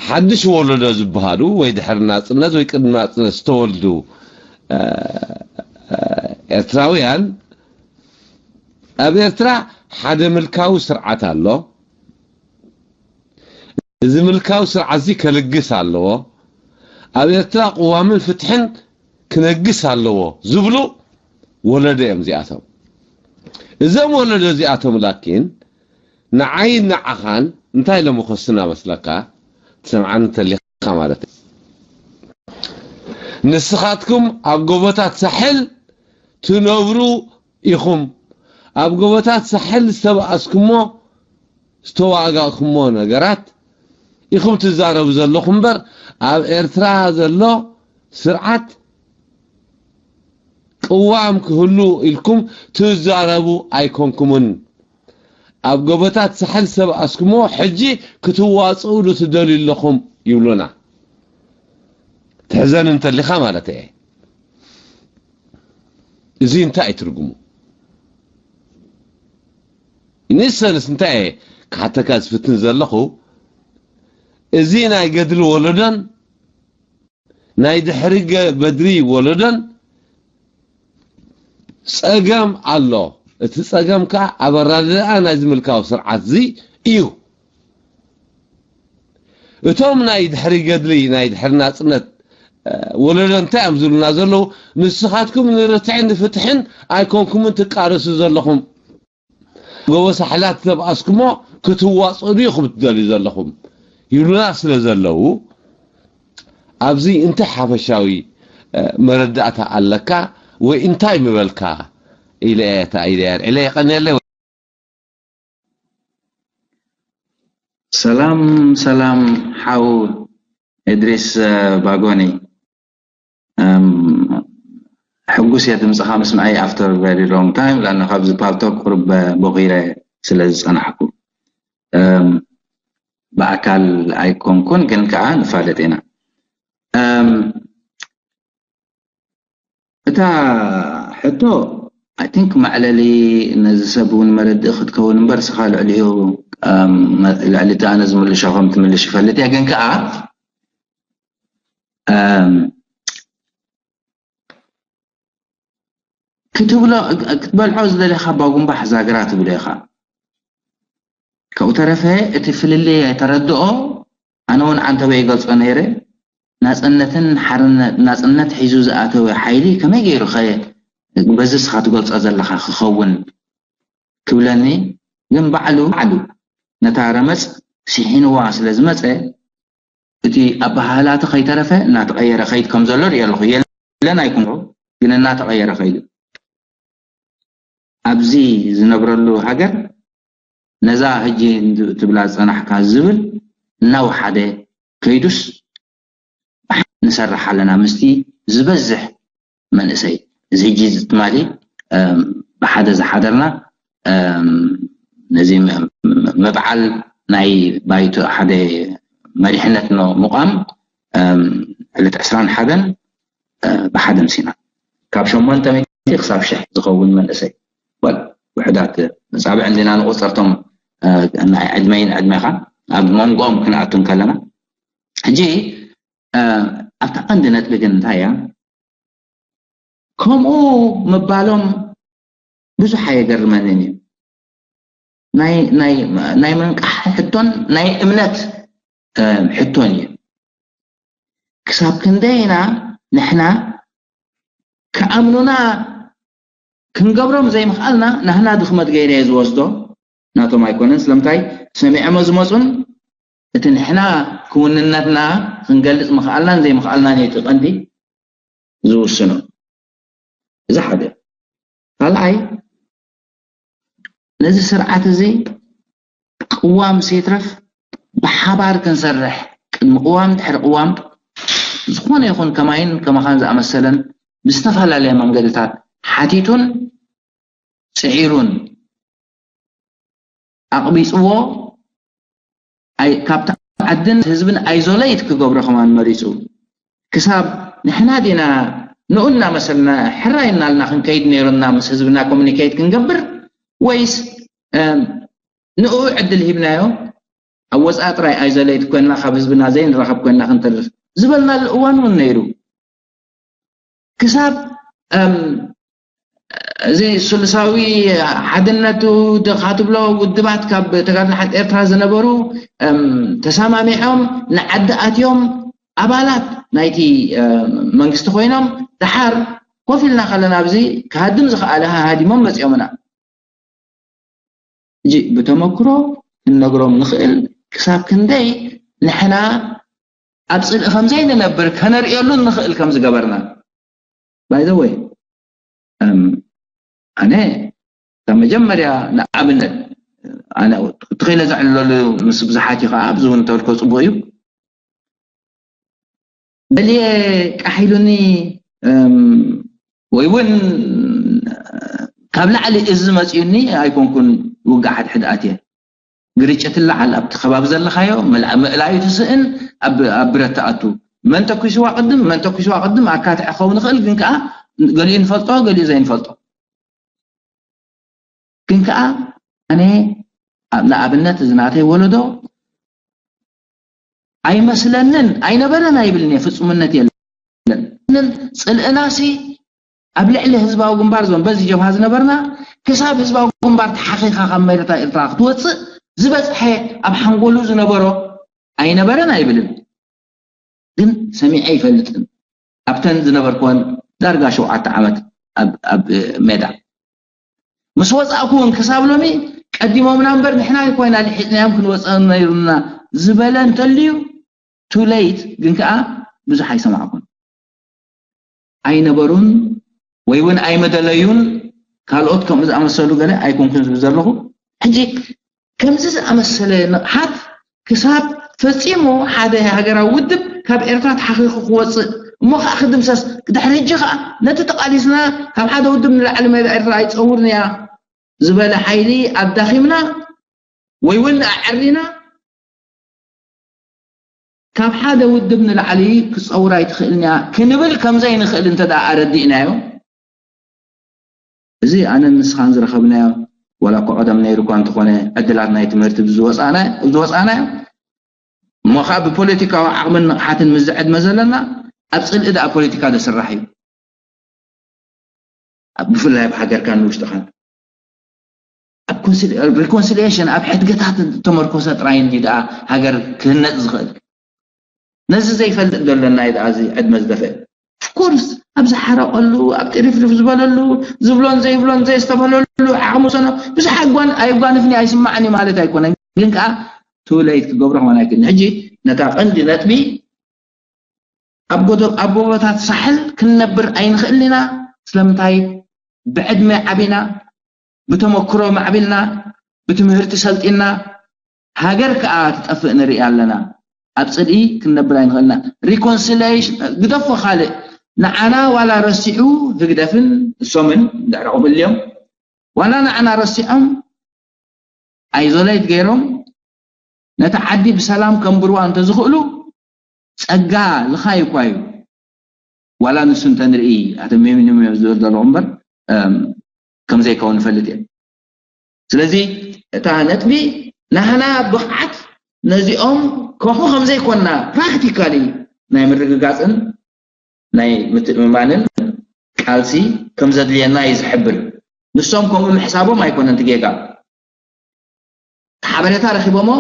ሓድሽ ወለዶ ዝበሃሉ ወይ ድሕሪ ናፅነት ወይ ቅድሚ ናፅነት ዝተወልዱ ኤርትራውያን ኣብ ኤርትራ ሓደ ምልካዊ ስርዓት ኣሎ እዚ ምልካዊ ስርዓት እዚ ከልግስ ኣለዎ ኣብ ኤርትራ ቅዋምን ፍትሕን ክነግስ ኣለዎ ዝብሉ ወለዶ እዮም እዚኣቶም እዞም ወለዶ እዚኣቶም ላኪን ንዓይን ንዓኻን እንታይ ኢሎም ክኸሱና መስለካ? ትሰምዓኒ እንተሊኻ ማለት እዩ። ንስኻትኩም ኣብ ጎቦታት ሳሕል ትነብሩ ኢኹም። ኣብ ጎቦታት ሳሕል ዝተባኣስኩሞ ዝተዋጋእኩሞ ነገራት ኢኹም ትዛረቡ ዘለኹም እምበር ኣብ ኤርትራ ዘሎ ስርዓት ቅዋም ክህሉ ኢልኩም ትዛረቡ ኣይኮንኩምን። ኣብ ጎቦታት ሳሕል ዝተባኣስኩሞ ሕጂ ክትዋፅኡ ዶ ትደልዩ ኣለኹም ይብሉና። ትሕዘን እንተሊኻ ማለት እየ። እዚ እንታይ እዩ ትርጉሙ? ንሰንስ እንታይ እየ ክሓተካ ዝፍትን ዘለኹ? እዚ ናይ ገድሊ ወለዶን ናይ ድሕሪ ገ- በድሪ ወለዶን ጸገም ኣሎ። እቲ ጸገም ከኣ ኣብ ኣረዳድኣ ናይዚ ምልካዊ ስርዓት እዚ እዩ። እቶም ናይ ድሕሪ ገድሊ ናይ ድሕሪ ናጽነት እ፣ ወለዶ እንታይ እዮም ዝብሉና ዘለዉ? ንስኻትኩም ንርትዕን ንፍትሕን ኣይኮንኩምን ትቃለሱ ዘለኹም። ጎቦ ሳሕላት ተብኣስኩሞ ክትዋፅኡ ድኹም ትደልዩ ዘለኹም ይብሉና ስለ ዘለዉ ኣብዚ እንታይ ሓፈሻዊ እ፣ መረዳእታ ኣለካ ወይ እንታይ ምበልካ ኢለ እየ እታ ኢደ የርዕለ የቐንየለይ። ሰላም ሰላም ሓው እድሪስ እ፣ ባጎኒ እም፣ ሕጉስ እየ ድምፅኻ ምስምዐይ after very long time ለኣነ ካብዚ ፓልቶክ ቁርብ ቦኺረ ስለ ዝፀናሕኩ እም፣ ብኣካል ኣይኮንኩን ግን ከዓ ንፋለጥ ኢና እም፣ እታ ሕቶ I think መዕለሊ ነዚ ሰብ እውን መረድእ ክትከውን እምበር ስኻ ልዕሊኡ እም፣ ልዕሊ እቲ ኣነ ዝምልሾ ከም ትምልሽ ይፈልጥ እየ ግን ከዓ እም፣ ክትብሎ ክትበልዖ ዝደለኻ ባጉምባሕ ዛግራ ትብሎ ኢኻ ካብኡ ተረፈ እቲ ፍልልይ ተረድኦ ኣነ እውን ዓንተበ ይገልጾ ነይረ ናጽነትን ሓርነት ናጽነት ሒዙ ዝኣተወ ሓይሊ ከመይ ገይሩ ኸ በዚ ስኻ ትገልጾ ዘለኻ ክኸውን ክብለኒ ግን ባዕሉ ባዕሉ ነታ ረመጽ ስሒንዋ ስለ ዝመጸ እቲ ኣበሃህላቲ ከይተረፈ እናተቐየረ ከይድ ከም ዘሎ ርእየ ኣለኹ የለን ኣይኮንኩ ግን እናተቐየረ ከይዱ ኣብዚ ዝነብረሉ ሃገር ነዛ ሕጂ ትብላ ዝፀናሕካ ዝብል እናወሓደ ከይዱስ ንሰርሕ ኣለና ምስቲ ዝበዝሕ መንእሰይ እዚ ሕጂ ትማሊ ብሓደ ዝሓደርና ነዚ ምብዓል ናይ ባይቶ ሓደ መሪሕነት ምቋም ዕለት ዕስራን ሓደን ብሓደ ምሲና ካብ ሸሞንተ ሚእቲ ክሳብ ሽሕ ዝኸውን መንእሰይ ወል ውሕዳት መፃብዕ እንዲና ንቁፀርቶም ናይ ዕድመይን ዕድሜኻ ኣብ መንጎኦም ክንኣቱ እንከለና ሕጂ ኣብታ ቀንዲ ነጥቢ ግን እንታይ እያ ከምኡ ምባሎም ብዙሕ ኣየገርመንን እዩ ናይ ናይ ናይ ምንቃሕ ሕቶን ናይ እምነት ሕቶን እዩ ክሳብ ክንደይ ኢና ንሕና ክኣምኑና ክንገብሮም ዘይምኽኣልና ናህና ድኽመት ገይረ እየ ዝወስዶ ናቶም ኣይኮነን ስለምንታይ ሰሚዖሞ ዝመፁን እቲ ንሕና ክውንነትና ክንገልፅ ምኽኣልናን ዘይምኽኣልናን እዩ እቲ ቀንዲ ዝውስኖ እዚ ሓደ ካልኣይ ነዚ ስርዓት እዚ ቅዋም ዘይትረፍ ብሓባር ክንሰርሕ ቅድሚ ቅዋም ድሕሪ ቅዋም ዝኾነ ይኹን ከማይን ከማኻን ዝኣመሰለን ብዝተፈላለየ መንገድታት ሓቲቱን ፅዒሩን ኣቕቢፅዎ ካብቲ ዓድን ህዝብን ኣይዞለይት ክገብሮ ከማን መሪፁ ክሳብ ንሕና ዲና ንኡ እናመሰልና ሕራይ እናልና ክንከይድ ነይሩና ምስ ህዝብና ኮሚኒኬት ክንገብር ወይስ ንኡ ዕድል ሂብናዮ ኣብ ወፃኢ ጥራይ ኣይዘለይት ኮይንና ካብ ህዝብና ዘይንራኸብ ኮይንና ክንተርፍ ዝበልናሉ እዋን እውን ነይሩ ክሳብ እዚ ስሉሳዊ ሓድነቱ ድኻ ትብሎ ውድባት ካብ ተጋድሎ ሓቂ ኤርትራ ዝነበሩ ተሰማሚዖም ንዓዲ ኣትዮም ኣባላት ናይቲ መንግስቲ ኮይኖም ድሓር ኮፍ ኢልና ከለና ኣብዚ ክሃድም ዝኸኣለ ሃዲሞም መፂኦምና ሕጂ ብተመክሮ ክንነግሮም ንኽእል ክሳብ ክንደይ ንሕና ኣብ ጽልኢ ከም ዘይንነብር ከነርእየሉ ንኽእል ከም ዝገበርና። By the way ኣነ ካብ መጀመርያ ንኣብነት ኣነ ትኽኢለ ዘዕልለሉ ምስ ብዙሓት እዩ ከዓ ኣብዚ እውን ተልኮ ፅቡቅ እዩ። ገሊኤ ቃሕ ኢሉኒ ወይ እውን ካብ ላዕሊ እዚ መፅኡኒ ኣይኮንኩን ውግእ ሓድሕድ ኣትየ። ግርጭት ይለዓል ኣብቲ ከባቢ ዘለኻዮ ምእላዩ ትስእን ኣብ ብረት ትኣቱ። መን ተኲስዋ ቅድም መን ተኲስዋ ቅድም ኣካትዕ ክኸውን ይኽእል ግን ከዓ ገሊኡ ንፈልጦ ገሊኡ ዘይንፈልጦ። ግን ከዓ ኣነ ንኣብነት እዚ ናተይ ወለዶ ኣይመስለንን ኣይነበረን ኣይብልን እየ ፍፁምነት የለን። ጽልእናሲ ኣብ ልዕሊ ህዝባዊ ግንባር ዞን በዚ ጀብሃ ዝነበርና ክሳብ ህዝባዊ ግንባር ተሓኺኻ ካብ መሬታ ኤርትራ ክትወፅእ ዝበፅሐ ኣብ ሓንጎሉ ዝነበሮ ኣይነበረን ኣይብልን። ግን ሰሚዐ ይፈልጥን ኣብተን ዝነበርኩወን ዳርጋ ሸውዓተ ዓመት ኣብ ሜዳ ምስ ወፃእኩ እውን ክሳብ ሎሚ ቀዲሞምና እምበር ንሕና ኮይና ልሒፅናዮም ክንወፀ ነይሩና ዝበለ እንተልዩ too late ግን ከዓ ብዙሕ ኣይሰማዕኩን። ኣይነበሩን ወይ እውን ኣይመደለዩን ካልኦት ከምኡ ዝኣመሰሉ ገለ ኣይኮንኩን ዝብል ዘለኹ። ሕጂ ከምዚ ዝኣመሰለ ንቕሓት ክሳብ ፈጺሙ ሓደ ሃገራዊ ውድብ ካብ ኤርትራ ተሓኺኹ ክወጽእ እሞ ከዓ ክድምሰስ ድሕሪ ሕጂ ከዓ ነቲ ተቓሊስና ካብ ሓደ ውድብ ንላዕሊ ሜዳ ኤርትራ ኣይትጸውርን እያ ዝበለ ሓይሊ ኣዳኺምና ወይ እውን ኣዐሪና ካብ ሓደ ውድብ ንላዕሊ ክፀውር ኣይትኽእልን እያ ክንብል ከምዘይንኽእል እንተ ደኣ ኣረዲእናዮ፣ እዚ ኣነን ንስኻን ዝረኸብናዮ ዋላ እኮ ቀደም ነይሩ እኳ እንተኾነ ዕድላት ናይ ትምህርቲ ዝወፃእናዮ እሞ ከዓ ብፖለቲካዊ ዓቕምን ንቕሓትን ምስ ዝዕድመ ዘለና ኣብ ፅልኢ ደኣ ፖለቲካ ዝስራሕ እዩ። ብፍላይ ኣብ ሃገርካን ንውሽጥኻን ኣብ reconciliation ኣብ ሕድገታት ተመርኮሰ ጥራይ እንዲ ደኣ ሃገር ክህነፅ ዝኽእል። ነዚ ዘይፈልጥ ዘሎ ናይ ደኣ እዚ ዕድመ ዝደፈአ of course ኣብ ዝሓረቐሉ ኣብ ጥሪፍርፍ ዝበለሉ ዝብሎን ዘይብሎን ዘየስተብህለሉ ዓቕሙ ሰኖ ብዙሕ ኣይጓንፍን ኣይስማዕን እዩ ማለት ኣይኮነን። ግን ከዓ too late ክገብሮ ከማን ኣይክእልን። ሕጂ ነታ ቀንዲ ነጥቢ ኣብ ጎቦታት ሳሕል ክንነብር ኣይንኽእልን ኢና። ስለምንታይ? ብዕድመ ዓቢና፣ ብተመክሮ ማዕቢልና፣ ብትምህርቲ ሰልጢና፣ ሃገር ከኣ ትጠፍእ ንርኢ ኣለና። ኣብ ጽልኢ ክንነብር ኣይንኽእልና። Reconciliation ግደፎ ካልእ ንዓና ዋላ ረሲዑ ህግደፍን እሶምን ድሕሪ ከምኡ ኢሎም ዋላ ንዓና ረሲዖም isolate ገይሮም ነታ ዓዲ ብሰላም ከንብርዋ እንተዝኽእሉ ጸጋ ልኻይ እኳ እዩ። ዋላ ንሱ እንተንርኢ ኣቶም ሚኒመም እዮም ዝብል ዘለኹ እምበር ከም ዘይከውን ንፈልጥ እየ። ስለዚ እታ ነጥቢ ናህና ብቕዓት ነዚኦም ከኹ ከም ዘይኮንና ፕራክቲካሊ ናይ ምርግጋፅን ናይ ምትእምማንን ቃልሲ ከም ዘድልየና እዩ ዝሕብር። ንሶም ከምኡ ምሕሳቦም ኣይኮነን እቲ ጌጋ። እቲ ሓበሬታ ረኺቦሞ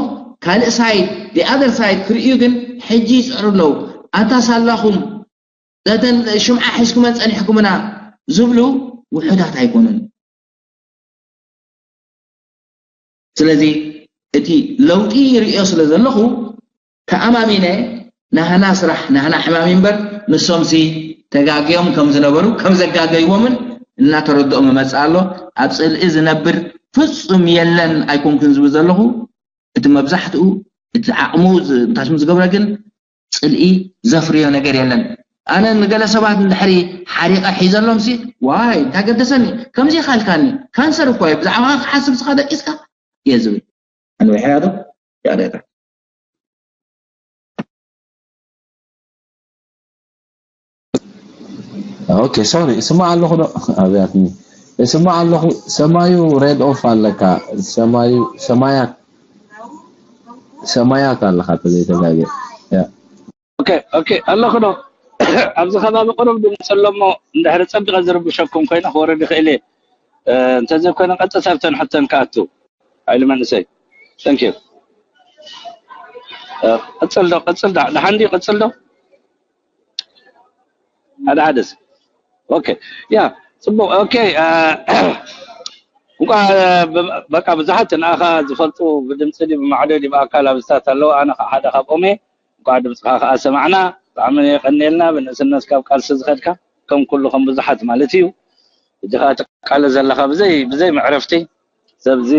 ካልእ ሳይድ the other side ክርእዩ ግን ሕጂ ይፅዕሩ ኣለዉ። ኣታ ሳላኹም እተን ሽምዓ ሒዝኩመን ፀኒሕኩምና ዝብሉ ውሑዳት ኣይኮኑን። ስለዚ እቲ ለውጢ ይርእዮ ስለ ዘለኹ ተኣማሚነ ናህና ስራሕ ናህና ሕማም እምበር ንሶምሲ ተጋግዮም ከም ዝነበሩ ከም ዘጋገይዎምን እናተረድኦም እመፅእ ኣሎ። ኣብ ፅልኢ ዝነብር ፍፁም የለን ኣይኮንኩን ዝብል ዘለኹ። እቲ መብዛሕትኡ እቲ ዓቕሙ ምታሽሙ ዝገብረ ግን ፅልኢ ዘፍርዮ ነገር የለን። ኣነ ንገለ ሰባት እንድሕሪ ሓሪቐ ሒዘሎም ሲ ዋይ እንታይ ገደሰኒ ከምዚ ኢኻ ኢልካኒ ካንሰር እኮ እዩ ብዛዕባ ክሓስብ ስኻ ደቂስካ እየ ዝብል። ኣንዊሐያ ዶ ያሬዳ ኦኬ ሶሪ እስማዕ ኣለኹ ዶ ኣብያትኒ እስማዕ ኣለኹ ሰማዩ ሬድ ኦፍ ኣለካ ሰማዩ ሰማያት ሰማያት ኣለኻ ተዘይተጋገ ያ ኦኬ ኦኬ ኣለኹ ዶ ኣብዚ ከባቢ ቅሩብ ድምፂ ኣሎ እሞ እንድሕሪ ፀቢቐ ዝርብሸኩም ኮይነ ክወርድ ይኽእል እየ እንተዘይኮይነ ቀጥታ ኣብተን ሕተን ክኣቱ ሓይሊ መንእሰይ thank you ቀፅል ዶ ቀፅል ዶ ደሓን ድዩ ቀፅል ዶ ሓደ ሓደስ ኦኬ ያ ፅቡቅ ኦኬ እንኳ በቃ ብዙሓት ንኣኻ ዝፈልጡ ብድምፂ ድዩ ብማዕዶ ድዩ ብኣካል ኣብዝታት ኣለዉ። ኣነ ከዓ ሓደ ካብኦም እየ። እንኳ ድምፅኻ ከዓ ሰማዕና። ብጣዕሚ የቀንየልና። ብንእስነት ካብ ቃልሲ ዝኸድካ ከም ኩሉ ከም ብዙሓት ማለት እዩ። ሕጂ ከዓ ትቃለ ዘለኻ ብዘይ ብዘይ መዕረፍቲ ሰብዚ